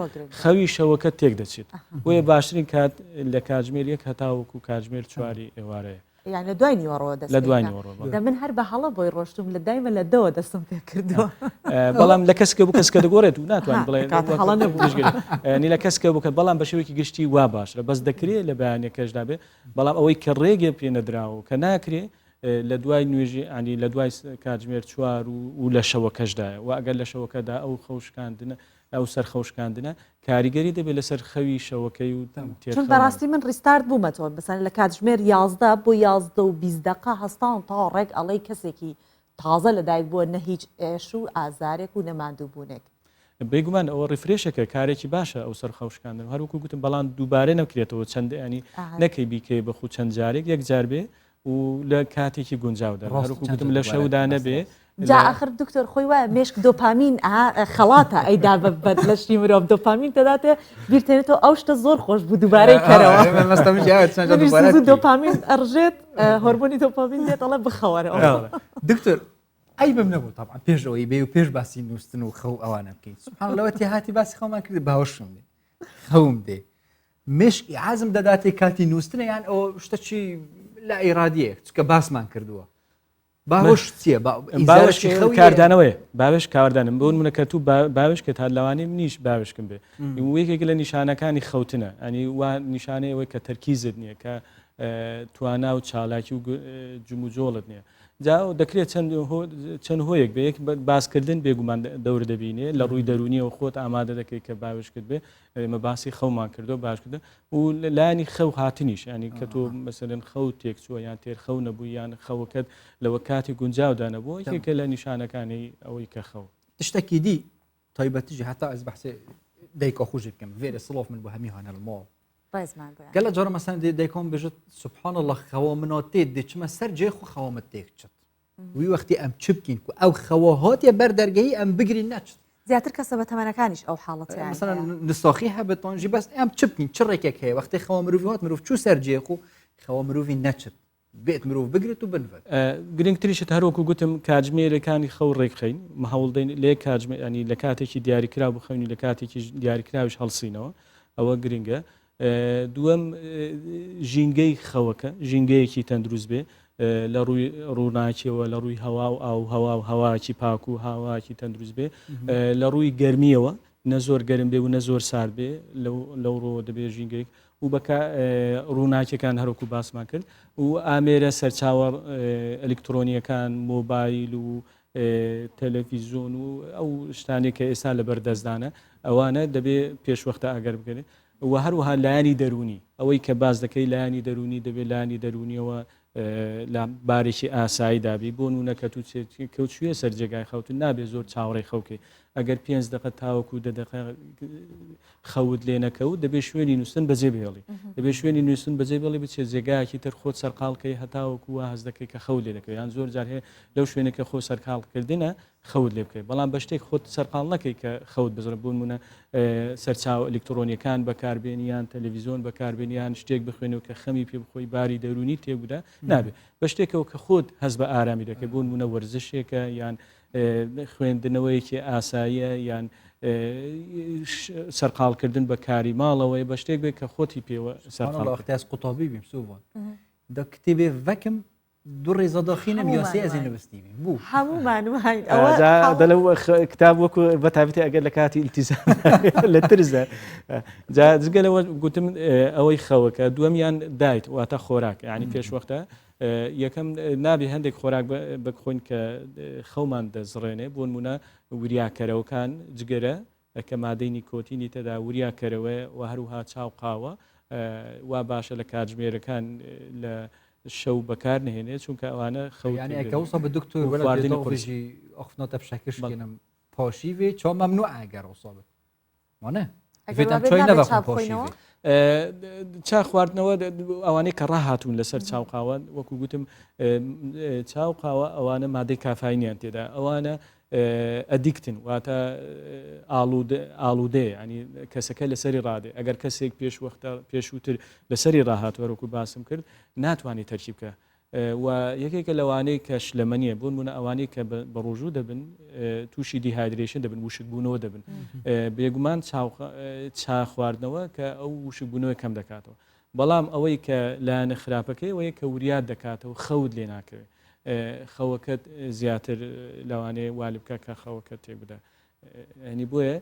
خەوی شەوەکە تێک دەچێت بۆیە باشترین کات لە کاتژمێر یەک هەتاوەکو کاتژمێر چواری ئێوارەیە. یان لە دوای نیوەڕۆوە دەست لە دوای نیوەڕۆ بەڵێ. دە من هەر بە هەڵە بۆی ڕۆشتوم لە دایمە لە دەوە دەستم پێ کردووە. بەڵام لە کەسکە بۆ کەسکە دەگۆڕێت و ناتوانین ها، بڵێ کاتە هەڵە نەبوو. گشتگرێ. یانی لە کەسکە بۆ کە بەڵام بە شێوەیەکی گشتی وا باشترە بەس دەکرێ لە بەیانەکەشدا بێ بەڵام ئەوەی کە ڕێگە پێ نەدراوە و کە ناکرێ لە دوای نوێژی ینی لە دوای کاتژمێر چوار و لە شەوەکەشدایە و ئەگەر لە شەوەکەدا ئەو خەوشکاندنە ئەو سەر خەوشکاندنە کاریگەری دەبێت لەسەر خەوی شەوەکەی و چون بەڕاستی من restart بوومەتەوە بەسەن لە کاتژمێر 11 بۆ 11 و 20 دقە هەستاوم تا ڕێک ئەڵێی کەسێکی تازە لەدایک بووە نە هیچ ئێش و ئازارێک و نە ماندووبوونێک. بێگومان ئەوە refresh ێکە کارێکی باشە ئەو سەر خەوشکاندن هەروەکو گوتم بەڵام دووبارە نەکرێتەوە چەند ینی نەکەی بیکەی بەخو چەند جارێک یەک جار بێ و لە کاتێکی گونجاودا هەروەکو گوتم لە شەودا نەبێ جا ئاخر دکتۆر خۆی وایە مێشک دۆپامین خەڵاتە ئەیدا بە لەشی مرۆڤ دۆپامین دەداتێ بیرتێنێتەوە ئەو شتە زۆر خۆش بوو دووبارەی کەرەوە دۆپامین ئەڕژێت هۆرمۆنی دۆپامین دێت ئەڵێ بخەوەرەوە دکتۆر عیبم نەبوو طبعا پێش ئەوەی بێ و پێش باسی نووسن و خەو ئەوانە بکەین سبحان الله لەوە تێهاتی باسی خەومان کرد باوەشم دێ خەوم دێ مێشک ئیعازم دەداتێ کاتی نووستنە یان ئەو شتە چی لە ئیرادیەک چکە باسمان کردووە باوەش چییە؟ باوەش کاردانەوەیە باوێش کاردانم بۆ منە کە تو باوێش کە تا لەوانەیە منیش باوێشکم بێ یەکێک لە نیشانەکانی خەوتنە ئەنی وا نیشانەی ئەوەی کە تەرکیزت نییە کە توانا و چالاکی و جموجۆڵت نییە جا دەکرێت چەند چەند هۆیەک بێ یەک باسکردن بێگومان دەور دەبینێ لە ڕووی دەرونیەوە خۆت ئامادە دەکەیت کە باوێشکت بێ ئێمە باسی خەومان کردو باشکردن و لایەنی خەو هاتنیش ینی کە تۆ مەسەلەن خەو تێکچووە یان تێر خەو نەبوو یان خەوەکەت لەوە کاتی گونجاودا نەبوو یەکێکە لە نیشانەکانی ئەوەی کە خەو. تشتێکی دی تایبەتیژی هەتا ئەز بەحسێ دایکا خۆشی بکەم ڤێرە سڵاف من بۆ هەمی هانە ماڵ گەلە جارە مەسەن دێ دایکۆم بژت سبحان الله خەوە منۆ تێت دێ چمە سەر جێ خو خەوەمت تێک چت وی وەختی ئەم چ بکەین کو ئەو خەوە هاتیە بەر دەرگەی ئەم بگرین نەچت زیاتر کەسە بە تەمەنەکانیش ئەو حاڵەتیان مثلا نساخی هەبێتان ژی بەس ئەم چ بکەین چ ڕێکێک هەیە وەختی خەوە مرۆڤ هات مرۆڤ چوو سەر جێ خو خەوە مرۆڤی نەچت بێت مرۆڤ بگرێت و بنڤێت. گرنگتریشت هەروەکو گوتم کاتژمێرەکانی خەو ڕێکخەین هەوڵدەین لە یەک کاتژمێر ینی لە کاتێکی دیاریکراو بخەوین لە کاتێکی دیاریکراویش هەڵسینەوە ئەوە گرنگە دووەم ژینگەی خەوەکە ژینگەیەکی تەندروست بێ لە ڕووی ڕووناکیەوە لە ڕووی هەوا و ئاو هەوا و هەواکی پاک و هاواکی تەندروست بێ لە ڕووی گەرمیەوە نە زۆر گەرم بێ و نە زۆر سارد بێ لەو ڕۆوە دەبێ ژینگەیەک و بەکە ڕووناکیەکان هەروەکو باسمان کرد و ئامێرە سەرچاوە ئەلکترۆنیەکان مۆبایل و تەلەفیزۆن و ئەو شتانێک کە ئێستا لەبەر دەستدانە ئەوانە دەبێ پێشوەختە ئەگەر بگەێت و هەروەها لایەنی دەروونی ئەوەی کە باس دەکەی لایەنی دەروونی دەبێت لایەنی دەروونیەوە لە بارێکی ئاسایی دابی بۆ نونە کە تو کەوچویە سەر جێگای خەوتن نابێ زۆر چاوەڕێی خەوکەی ئەگەر پێنج دقە تاوەکو دە دقە خەوت لێ نەکەوت دەبێ شوێنی نووسن بەجێ بهێڵی دەبێ شوێنی نووسن بەجێ بێڵی بچێت جێگایەکی تر خۆت سەرقاڵکەی هەتاوەکو وا هەست دەکەی کە خەو لێ دەکەوێت یان زۆر جار هەیە لەو شوێنێک کە خۆ سەرقاڵکردنە خەوت لێ بکەوێت بەڵام بە شتێک خۆت سەرقاڵ نەکەی کە خەوت بزڕێت بۆ نمونە سەرچاوە ئەلکترۆنیەکان بەکاربێنی یان تەلەڤیزیۆن بەکاربێنی یان شتێک بخوێنەوە کە خەمی پێ بخۆی باری دەروونی تێکبدا نابێت بە شتێکەوە کە خۆت هەست بە ئارامی دەکەی بۆ نمونە وەرزشێکە یان خوێندنەوەیەکی ئاساییە یان سەرقاڵکردن بە کاری ماڵەوەی بە شتێک بێت کە خۆتی پێوە سەرقاڵ وەختاز قوتابی بیم سوڤان دە کتێبێ ڤەکم دوو ڕێزە دەخینم یاسێ ئەزێ نووستی بوو هەموومان واین ئەوە کتاب وەکو بە تابەتی ئەگەر لە کاتی ئیلتیزام لە ترزە جا جگە لەوە گوتم ئەوەی خەوەکە دووەمیان diet واتە خۆراک ینی پێش وەختە یەکەم نابێ هەندێک خۆراک بخۆین کە خەومان دەزڕێنێ بۆ نمونە وریاکەرەوەکان جگەرە کە مادەی نیکۆتینی تێدا وریا کەرەوەیە و هەروها چا و قاوە وا باشە لە کاتژمێرەکان لە شەو بەکار نهێنێت چونکە ئەوانە خەو یعنی ئەگە وسا بە دکتۆر ولا خواردنی قورس. قورسی ئەخفنۆتە بشەکرشکێنم پاشیوێ چا ممنوع ئەگەر وسا بێت وانە ئەگەر ڤێتام وابێت چای نابێت نەبەخۆم چا بخۆینەوە؟ پاشیوێ چا خواردنەوە ئەوانەی کە ڕاهاتوون لەسەر چاوقاوە وەکو گوتم چاوقاوە ئەوانە مادەی کافاینیان تێدا ئەوانە addict ن واتە ئاڵوودەیە ینی کەسەکە لەسەری ڕادێ ئەگەر کەسێک پێش وەختە پێشووتر لەسەری ڕاهات وەرەکو باسم کرد ناتوانێت تەرکی بکە و یەکێکە لەوانەیە کە شلەمەنیە بۆ نمونە ئەوانەی کە بە ڕۆژوو دەبن تووشی dehydration دەبن وشکبوونەوە دەبن بێگومان چا خواردنەوە کە ئەو وشکبوونەوە کەم دەکاتەوە. بەڵام ئەوەی کە لایەنە خراپەکەی ئەوەیە کە وریات دەکاتەوە خەوت لێ ناکەوێت خەوەکەت زیاتر لەوانەیە وا لێ بکات کە خەوەکەت تێک بدات ینی بۆیە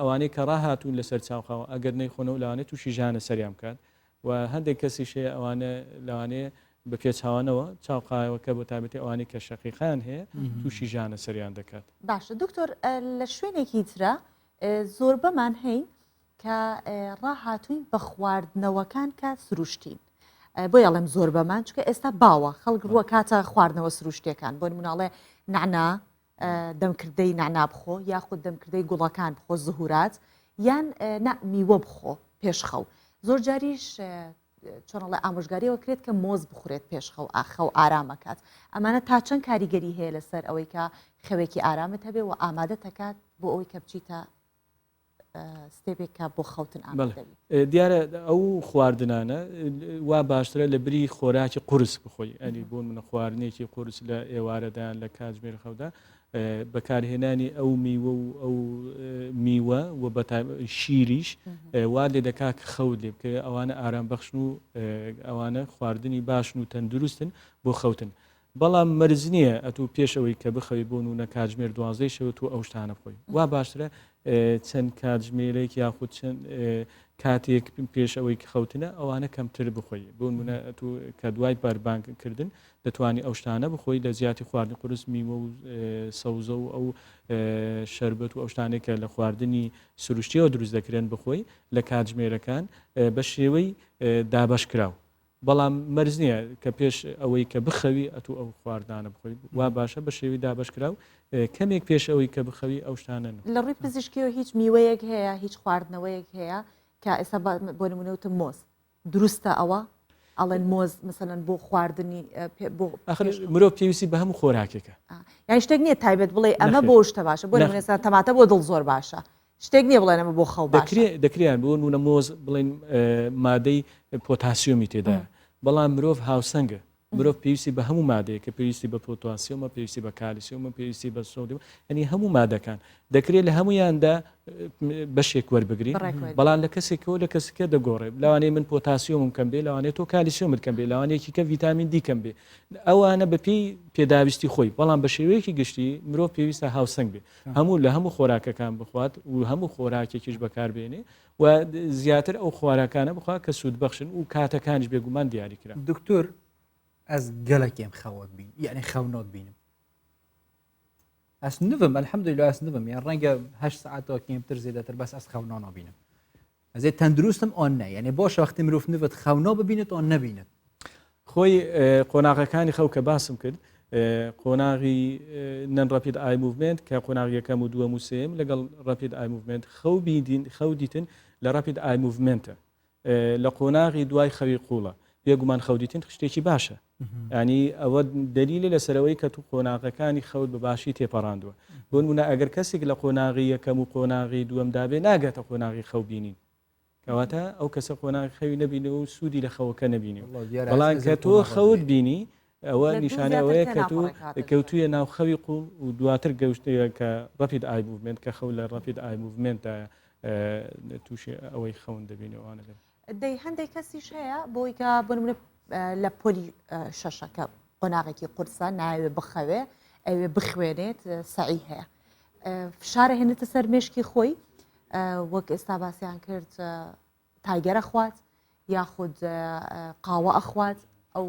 ئەوانەی کە ڕاهاتوون لەسەر چاوخەوە ئەگەر نەیخۆنەوە لەوانەیە تووشی ژانە سەریان بکات و هەندێک کەسیش هەیە ئەوانە لەوانەیە بە پێچوانەوە چاوقاوەکە بۆ تابەتی ئەوانەی کە شەقیقان هەیە تووشی ژانە سەریان دەکات. باشە دکتۆر لە شوێنێکی ترە زۆربەمان هەین کە ڕاهاتووین بە خواردنەوەکان کە سروشتین بۆیە ئەڵێم زۆربەمان چونکە ئێستا باوە خەڵک ڕووە کاتە خواردنەوە سروشتیەکان بۆ نموناڵێ نەعنا دەمکردەی نەعنا بخۆ یاخود دەمکردەی گوڵەکان بخۆ زهورات یان نا میوە بخۆ پێش خەو زۆر جاریش چۆنەڵێ ئامۆژگاریەوە کرێت کە مۆز بخورێت پێش خەو ئاخەو ئارامەکات ئەمانە تا چەند کاریگەری هەیە لەسەر ئەوەی کە خەوێکی ئارامت هەبێ و ئامادە تەکات بۆ ئەوەی کە بچیتە ستێپێک کە بۆ خەوتن ئامادە بی. دیارە ئەو خواردنانە وا باشترە لە بری خۆراکی قورس بخۆی ئەنی بۆ منە خواردنێکی قورس لە ئێوارەدان لە کاتژمێر خەودا بەکارهێنانی ئەو میوە و ئەو میوە و بە شیریش وا لێ دەکا کە خەوت لێ بکەوێت ئەوانە ئارام بەخشن و ئەوانە خواردنی باشن و تەندروستن بۆ خەوتن بەڵام مەرج نییە ئەتوو پێش ئەوەی کە بخەوی بۆ نونە کاتژمێر دوازدەی شەو تۆ ئەو شتانە بخۆی وا باشترە چەند کاتژمێرێک یاخود چەند کاتێک پێش ئەوەی کە خەوتنە ئەوانە کەمتر بخۆی بۆ نمونە ئەتوو کە دوای بەربانگ کردن دەتوانی ئەو شتانە بخۆی لە جیاتی خواردنی قورس میوە و سەوزە و ئەو شەربەت و ئەو شتانێک کە لە خواردنی سروشتیەوە دروست دەکرێن بخۆی لە کاتژمێرەکان بە شێوەی دابەشکراو بەڵام مەرج نییە کە پێش ئەوەی کە بخەوی ئەتوو ئەو خواردنانە بخۆی وا باشە بە شێوی دابەشکراو کەمێک پێش ئەوەی کە بخەوی ئەو شتانە نە. لە ڕووی پزیشکیەوە هیچ میوەیەک هەیە هیچ خواردنەوەیەک هەیە کە ئێستا بۆ نمونە وتم مۆز دروستە ئەوە ئەڵێن مۆز مثلەن بۆ خواردنی بۆ ئەخر مرۆڤ پێویستی بە هەموو خۆراکێکە یان شتێک نییە تایبەت بڵێ ئەمە بۆ شتە باشە بۆ نمونە تەماتە بۆ دڵ زۆر باشە شتێک نییە بڵێن ئەمە بۆ خەو باشە. دەکرێ دەکرێیان بۆ نمونە مۆز بڵێن مادەی پۆتاسیۆمی تێدایە بەڵام مرۆڤ هاوسەنگە مرۆڤ پێویستی بە هەموو مادەیە کە پێویستی بە پۆتاسیۆمە پێویستی بە کالیسیۆمە پێویستی بە سۆدیوم ئەنی هەموو مادەکان دەکرێت لە هەمویاندا بەشێک وەربگری بەڵام لە کەسێکەوە لە کەسەکە دەگۆڕێ لەوانەیە من پۆتاسیۆمم کەم بێ لەوانەیە تۆ کالیسیۆمت کەم بێ لەوانەیەکی کە ڤیتامین دی کەم بێ ئەوانە بەپێی پێداویستی خۆی بەڵام بە شێوەیەکی گشتی مرۆڤ پێویستە هاوسەنگ بێ هەموو لە هەموو خۆراکەکان بخوات و هەموو خۆراکێکیش بەکاربێنێ و زیاتر ئەو خواراکانە بخوا کە سوود بەخشن و کاتەکانیش بێگومان دیاری کرا. دکتۆر ئەز گەلەکێم خەوت بین یعنی خەونۆت بینم ئەس نڤم الحمدلله ئەس نڤم یان ڕەنگە هەشت ساعتەوە کێمتر زێدەتر بەس ئەس خەونۆ نابینم ئەزێ تەندروستم ئۆن نە یعنی بۆشە وەختی مرۆڤ نڤت خەونۆ ببینێت ئۆن نەبینێت. خۆی قۆناغەکانی خەو کە باسم کرد قۆناغی non rapid eye movement کە قۆناغ یەکەم و دووەم و سێم لەگەڵ rapid eye movement خەو بیدین خەو دیتن لە rapid eye movement ە لە قۆناغی دوای خەوی قوڵە بێگومان خەو دیتن شتێکی باشە ینی ئەوە دەلیلە لەسەرەوەی کە تو قۆناغەکانی خەوت بە باشی تێپەڕاندووە بۆ نمونە ئەگەر کەسێک لە قۆناغی یەکەم و قۆناغی دووەمدا بێ ناگاتە قۆناغی خەو بینین کەواتە ئەو کەسە قۆناغی خەوی نەبینی و سوودی لە خەوەکە نەبینی بەڵام کە تۆ خەوت بینی ئەوە نیشانە ئەوەیە کە تۆ کەوتویە ناو خەوی قوڵ و دواتر گەشتەیە کە rapid eye movement کە خەو لە rapid eye movement دایە تووشی ئەوەی خەون دەبینەوەوانە دەبێت. دەی هەندێک کەسیش هەیە بۆی کە بۆ نمونە لە پۆلی شەشەکە قۆناغێکی قورسە ناوێ بخەوێ ئەوێ بخوێنێت سەعی هەیە فشارە هێنێتە سەر مێشکی خۆی وەک ئێستا باسییان کرد تایگەرە خوات یاخود قاوە ئەخوات ئەو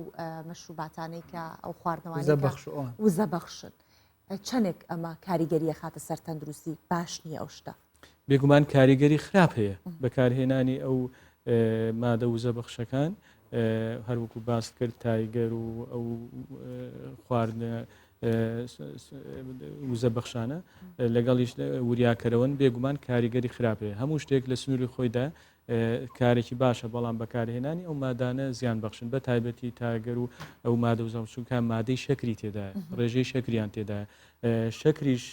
مەشروباتانەی کە ئەو خواردنەوانەی وزە بەخشن چەندێک ئەمە کاریگەریە خاتە سەر تەندروستی باش نییە ئەو شتە. بێگومان کاریگەری خراپ هەیە بەکارهێنانی ئەو مادە وزە بەخشەکان هەروەکو باست کرد تایگەر و ئەو خواردنە وزە بەخشانە لەگەڵیش وریاکەرەوەن بێگومان کاریگەری خراپ هەیە هەموو شتێک لە سنووری خۆیدا کارێکی باشە بەڵام بەکارهێنانی ئەو مادانە زیان بەخشن بە تایبەتی تاگەر و ئەو مادە وزە چونکە مادەی شەکری تێدایە ڕێژەی شەکریان تێدایە شەکریش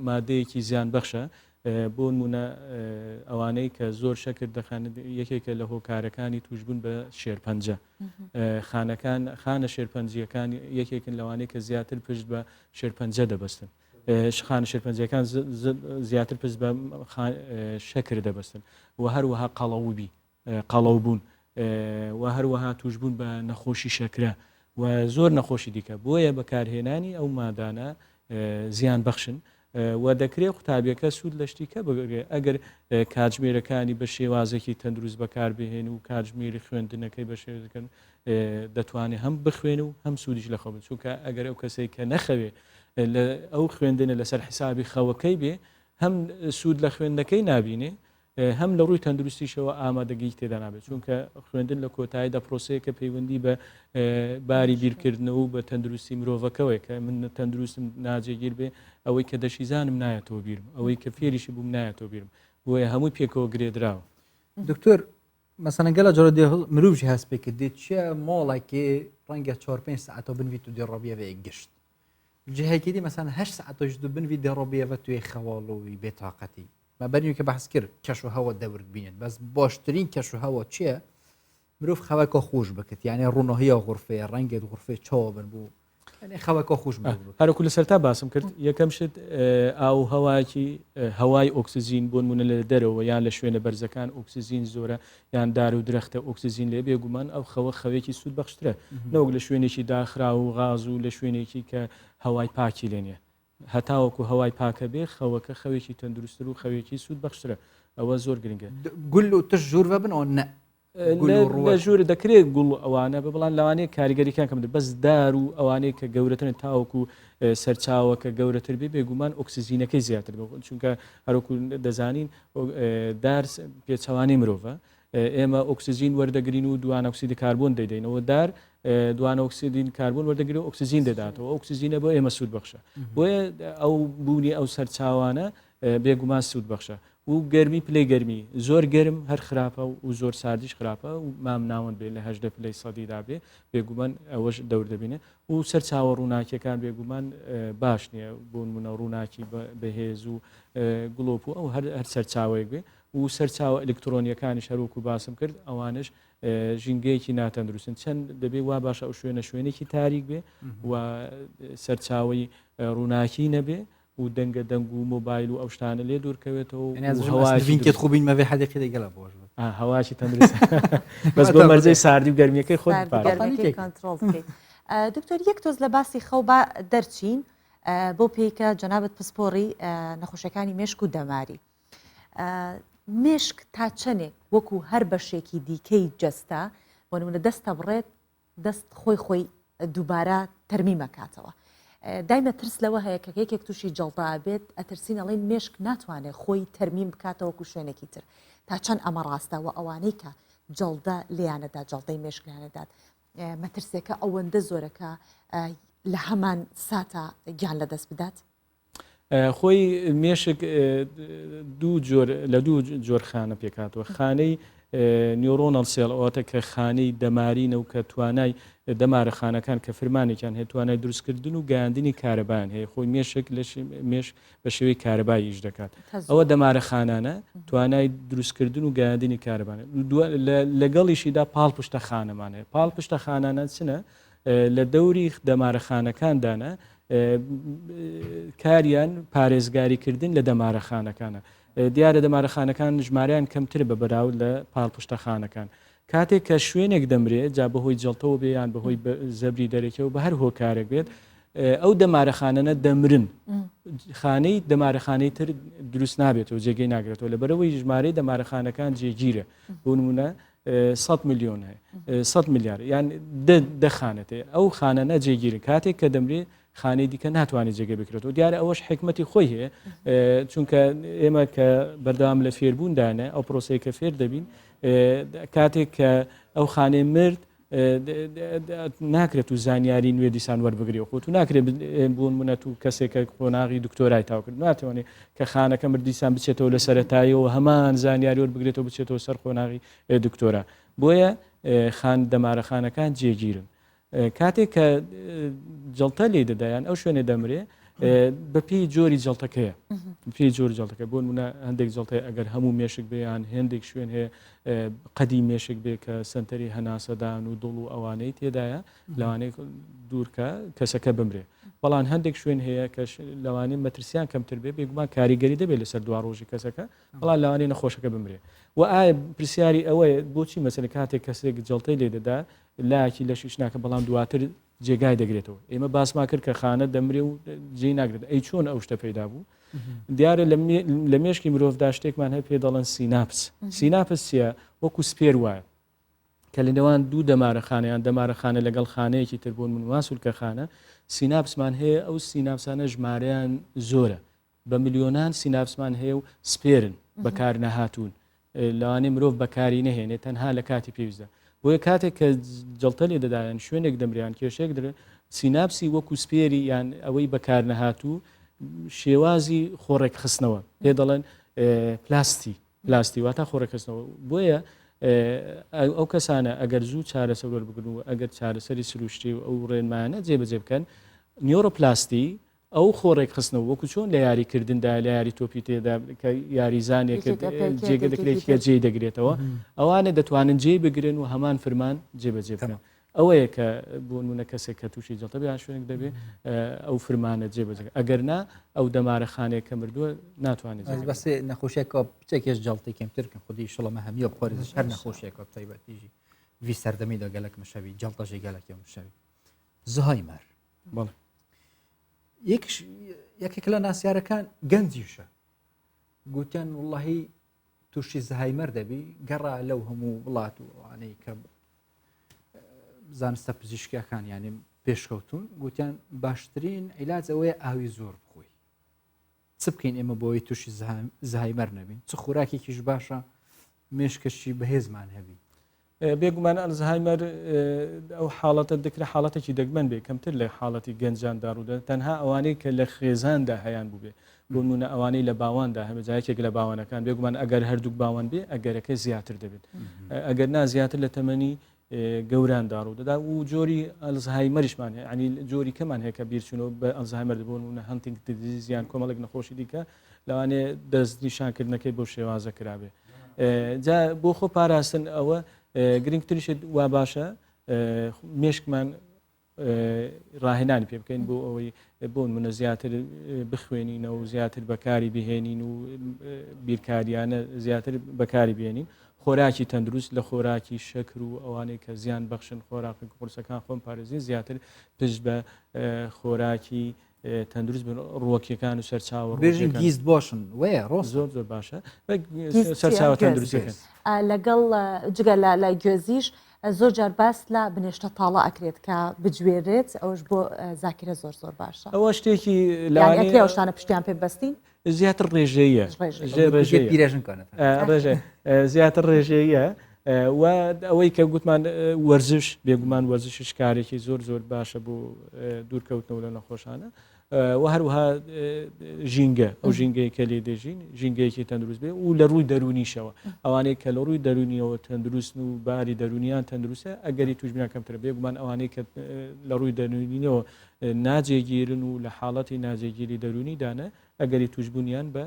مادەیەکی زیان بەخشە بۆ نمونە ئەوانەی کە زۆر شەکر دەخەن یەکێکە لە هۆکارەکانی توشبوون بە شێرپەنجە خانەکان خانە شێرپەنجیەکان یەکێکن لەوانەیە کە زیاتر پشت بە شێرپەنجە دەبەستن خانە شێرپەنجەکان زیاتر پشت بە شەکر دەبەستن و هەروەها قەڵەوبی قەڵەوبوون. و هەروەها توشبوون بە نەخۆشی شەکرە و زۆر نەخۆشی دیکە بۆیە بەکارهێنانی ئەو مادانە زیان بەخشن و دەکرێت قوتابیەکە سوود لە شتیکە بگرێت ئەگەر کاتژمێرەکانی بە شێوازێکی تەندروست بەکاربهێن و کاتژمێری خوێندنەکەی بە شێوەکەن دەتوانێت هەم بخوێن و هەم سوودیش لە خەو چونکە ئەگەر ئەو کەسێک کە نەخەوێ لە ئەو خوێندنە لەسەر حیسابی خەوەکەی بێ هەم سوود لە خوێندنەکەی نابینێ هەم لە ڕووی تەندروستیشەوە ئامادەگیی تێدا نابێت، چونکە خوێندن لە کۆتاییدا پرۆسەیەکە پەیوەندی بە باری بیرکردنەوە و بە تەندروستی مرۆڤەکەوەیە کە من تەندروستم ناجێگیر بێ ئەوەی کە دەشیزانم نایەتەوە بیرم ئەوەی کە فێریشی بووم نایەتەوە بیرم بۆیە هەمووی پێکەوە گرێدراوە. دکتۆر مەسەلەن گەلە جارە دێ مرۆڤ ژی هەست پێ کرد دێ چیە ماڵێکێ ڕەنگە چوار پێنج سەعاتەوە بنویت و دێ ڕۆبیەوە گشت جهێکی دی مەسەلەن هەشت سەعاتەوەش دو بنوی دێ ڕۆبیەوە توێ خەواڵووی بێتاقەتی مە بەرنی کە بەحس کرد کەش و هەوا دەورگ بینێت بەس باشترین کەش و هەوا چییە مرۆڤ خەوەکە خۆش بکت یعنی ڕووناهیە غرفەیە ڕەنگێت غرفەی چاوە بن بوو خەوەکە خۆش هەرکو لە سەرتا باسم کرد یەکەم شت ئاو هەواکی هەوای ئۆکسسیژین بۆ نمونە لە دەرەوە یان لە شوێنە بەرزەکان ئۆکسسیژین زۆرە یان دار و درەختە ئۆکسسیژین لێ بێگومان ئەو خەوە خەوێکی سوود بەخشترە نەوەک لە شوێنێکی داخرا و غاز و لە شوێنێکی کە هەوای پاکی لێ نیە هەتاوەکو هەوای پاکە بێ خەوەکە خەوێکی تەندروستتر و خەوێکی سوود بەخشترە ئەوە زۆر گرنگە. گول و تش ژوور بن ئەو نە لە ژوور دەکرێت گوڵ ئەوانە بە بەڵام لەوانەیە کاریگەریکان کەم بەس دار و ئەوانەیە کە گەورەترن تاوەکو سەرچاوە کە گەورەتر بێ بێگومان ئۆکسسیژینەکەی زیاتر بێ چونکە هەروەکو دەزانین دار پێچەوانەی مرۆڤە ئێمە ئۆکسجین وەردەگرین و دوانۆکسیدی کاربۆن دەیدەینەوە دار دوانۆکسیدین کاربۆن وەردەگرێت ئۆکسجین دەداتەوە ئۆکسجینە بۆ ئێمە سوود بەخشە بۆیە ئەو بوونی ئەو سەرچاوانە بێگومان سوود بەخشە و گەرمی پلەی گەرمی زۆر گەرم هەر خراپە و زۆر ساردیش خراپە و مام ناوەند بێ لە هەدە پلەی سەدیدا بێ بێگومان ئەوەش دەور دەبینێ و سەرچاوە ڕووناکیەکان بێگومان باش نییە بۆ نمونە ڕووناکی بەهێز و گڵۆپ و ئەو هەر سەرچاوەیەک بێ و سەرچاوە ئەلکترۆنیەکانیش هەروەکو باسم کرد ئەوانش ژینگەیەکی ناتەندروستن چەند دەبێ وا باشە ئەو شوێنە شوێنێکی تاریک بێ و سەرچاوی ڕووناکی نەبێ و دەنگە دەنگ و مۆبایل و ئەو شتانە لێ دوورکەوێتەوە هەواکێت خۆ بینمەێ حەدێکی دەگەڵە بۆش هەواکی تەندروست بەس بۆ مەرجەی ساردی و گەرمیەکەی خۆت کۆنترۆڵ بکەیت دکتۆر یەک تۆز لە باسی خەو با دەرچین بۆ پێیکە جەنابەت پسپۆڕی نەخۆشەکانی مێشک و دەماری مێشک تا چەندێک وەکو هەر بەشێکی دیکەی جەستە بۆ نمونە دەستە بڕێت دەست خۆی خۆی دووبارە تەرمیمەکاتەوە. دایمە ترس لەوە هەیە کە یەکێک تووشی جەڵتە بێت ئەترسین ئەڵێن مێشک ناتوانێت خۆی تەرمیم بکاتەوە وەکو شوێنێکی تر تا چەند ئەمە ڕاستە و ئەوانەی کە جەڵدە لێیانەدا جەڵدەی مێشک لێیانەدات مەترسیەکە ئەوەندە زۆرەکە لە هەمان ساتا گیان لەدەست بدات؟ خۆی مێشک دوو جۆر لە دوو جۆر خانە پێکهاتووە خانەی neuronal cell ئەواتە کە خانەی دەمارینە و کە توانای دەمارە خانەکان کە فرمانێکیان هەیە توانای دروستکردن و گەیاندنی کارەبایان هەیە خۆی مێشک لە مێشک بە شێوەی کارەبای ئیش دەکات ئەوە دەمارە خانانە توانای دروستکردن و گەیاندنی کارەبان لەگەڵیشیدا پاڵپشتە خانەمان هەیە پاڵپشتە خانانە چنە لە دەوری دەمارە خانەکاندانە کاریان پارێزگاریکردن لە دەمارە خانەکانە دیارە دەمارە خانەکان ژمارەیان کەمتر بە بەراورد لە پاڵپشتە خانەکان کاتێک کە شوێنێک دەمرێ جا بەهۆی جەڵتەوە بێ یان بەهۆی زەبری دەرەکیەوە بە هەر هۆکارێک بێت ئەو دەمارەخانەنە دەمرن خانەی دەمارەخانەی تر دروست نابێتەوە جێگەی ناگرێتەوە لەبەرەوەی ژمارەی دەمارەخانەکان جێگیرە بۆ نمونە 100 میلیۆن هەیە 100 میلیارد یان دە خانەت هەیە ئەو خانەنە جێگیرن کاتێک کە دەمرێ خانەی دیکە ناتوانێت جێگە بکرێتەوە دیارە ئەوەش حکمەتی خۆی هەیە چونکە ئێمە کە بەردەوام لە فێربووندانە ئەو پرۆسەیە کە فێر دەبین کاتێک کە ئەو خانەی مرد ناکرێت و زانیاری نوێ دیسان وەربگری خۆ تو ناکرێت بوون منەت و کەسێک کە قۆناغی دکتۆرای تاو کرد ناتوانێت کە خانەکە مرد دیسان بچێتەوە لە سەرەتاییەوە هەمان زانیاری وەربگرێتەوە بچێتەوە سەر قۆناغی دکتۆرا بۆیە خان دەمارەخانەکان جێگیرن کاتێک کە جەڵتە لێ دەدایان ئەو شوێنێ دەمرێ بەپێی جۆری جەڵتەکەیە پێی جۆری جەڵتەکە بۆ نمونە هەندێک جەڵتەی ئەگەر هەموو مێشک بێ یان هێندێک شوێن هەیە قەدی مێشک بێ کە سنتەری هەناسەدان و دڵ و ئەوانەی تێدایە لەوانەیە دوورکە کەسەکە بمرێ. بەڵام هەندێک شوێن هەیە کە لەوانەیە مەترسیان کەمتر بێ بێگومان کاریگەری دەبێت لەسەر دوا ڕۆژی کەسەکە بەڵام لەوانەیە نەخۆشەکە بمرێ و ئایا پرسیاری ئەوەیە بۆچی مەسەلە کاتێک کەسێک جەڵتەی لێ دەدا لایەکی لەشیش ناکە بەڵام دواتر جێگای دەگرێتەوە ئێمە باسمان کرد کە خانە دەمرێ و جێی ناگرێت ئەی چۆن ئەو شتە پەیدا بوو دیارە لە مێشکی مرۆڤدا شتێکمان هەیە پێ دەڵێن سیناپس سیناپس چییە وەکو سپێر وایە کە لە نێوان دوو دەمارە خانەیان دەمارە خانە لەگەڵ خانەیەکی تر بۆن من ماسولکە خانە سیناپسمان هەیە ئەو سیناپسانە ژمارەیان زۆرە بە ملیۆنان سیناپسمان هەیە و سپێرن بەکار نەهاتوون لەوانەیە مرۆڤ بەکاری نەهێنێت تەنها لە کاتی پێویستدا بۆیە کاتێک کە جڵتە لێ دەدایان شوێنێک دەمریان کێشێک درێ سیناپسی وەکو سپێری یان ئەوەی بەکار نەهاتوو شێوازی خۆڕێکخستنەوە پێ دەڵێن پلاستی پلاستی واتا خۆڕێکخستنەوە بۆیە ئەو کەسانە ئەگەر زوو چارەسەر وەربگرن و ئەگەر چارەسەری سروشتی و ئەو ڕێنمایانە جێبەجێ بکەن نیۆرۆپلاستی ئەو خۆ ڕێکخستنەوە وەکو چۆن لە یاری کردندا لە یاری تۆپی تێدا کە یاریزانێک جێگە دەکرێت کە جێی دەگرێتەوە ئەوانە دەتوانن جێی بگرن و هەمان فرمان جێبەجێ بکەن. ئەوەیە کە بۆ نمونە کەسێک کە تووشی جەڵتە بێ شوێنێک دەبێ ئەو فرمانە جێبەجێ ئەگەر نا ئەو دەمارە خانەیە کە مردووە ناتوانێت بەسێ نەخۆشیەکە بچێکێش جەڵتی کەمتر کە خودی شڵەمە هەمیە پارێزش هەر نەخۆشیەکە تایبەتیژی وی سەردەمیدا گەلک مشەوی جەڵتەژی گەلەکی مشەوی زهایمەر بەڵێ یەکێک لە ناسیارەکان گەنجیشە گوتیان وڵی تووشی زهایمەر دەبی گەڕا لەو هەموو وڵات و ئەوانەی کە زانستە پزیشکیەکان یانیم پێشکەوتون گوتیان باشترین عیلاج ئەوەیە ئاوی زۆر بخۆی چ بکەین ئێمە بۆی تووشی زهایمەر نەبین چ خۆراکێکیش باشە مێشکەشی بەهێزمان هەبی بێگومان ئەلزهایمەر ئەو حاڵەتە دەکرێت حاڵەتێکی دەگمەن بێ کەمتر لە حاڵەتی گەنجاندا ڕوودە تەنها ئەوانەی کە لە خێزاندا هەیان بووبێ بۆ نمونە ئەوانەی لە باواندا هەمە جایەکێک لە باوانەکان بێگومان ئەگەر هەردووک باوان بێ ئەگەرەکە زیاتر دەبێت ئەگەر نا زیاتر لە تەمەنی گەوراندا ڕوودەدا و جۆری ئەلزهایمەریشمان هەیە ینی جۆری کەمان هەیە کە بیرچونەوە بە ئەلزهایمەر بۆ نمونە Huntington disease یان کۆمەڵێک نەخۆشی دیکە لەوانەیە دەستنیشانکردنەکەی بەو شێوازە کرابێ جا بۆ خۆ پاراستن ئەوە گرنگتریشت وا باشە مێشکمان ڕاهێنانی پێ بکەین بۆ ئەوەی بۆ منە زیاتر بخوێنینەوە و زیاتر بەکاری بهێنین و بیرکاریانە زیاتر بەکاری بێنین خۆراکی تەندروست لە خۆراکی شەکر و ئەوانەی کە زیان بەخشن خۆراکی قورسەکان خۆم پارێزین زیاتر پشت بە خۆراکی تەندروست بن ڕووەکیەکان و سەرچاوە بێژین گیست باشن وەیە ڕۆ زۆر زۆر باشە سەرچاوە تەندروستەکان لەگەڵ جگە لە لە گوێزیش زۆر جار باس لە بنێشتە تاڵە ئەکرێت کە بجوێرێت ئەوش بۆ زاکرە زۆر زۆر باشە ئەوە شتێکی لەوانەیە ئەو شتانە پشتیان پێ بەستین زیاتر ڕێژەیە زیاتر ڕێژەیە و ئەوەی کە گوتمان وەرزش بێگومان وەرزشیش کارێکی زۆر زۆر باشە بۆ دوورکەوتنەوە لە نەخۆشانە و هەروها ژینگە ئەو ژینگەیە کە لێ دەژین ژینگەیەکی تەندروست بێ و لە ڕووی دەرونیشەوە ئەوانەی کە لە ڕووی دەرونیەوە تەندروستن و باری دەرونیان تەندروستە ئەگەری توشبوونیان کەمترە بێگومان ئەوانەی کە لە ڕووی دەرونینەوە ناجێگیرن و لە حاڵەتی ناجێگیری دەرونیدانە ئەگەری توشبوونیان بە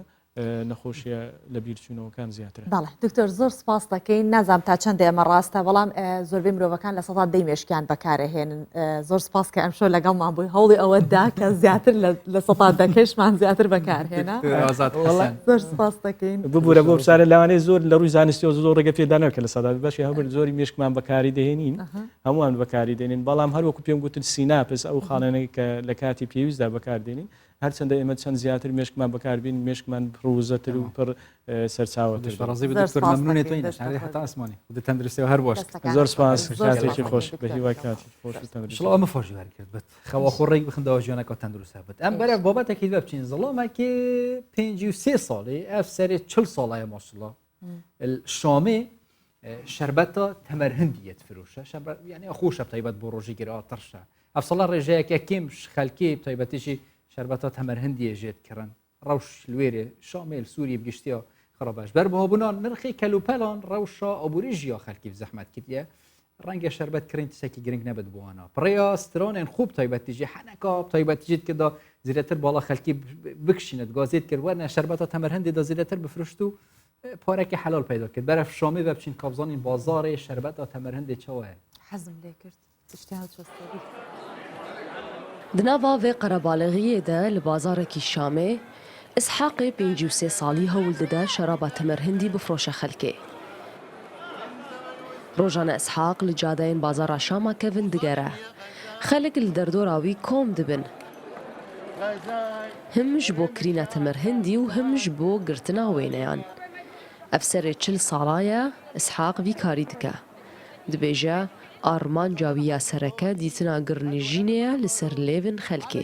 نەخۆشیە لە بیرچوونەوەکان زیاترە. بەڵێ دکتۆر زۆر سپاس دەکەین نازانم تا چەندە ئەمە ڕاستە بەڵام زۆربەی مرۆڤەکان 10% مێشکیان بەکارەهێنن زۆر سپاس کە ئەمشەو لەگەڵمان بووی هەوڵی ئەوە دا کە زیاتر لە سەتا دەکەشمان زیاتر بەکارهێنا زۆر سپاس دەکەین. ببورە بۆ پرسیارە لەوانەیە زۆر لە ڕووی زانستیەوە زۆر ڕێگە پێدانەوە کە لە سەدا بەشی هەبن زۆری مێشکمان بەکاری دەهێنین هەمووان بەکاری دێنین بەڵام هەر وەکو پێم گوتن سیناپس ئەو خاڵانەی کە لە کاتی پێویستدا بەکاردێنین هەرچەندە ئێمە چەند زیاتر مێشکمان بەکاربین مێشکمان پڕ وزەتر و پڕ سەرچاوەتر ڕازی بە دکتۆر مەمنونێ تۆین هەتا ئاسمانی خودت تەندروستی و هەر باش زۆر سپاس کاتێکی خۆش بە هیوای کاتی خۆش و تەندروستی شڵاو ئەمە خۆشی وەر کرد بت خەوە خۆ ڕێک بخندەوە ژیانەکە تەندروستە بت ئەم بەرە بابەتێکی دوێ بچین زەڵامێکی 53 ساڵی ئەف سەرێ 40 ساڵەیە ماشاءالله شامێ شەربەتە تەمەرهندیەت فرۆشە یعنی خۆشە تایبەت بۆ ڕۆژی گرا ترشە ئەف ساڵە ڕێژەیەکە کێم خەلکی تایبەتیشی شەربەتە تەمەرهندیە ژێت کڕن ڕەوش لوێرێ شامێل سووری بگشتیە خڕە باش بەر بەهابوونان نرخی کەلوپەلان ڕەوشە ئابووری ژیا خەلکی زەحمەت کردیە ڕەنگە شەربەت کڕین تشتێکی گرنگ نەبێت بۆ وانە پڕیا سترانێن خوب تایبەتیژی حەنەکا تایبەتیژیت کدا زیرەتر باڵا خەلکی بکشینت گازێت کرد وەرنە شەربەتە تەمەرهندی دا زیرەتر بفرشت و پارەکی حەلال پەیدا کرد بەرەف شامی بە بچین کابزانین بازارێ شەربەتە تەمەرهندێ چاوایە حەزم لێ کرد. Di nava vê qerebalixiyê de li bazarekî Şamê, Îshaqê 53 salî hewl dide şeraba temerhindî bifiroşe xelkê. Rojane Îshaq li cadeyên bazara Şama kevin digere. Xelk li derdora wî kom dibin. Him ji bo kirîna temerhindî û him ji bo girtina wêneyan. Ev serê 40 sala ye Îshaq vî karî dike. Dibêje, armanca wî ya sereke dîtina girnijînê ye li ser lêvên xelkê.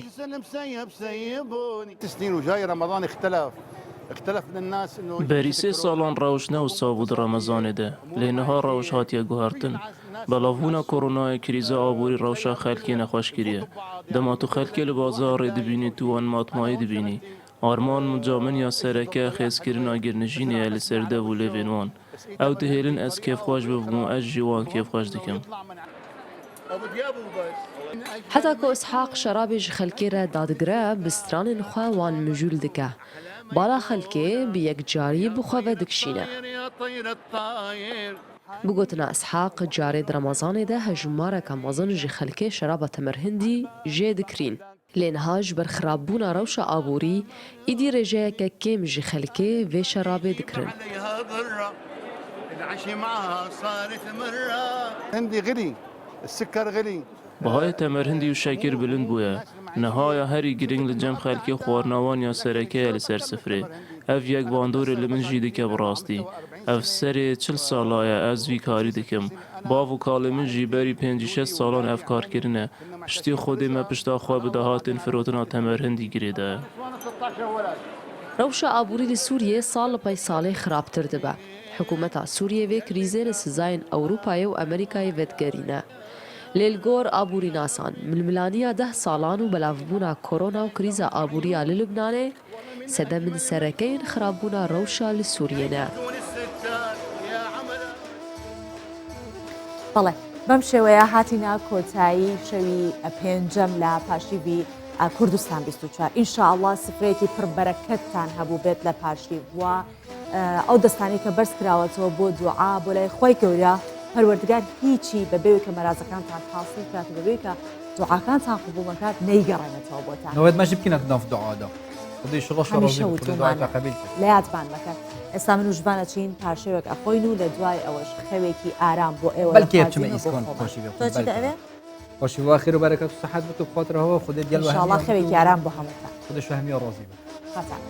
Berî sê salan rewş ne wisa bû di Remezanê de, lê niha rewş hatiye guhertin. Belavbûna koronayê krîza aborî rewşa xelkê nexweş kiriye. Dema tu xelkê li bazarê dibînî tu wan matmayî dibînî. Arman muca min ya sereke xêzkirina girnijînê ye li ser dev û lêvên wan. Ew dihêlin ez kêfxweş bibim û ez jî wan kêfxweş dikim. Heta ku Îshaq şerabê ji xelkê re dadigire, bi stranên xwe wan mijûl dike. Bala xelkê bi yekcarî bi xwe ve dikişîne. Bi gotina Îshaq, carê di Remezanê de hejmareke mezin ji xelkê şeraba temerhindî jê dikirîn. Lê niha ji ber xirabbûna rewşa aborî, êdî rêjeyeke kêm ji xelkê vê şerabê dikirin. Bihayê temerhindî û şekir bilind bûye. Niha ya herî girîng li cem xelkê xwarina wan ya sereke ye li ser sifrê. Ev yek bandorê li min jî dike bi rastî. Ev serê 40 sala ye ez vî karî dikim. Bav û kalê min jî berî 56 salan ev kar kirine. Piştî Xwedê me pişta xwe bi dahatên firotina temerhindî girêdaye. Rewşa aborî li Sûriyê sal li pey salê xirabtir dibe. Hikûmeta Sûriyê vê krîzê li sizayên Ewropayê û Amerîkayê vedigerîne. Lê li gor aborînasan, milmilaniya deh salan û belavbûna korona û krîza aborî ya li Lubnanê sedemên sereke yên xirabbûna rewşa li Sûriyê ne. بەڵێ بەم شێوەیە هاتینە کۆتایی شەوی پێنجەم لە پارشیڤی کوردستان 24 ئینشاءاللە سفرەیەکی پڕ بەرەکەتتان هەبوو بێت لە پارشیڤ و ئەو دەستانی کە بەرز کراوەتەوە بۆ دوعا بۆ لای خی گەورە پەروەردگار هیچی بەبێ کە مەرازەکانتان حاصل کات و بەبێ کە دوعاکانتان قبوڵ نەکات نەیگەڕێنێتەوە بۆتان. نەوەت مەژی بکەینە ناو دوعادا خودی شڵەش هەمیشە وتومانە لە یادمان مەکەن ئێستا من و ژڤان ئەچین پارشێوێک ئەخۆین و لە دوای ئەوەش خەوێکی ئارام بۆ ئێوە بەلکێ دەخوازین بچمە و بۆ ئیسکان خۆمان. خۆشی بێ تۆ چی دەئەوێ؟ خۆشی وا خێر و بەرەکەت و سەحەت بت و بخاترەوە خودێ گەل ئینشاڵڵا خەوێکی ئارام بۆ هەمووتان. خودێ شو هەمیە ڕازی بێت. خاتان.